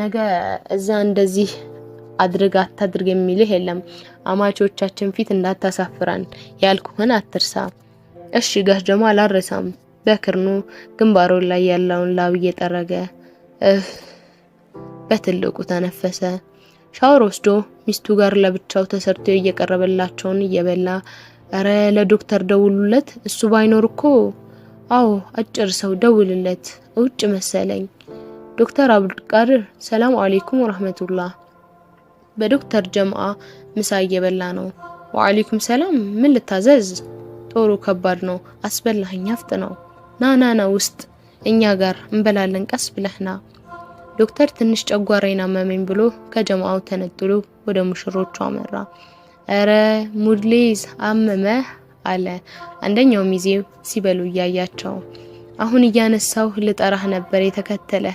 Speaker 1: ነገ እዛ እንደዚህ አድርግ አታድርግ የሚልህ የለም። አማቾቻችን ፊት እንዳታሳፍራን ያልኩህን አትርሳ። እሺ ጋሽ ጀማል አልረሳም። በክርኑ ግንባሩ ላይ ያለውን ላብ እየጠረገ እፍ በትልቁ ተነፈሰ። ሻወር ወስዶ ሚስቱ ጋር ለብቻው ተሰርቶ እየቀረበላቸውን እየበላ እረ ለዶክተር ደውሉለት፣ እሱ ባይኖር እኮ። አዎ አጭር ሰው ደውልለት፣ ውጭ መሰለኝ። ዶክተር አብዱልቃድር ሰላም አለይኩም ወራህመቱላህ። በዶክተር ጀምአ ምሳ እየበላ ነው። ወአለይኩም ሰላም፣ ምን ልታዘዝ? ጦሩ ከባድ ነው፣ አስበላኸኝ፣ አፍጥ ነው። ና ና ና ውስጥ እኛ ጋር እንበላለን፣ ቀስ ብለህ ና። ዶክተር ትንሽ ጨጓራዬን አመመኝ ብሎ ከጀማአው ተነጥሎ ወደ ሙሽሮቹ አመራ። እረ ሙድሌዝ አመመህ አለ አንደኛው ሚዜ ሲበሉ እያያቸው። አሁን እያነሳው ልጠራህ ነበር የተከተለ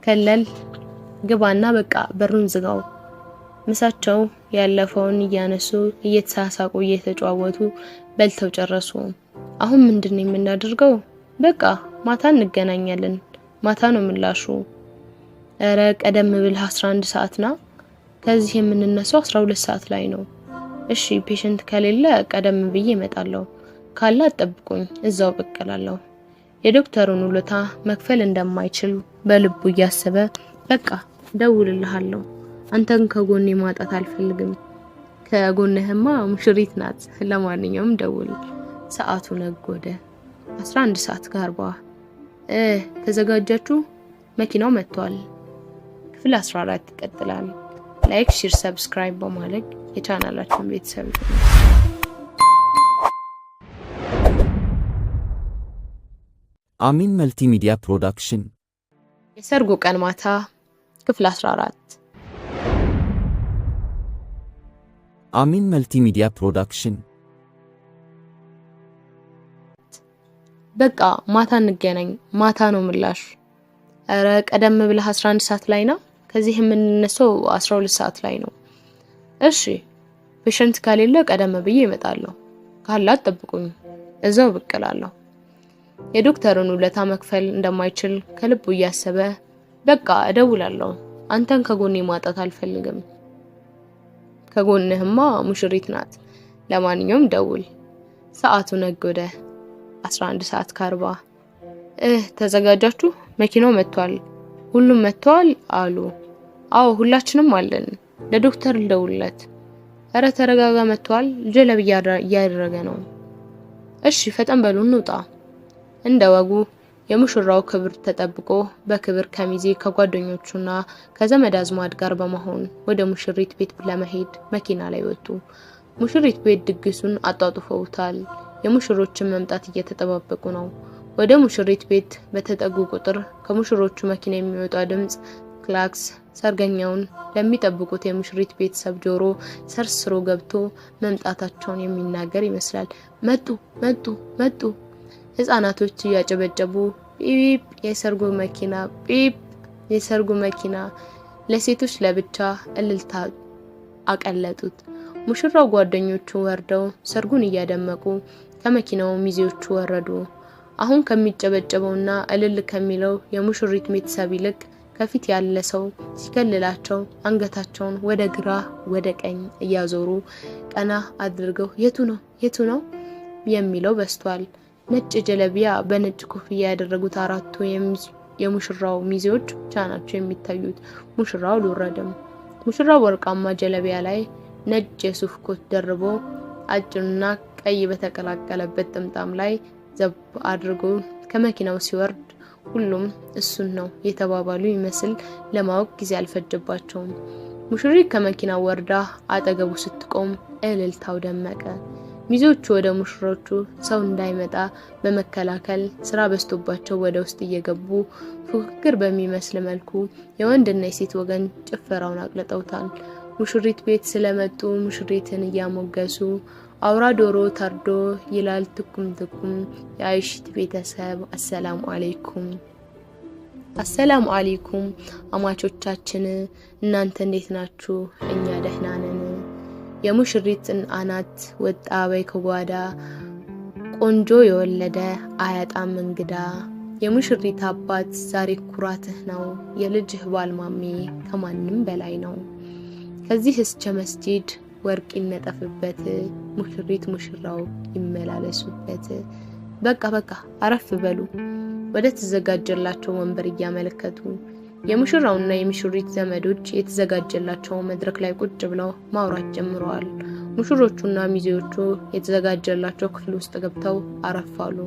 Speaker 1: ከለል ግባና በቃ በሩን ዝጋው። ምሳቸው ያለፈውን እያነሱ እየተሳሳቁ እየተጫወቱ በልተው ጨረሱ። አሁን ምንድነው የምናደርገው? በቃ ማታ እንገናኛለን። ማታ ነው ምላሹ። እረ ቀደም ብለህ 11 ሰዓት ና። ከዚህ የምንነሳው 12 ሰዓት ላይ ነው። እሺ patient ከሌለ ቀደም ብዬ እመጣለሁ። ካለ አጠብቁኝ፣ እዛው ብቅ እላለሁ። የዶክተሩን ውለታ መክፈል እንደማይችል በልቡ እያሰበ በቃ ደውልልሃለሁ፣ አንተን ከጎኔ ማጣት አልፈልግም። ከጎንህማ ሙሽሪት ናት። ለማንኛውም ደውል። ሰዓቱ ነጎደ። 11 ሰዓት ከ40። ተዘጋጃችሁ? መኪናው መጥቷል። ክፍል 14 ይቀጥላል። Like፣ share፣ subscribe በማድረግ የቻናላችን ቤተሰብ
Speaker 2: አሚን Multimedia Production።
Speaker 1: የሰርጉ ቀን ማታ ክፍል 14።
Speaker 2: አሚን Multimedia Production።
Speaker 1: በቃ ማታ እንገናኝ፣ ማታ ነው ምላሽ። እረ ቀደም ብለህ 11 ሰዓት ላይ ና። ከዚህ የምንነሳው 12 ሰዓት ላይ ነው። እሺ patient ከሌለ ቀደም ብዬ እመጣለሁ። ካለ አትጠብቁኝ፣ እዛው ብቅ እላለሁ። የዶክተሩን ውለታ መክፈል እንደማይችል ከልቡ እያሰበ በቃ እደውላለሁ፣ አንተን ከጎኔ ማጣት አልፈልግም። ከጎንህማ ሙሽሪት ናት። ለማንኛውም ደውል። ሰዓቱ ነጎደ። 11 ሰዓት ከ40። ተዘጋጃችሁ? መኪናው መጥቷል። ሁሉም መጥተዋል አሉ። አዎ ሁላችንም አለን። ለዶክተር ልደውልለት። እረ ተረጋጋ፣ መጥቷል። ጀለብ እያደረገ ነው። እሺ ፈጠን በሉ እንውጣ። እንደ ወጉ የሙሽራው ክብር ተጠብቆ በክብር ከሚዜ ከጓደኞቹና ከዘመድ አዝማድ ጋር በመሆን ወደ ሙሽሪት ቤት ለመሄድ መኪና ላይ ወጡ። ሙሽሪት ቤት ድግሱን አጧጡፈውታል። የሙሽሮችን መምጣት እየተጠባበቁ ነው። ወደ ሙሽሪት ቤት በተጠጉ ቁጥር ከሙሽሮቹ መኪና የሚወጣ ድምጽ ክላክስ ሰርገኛውን ለሚጠብቁት የሙሽሪት ቤተሰብ ጆሮ ሰርስሮ ገብቶ መምጣታቸውን የሚናገር ይመስላል። መጡ መጡ መጡ። ህፃናቶች እያጨበጨቡ ጲፕ የሰርጉ መኪና፣ ጲፕ የሰርጉ መኪና፣ ለሴቶች ለብቻ እልልታ አቀለጡት። ሙሽራው ጓደኞቹ ወርደው ሰርጉን እያደመቁ ከመኪናው ሚዜዎቹ ወረዱ። አሁን ከሚጨበጨበውና እልል ከሚለው የሙሽሪት ቤተሰብ ይልቅ ከፊት ያለ ሰው ሲከልላቸው አንገታቸውን ወደ ግራ ወደ ቀኝ እያዞሩ ቀና አድርገው የቱ ነው የቱ ነው የሚለው በዝቷል። ነጭ ጀለቢያ በነጭ ኮፍያ ያደረጉት አራቱ የሙሽራው ሚዜዎች ብቻ ናቸው የሚታዩት። ሙሽራው አልወረደም። ሙሽራው ወርቃማ ጀለቢያ ላይ ነጭ የሱፍ ኮት ደርቦ አጭርና ቀይ በተቀላቀለበት ጥምጣም ላይ ዘብ አድርጎ ከመኪናው ሲወርድ ሁሉም እሱን ነው የተባባሉ ይመስል ለማወቅ ጊዜ አልፈጀባቸውም። ሙሽሪት ከመኪናው ወርዳ አጠገቡ ስትቆም እልልታው ደመቀ። ሚዜዎቹ ወደ ሙሽሮቹ ሰው እንዳይመጣ በመከላከል ስራ በዝቶባቸው ወደ ውስጥ እየገቡ ፉክክር በሚመስል መልኩ የወንድና የሴት ወገን ጭፈራውን አቅልጠውታል። ሙሽሪት ቤት ስለመጡ ሙሽሪትን እያሞገሱ አውራ ዶሮ ታርዶ ይላል ትኩም ትኩም የአይሽት ቤተሰብ አሰላሙ አለይኩም አሰላሙ አለይኩም አማቾቻችን፣ እናንተ እንዴት ናችሁ? እኛ ደህና ነን። የሙሽሪትን አናት ወጣ በይ ከጓዳ፣ ቆንጆ የወለደ አያጣም እንግዳ። የሙሽሪት አባት ዛሬ ኩራትህ ነው፣ የልጅህ ባል ማሜ ከማንም በላይ ነው። ከዚህ እስከ መስጂድ ወርቅ ይነጠፍበት፣ ሙሽሪት ሙሽራው ይመላለሱበት። በቃ በቃ አረፍ በሉ፣ ወደ ተዘጋጀላቸው ወንበር እያመለከቱ የሙሽራውና የሙሽሪት ዘመዶች የተዘጋጀላቸው መድረክ ላይ ቁጭ ብለው ማውራት ጀምረዋል። ሙሽሮቹና ሚዜዎቹ የተዘጋጀላቸው ክፍል ውስጥ ገብተው አረፋሉ።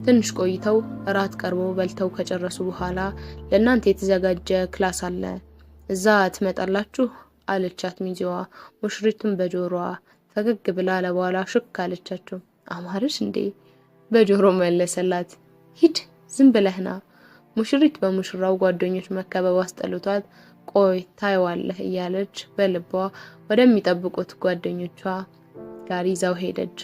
Speaker 1: ትንሽ ቆይተው እራት ቀርቦ በልተው ከጨረሱ በኋላ ለእናንተ የተዘጋጀ class አለ፣ እዛ ትመጣላችሁ አለቻት ሚዜዋ። ሙሽሪቱን በጆሮዋ ፈገግ ብላ ለበኋላ ሽክ አለቻቸው። አማርሽ እንዴ? በጆሮ መለሰላት። ሂድ ዝም ብለህና። ሙሽሪት በሙሽራው ጓደኞች መከበብ አስጠልቷት ቆይ ታይዋለህ እያለች በልቧ ወደሚጠብቁት ጓደኞቿ ጋር ይዛው ሄደች።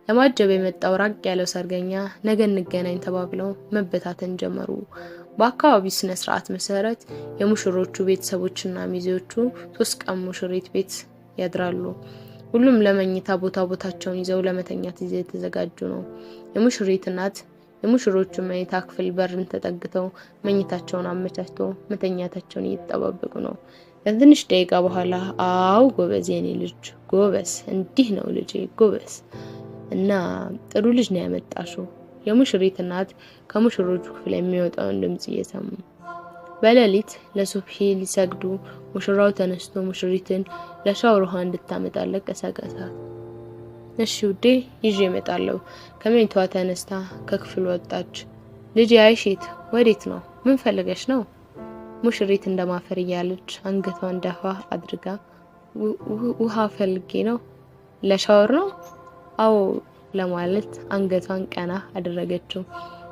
Speaker 1: ለማጀብ የመጣው ራቅ ያለው ሰርገኛ ነገ እንገናኝ ተባብለው መበታተን ጀመሩ። በአካባቢው ስነ ስርዓት መሰረት የሙሽሮቹ ቤተሰቦችና ሚዜዎቹ 3 ቀን ሙሽሪት ቤት ያድራሉ። ሁሉም ለመኝታ ቦታ ቦታቸውን ይዘው ለመተኛት እየተዘጋጁ ነው። የሙሽሪት እናት የሙሽሮቹ መኝታ ክፍል በርን ተጠግተው መኝታቸውን አመቻችተው መተኛታቸውን እየተጠባበቁ ነው። ከትንሽ ደቂቃ በኋላ አው ጎበዝ፣ የኔ ልጅ ጎበዝ፣ እንዲህ ነው ልጄ ጎበዝ፣ እና ጥሩ ልጅ ነው ያመጣሽው። የሙሽሪት እናት ከሙሽሮቹ ክፍል የሚወጣውን ድምጽ እየሰሙ በሌሊት ለሱብሂ ሊሰግዱ ሙሽራው ተነስቶ ሙሽሪትን ለሻወር ውሃ እንድታመጣለት ቀሰቀሳት። እሺ ውዴ ይዤ እመጣለሁ። ከመኝታዋ ተነስታ ከክፍሉ ወጣች። ልጄ አይሽት ወዴት ነው? ምን ፈልገሽ ነው? ሙሽሪት እንደማፈር እያለች አንገቷን ደፋ አድርጋ ውሃ ፈልጌ ነው። ለሻወር ነው? አዎ ለማለት አንገቷን ቀና አደረገችው።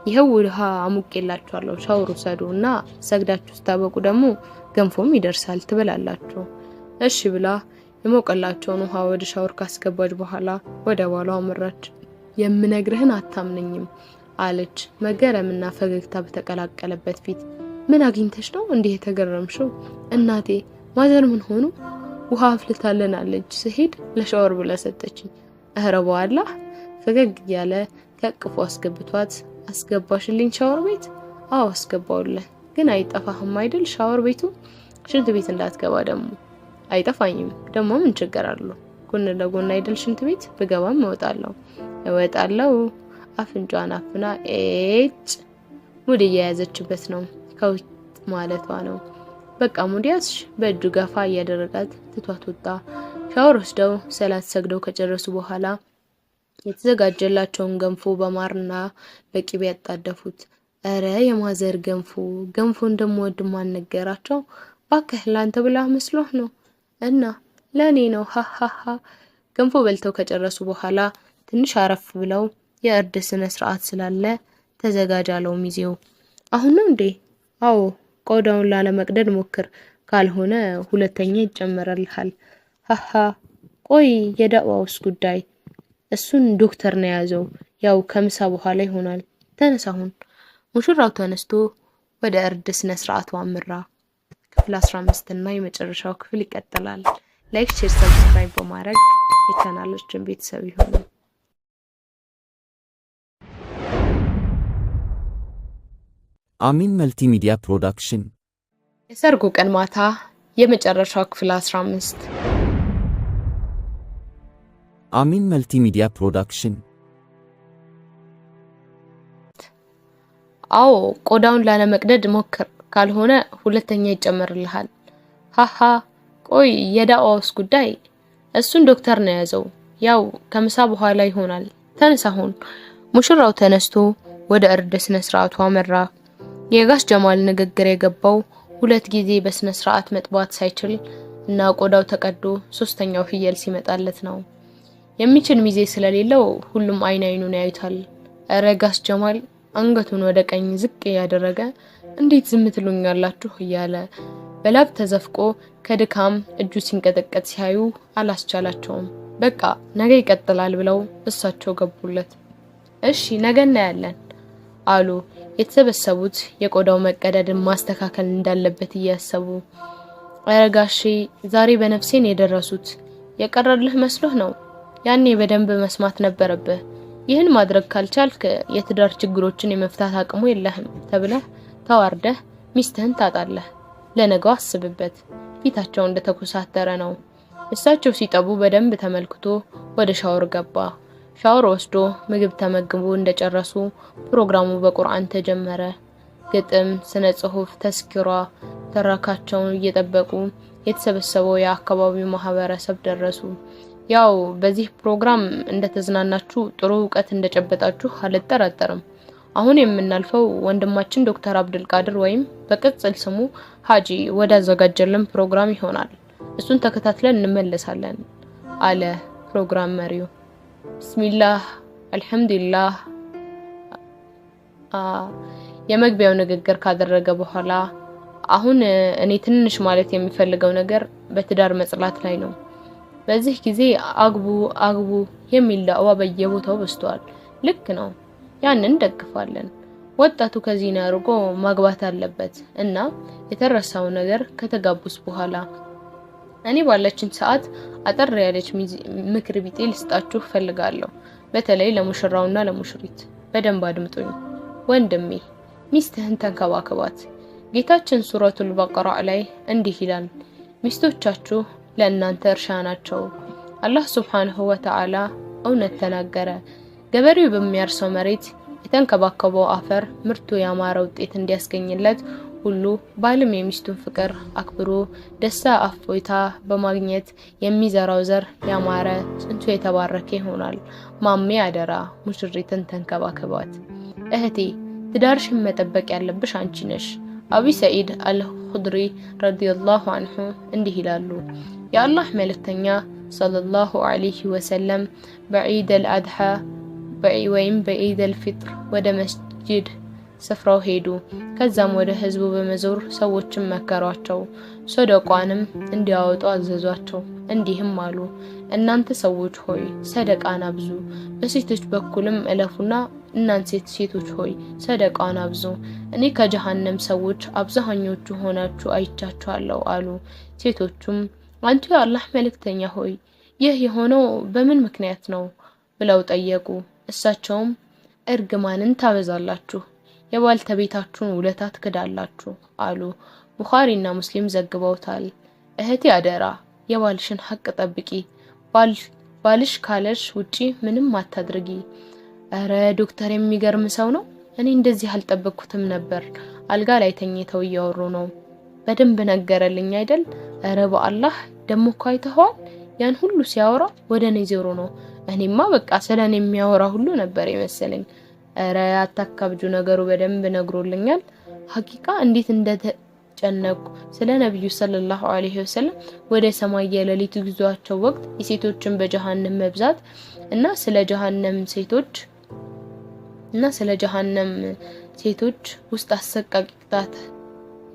Speaker 1: ይኸው ውሃ አሙቄላችኋለሁ፣ ሻወር ውሰዱ እና ሰግዳችሁ ስታበቁ ደግሞ ገንፎም ይደርሳል ትበላላችሁ። እሺ ብላ የሞቀላቸውን ውሃ ወደ ሻወር ካስገባች በኋላ ወደ ባሏ አመራች። የምነግርህን አታምነኝም አለች መገረምና ፈገግታ በተቀላቀለበት ፊት። ምን አግኝተሽ ነው እንዲህ የተገረምሽው? እናቴ ማዘር ምን ሆኑ? ውሃ አፍልታለናለች፣ ስሄድ ለሻወር ብላ ሰጠችኝ። እረ በኋላ ፈገግ እያለ ከቅፎ አስገብቷት አስገባሽልኝ ሻወር ቤት? አዎ አስገባውልህ፣ ግን አይጠፋህም አይደል ሻወር ቤቱ? ሽንት ቤት እንዳትገባ ደግሞ። አይጠፋኝም፣ ደግሞ ምን ችግር አለው? ጎን ለጎን አይደል ሽንት ቤት፣ ብገባም እወጣለሁ እወጣለሁ። አፍንጫዋን አፍና ኤጭ ሙድ እየያዘችበት ነው፣ ከውስጥ ማለቷ ነው። በቃ ሙድ ያዝሽ። በእጁ ገፋ እያደረጋት ትቷት ወጣ። ሻወር ወስደው ሰላት ሰግደው ከጨረሱ በኋላ የተዘጋጀላቸውን ገንፎ በማርና በቅቤ ያጣደፉት። እረ የማዘር ገንፎ ገንፎ እንደምወድ ማን ነገራቸው? ባክህ ላንተ ብላ መስሎህ ነው? እና ለኔ ነው ሃሃሃ። ገንፎ በልተው ከጨረሱ በኋላ ትንሽ አረፍ ብለው የእርድ ስነ ስርዓት ስላለ ተዘጋጅ አለው ሚዜው። አሁን ነው እንዴ? አዎ፣ ቆዳውን ላለመቅደድ ሞክር፣ ካልሆነ ሁለተኛ ይጨመርልሃል። ሃሃ። ቆይ የዳዕዋውስ ጉዳይ? እሱን ዶክተር ነው የያዘው። ያው ከምሳ በኋላ ይሆናል። ተነስ አሁን። ሙሽራው ተነስቶ ወደ እርድ ስነ ስርዓቱ አመራ። ክፍል 15 እና የመጨረሻው ክፍል ይቀጥላል። Like፣ share፣ subscribe በማድረግ የቻናላችን ቤተሰብ ይሁኑ።
Speaker 2: አሚን Multimedia Production።
Speaker 1: የሰርጉ ቀን ማታ፣ የመጨረሻው ክፍል 15።
Speaker 2: አሚን Multimedia Production።
Speaker 1: አዎ፣ ቆዳውን ላለመቅደድ ሞክር፣ ካልሆነ ሁለተኛ ይጨመርልሃል። ሃሃ፣ ቆይ የዳዋውስ ጉዳይ? እሱን ዶክተር ነው የያዘው። ያው ከምሳ በኋላ ይሆናል። ተነስ አሁን። ሙሽራው ተነስቶ ወደ እርድ ስነ ስርዓቱ አመራ። የጋሽ ጀማል ንግግር የገባው ሁለት ጊዜ በስነ ስርዓት መጥባት ሳይችል እና ቆዳው ተቀዶ ሶስተኛው ፍየል ሲመጣለት ነው። የሚችል ሚዜ ስለሌለው ሁሉም አይን አይኑን ያዩታል። እረ ጋሽ ጀማል አንገቱን ወደ ቀኝ ዝቅ እያደረገ እንዴት ዝም ትሉኛላችሁ እያለ በላብ ተዘፍቆ ከድካም እጁ ሲንቀጠቀጥ ሲያዩ አላስቻላቸውም። በቃ ነገ ይቀጥላል ብለው እሳቸው ገቡለት። እሺ፣ ነገ እናያለን አሉ የተሰበሰቡት የቆዳው መቀደድን ማስተካከል እንዳለበት እያሰቡ። እረ ጋሼ፣ ዛሬ በነፍሴን የደረሱት የቀረልህ መስሎህ ነው? ያኔ በደንብ መስማት ነበረብህ። ይህን ማድረግ ካልቻልክ የትዳር ችግሮችን የመፍታት አቅሙ የለህም ተብለህ ተዋርደህ ሚስትህን ታጣለህ። ለነገው አስብበት። ፊታቸው እንደተኮሳተረ ነው። እሳቸው ሲጠቡ በደንብ ተመልክቶ ወደ ሻወር ገባ። ሻወር ወስዶ ምግብ ተመግቦ እንደጨረሱ ፕሮግራሙ በቁርአን ተጀመረ። ግጥም፣ ስነ ጽሁፍ፣ ተስኪራ ተራካቸውን እየጠበቁ የተሰበሰበው የአካባቢው ማህበረሰብ ደረሱ። ያው በዚህ ፕሮግራም እንደተዝናናችሁ፣ ጥሩ እውቀት እንደጨበጣችሁ አልጠራጠርም። አሁን የምናልፈው ወንድማችን ዶክተር አብዱልቃድር ወይም በቅጽል ስሙ ሀጂ ወዳዘጋጀልን ፕሮግራም ይሆናል። እሱን ተከታትለን እንመለሳለን አለ ፕሮግራም መሪው። ብስሚላህ፣ አልሐምዱሊላህ። የመግቢያው ንግግር ካደረገ በኋላ አሁን እኔ ትንሽ ማለት የሚፈልገው ነገር በትዳር መጽላት ላይ ነው። በዚህ ጊዜ አግቡ አግቡ የሚል ዳዕዋ በየቦታው በዝቷል። ልክ ነው፣ ያንን እንደግፋለን። ወጣቱ ከዚና ርቆ ማግባት አለበት እና የተረሳው ነገር ከተጋቡስ በኋላ እኔ ባለችን ሰዓት አጠር ያለች ምክር ቢጤ ልስጣችሁ እፈልጋለሁ። በተለይ ለሙሽራውና ለሙሽሪት በደንብ አድምጡኝ። ወንድሜ፣ ሚስትህን ተንከባከባት። ጌታችን ሱረቱል በቀራ ላይ እንዲህ ይላል፣ ሚስቶቻችሁ ለእናንተ እርሻ ናቸው። አላህ ሱብሓነሁ ወተዓላ እውነት ተናገረ። ገበሬው በሚያርሰው መሬት የተንከባከበው አፈር ምርቱ ያማረ ውጤት እንዲያስገኝለት ሁሉ ባልም የሚስቱን ፍቅር አክብሮ ደስታ እፎይታ በማግኘት የሚዘራው ዘር ያማረ፣ ጽንቱ የተባረከ ይሆናል። ማሜ አደራ ሙሽሪትን ተንከባከባት። እህቴ፣ ትዳርሽን መጠበቅ ያለብሽ አንቺ ነሽ። አቢ ሰዒድ አልኹድሪ ረዲየላሁ አንሁ እንዲህ ይላሉ፣ የአላህ መልእክተኛ ሰለላሁ ዐለይሂ ወሰለም በዒድ አልአድሓ ወይም በዒድ አልፊጥር ወደ መስጂድ ስፍራው ሄዱ። ከዛም ወደ ህዝቡ በመዞር ሰዎችን መከሯቸው፣ ሰደቋንም እንዲያወጡ አዘዟቸው። እንዲህም አሉ፣ እናንተ ሰዎች ሆይ ሰደቃን አብዙ፣ በሴቶች በኩልም እለፉና እናንተ ሴቶች ሆይ ሰደቃን አብዙ፣ እኔ ከጀሃነም ሰዎች አብዛኞቹ ሆናችሁ አይቻችኋለሁ አሉ። ሴቶቹም አንቱ የአላህ መልእክተኛ ሆይ፣ ይህ የሆነው በምን ምክንያት ነው ብለው ጠየቁ። እሳቸውም እርግማንን ታበዛላችሁ፣ የባልተቤታችሁን ውለታ ትክዳላችሁ አሉ። ቡኻሪና ሙስሊም ዘግበውታል። እህቴ አደራ የባልሽን ሐቅ ጠብቂ። ባልሽ ካለሽ ውጪ ምንም አታድርጊ። እረ ዶክተር የሚገርም ሰው ነው። እኔ እንደዚህ አልጠበቅኩትም ነበር። አልጋ ላይ ተኝተው እያወሩ ነው። በደንብ ነገረልኝ አይደል? እረ በአላህ፣ ደሞ እኮ አይተኸዋል? ያን ሁሉ ሲያወራ ወደ እኔ ዞሮ ነው። እኔማ በቃ ስለ እኔ የሚያወራ ሁሉ ነበር የመሰለኝ። እረ አታካብጁ፣ ነገሩ በደንብ ነግሮልኛል። ሀቂቃ እንዴት እንደተጨነቁ ስለ ነብዩ ሰለላሁ ዐለይሂ ወሰለም ወደ ሰማይ የሌሊት ጉዟቸው ወቅት የሴቶችን በጀሃነም መብዛት እና ስለ ጀሃነም ሴቶች ውስጥ አሰቃቂ ቅጣት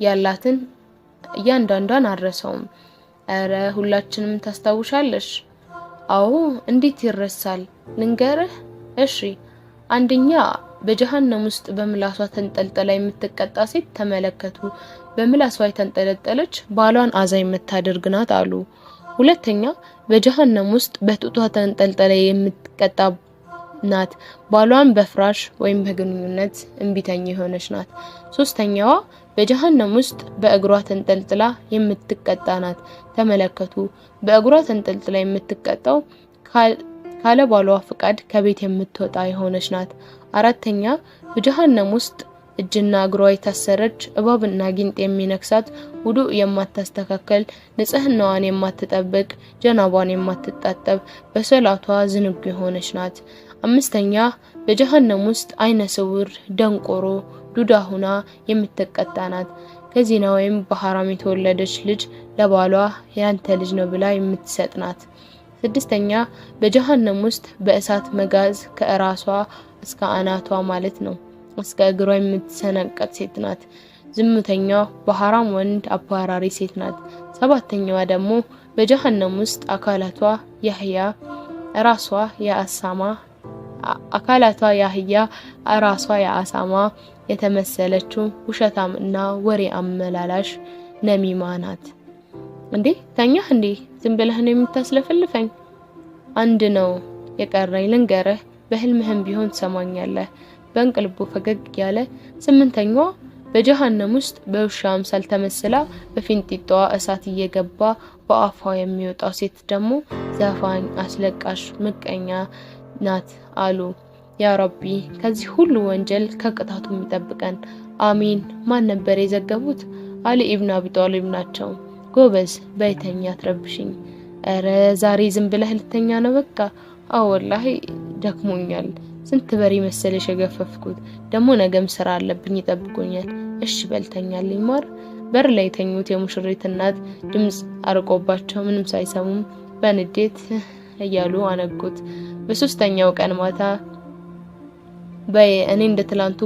Speaker 1: ያላትን እያንዳንዷን አልረሳውም። እረ ሁላችንም ታስታውሻለሽ? አዎ፣ እንዴት ይረሳል? ልንገርህ። እሺ፣ አንደኛ በጀሃነም ውስጥ በምላሷ ተንጠልጥላ የምትቀጣ ሴት ተመለከቱ። በምላሷ የተንጠለጠለች ባሏን አዛ የምታደርግ ናት አሉ። ሁለተኛ በጀሃነም ውስጥ በጡቷ ተንጠልጥላ የምትቀጣ ናት። ባሏን በፍራሽ ወይም በግንኙነት እምቢተኛ የሆነች ናት። ሶስተኛዋ በጀሃነም ውስጥ በእግሯ ተንጠልጥላ የምትቀጣ ናት። ተመለከቱ፣ በእግሯ ተንጠልጥላ የምትቀጣው ካለ ባሏ ፍቃድ ከቤት የምትወጣ የሆነች ናት። አራተኛ በጀሃነም ውስጥ እጅና እግሯ የታሰረች፣ እባብና ጊንጥ የሚነክሳት፣ ውዱእ የማታስተካከል፣ ንጽህናዋን የማትጠብቅ፣ ጀናቧን የማትጣጠብ፣ በሰላቷ ዝንጉ የሆነች ናት። አምስተኛ በጀሃነም ውስጥ አይነ ስውር፣ ደንቆሮ፣ ዱዳ ሁና የምትቀጣ ናት። ከዚና ወይም በሐራም የተወለደች ልጅ ለባሏ ያንተ ልጅ ነው ብላ የምትሰጥ ናት። ስድስተኛ በጀሃነም ውስጥ በእሳት መጋዝ ከእራሷ እስከ አናቷ ማለት ነው እስከ እግሯ የምትሰነቀጥ ሴት ናት። ዝምተኛዋ በሐራም ወንድ አባራሪ ሴት ናት። ሰባተኛዋ ደግሞ በጀሃነም ውስጥ አካላቷ ያህያ ራሷ የአሳማ አካላቷ የአህያ ራሷ የአሳማ የተመሰለችው ውሸታም እና ወሬ አመላላሽ ነሚማ ናት። እንዴ ተኛህ እንዴ? ዝም ብለህ ነው የምታስለፈልፈኝ? አንድ ነው የቀረኝ ልንገርህ፣ በህልምህም ቢሆን ትሰማኛለህ። በእንቅልቡ ፈገግ ያለ። ስምንተኛዋ በጀሃነም ውስጥ በውሻ አምሳል ተመስላ በፊንጢጣዋ እሳት እየገባ በአፏ የሚወጣው ሴት ደግሞ ዘፋኝ፣ አስለቃሽ፣ ምቀኛ ናት አሉ። ያ ረቢ ከዚህ ሁሉ ወንጀል ከቅጣቱ የሚጠብቀን አሚን። ማን ነበር የዘገቡት? አሊ ኢብን አቢ ጧሊብ ናቸው። ጎበዝ በይተኛ አትረብሽኝ። እረ ዛሬ ዝም ብለህ ልተኛ ነው በቃ? አዎ ወላሂ ደክሞኛል። ስንት በሬ መሰለሽ የገፈፍኩት። ደግሞ ነገም ስራ አለብኝ ይጠብቁኛል። እሺ በልተኛልኝ ማር። በር ላይ የተኙት የሙሽሪት እናት ድምጽ አርቆባቸው ምንም ሳይሰሙም በንዴት እያሉ አነጉት። በሶስተኛው ቀን ማታ በይ እኔ እንደ ትላንቱ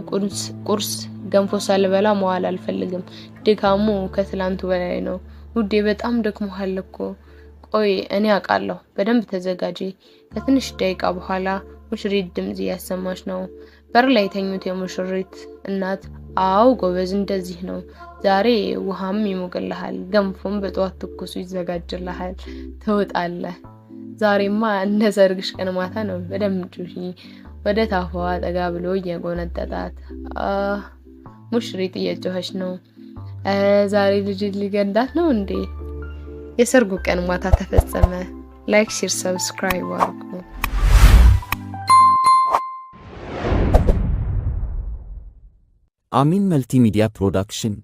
Speaker 1: ቁርስ ገንፎ ሳልበላ መዋል አልፈልግም። ድካሙ ከትላንቱ በላይ ነው። ውዴ በጣም ደክሞሃል እኮ። ቆይ እኔ አውቃለሁ። በደንብ ተዘጋጂ። ከትንሽ ደቂቃ በኋላ ሙሽሪት ድምጽ እያሰማች ነው። በር ላይ የተኙት የሙሽሪት እናት አው ጎበዝ፣ እንደዚህ ነው። ዛሬ ውሃም ይሞቅልሃል፣ ገንፎም በጠዋት ትኩሱ ይዘጋጅልሃል፣ ትወጣለህ። ዛሬማ እንደ ሰርግሽ ቀን ማታ ነው። በደንብ ጩሂ። ወደ ታፋዋ ጠጋ ብሎ እየጎነጠጣት ሙሽሪት እየጮኸች ነው። ዛሬ ልጅ ሊገዳት ነው እንዴ? የሰርጉ ቀን ማታ ተፈጸመ። Like፣ share፣ subscribe አድርጉ።
Speaker 2: አሚን Multimedia Production.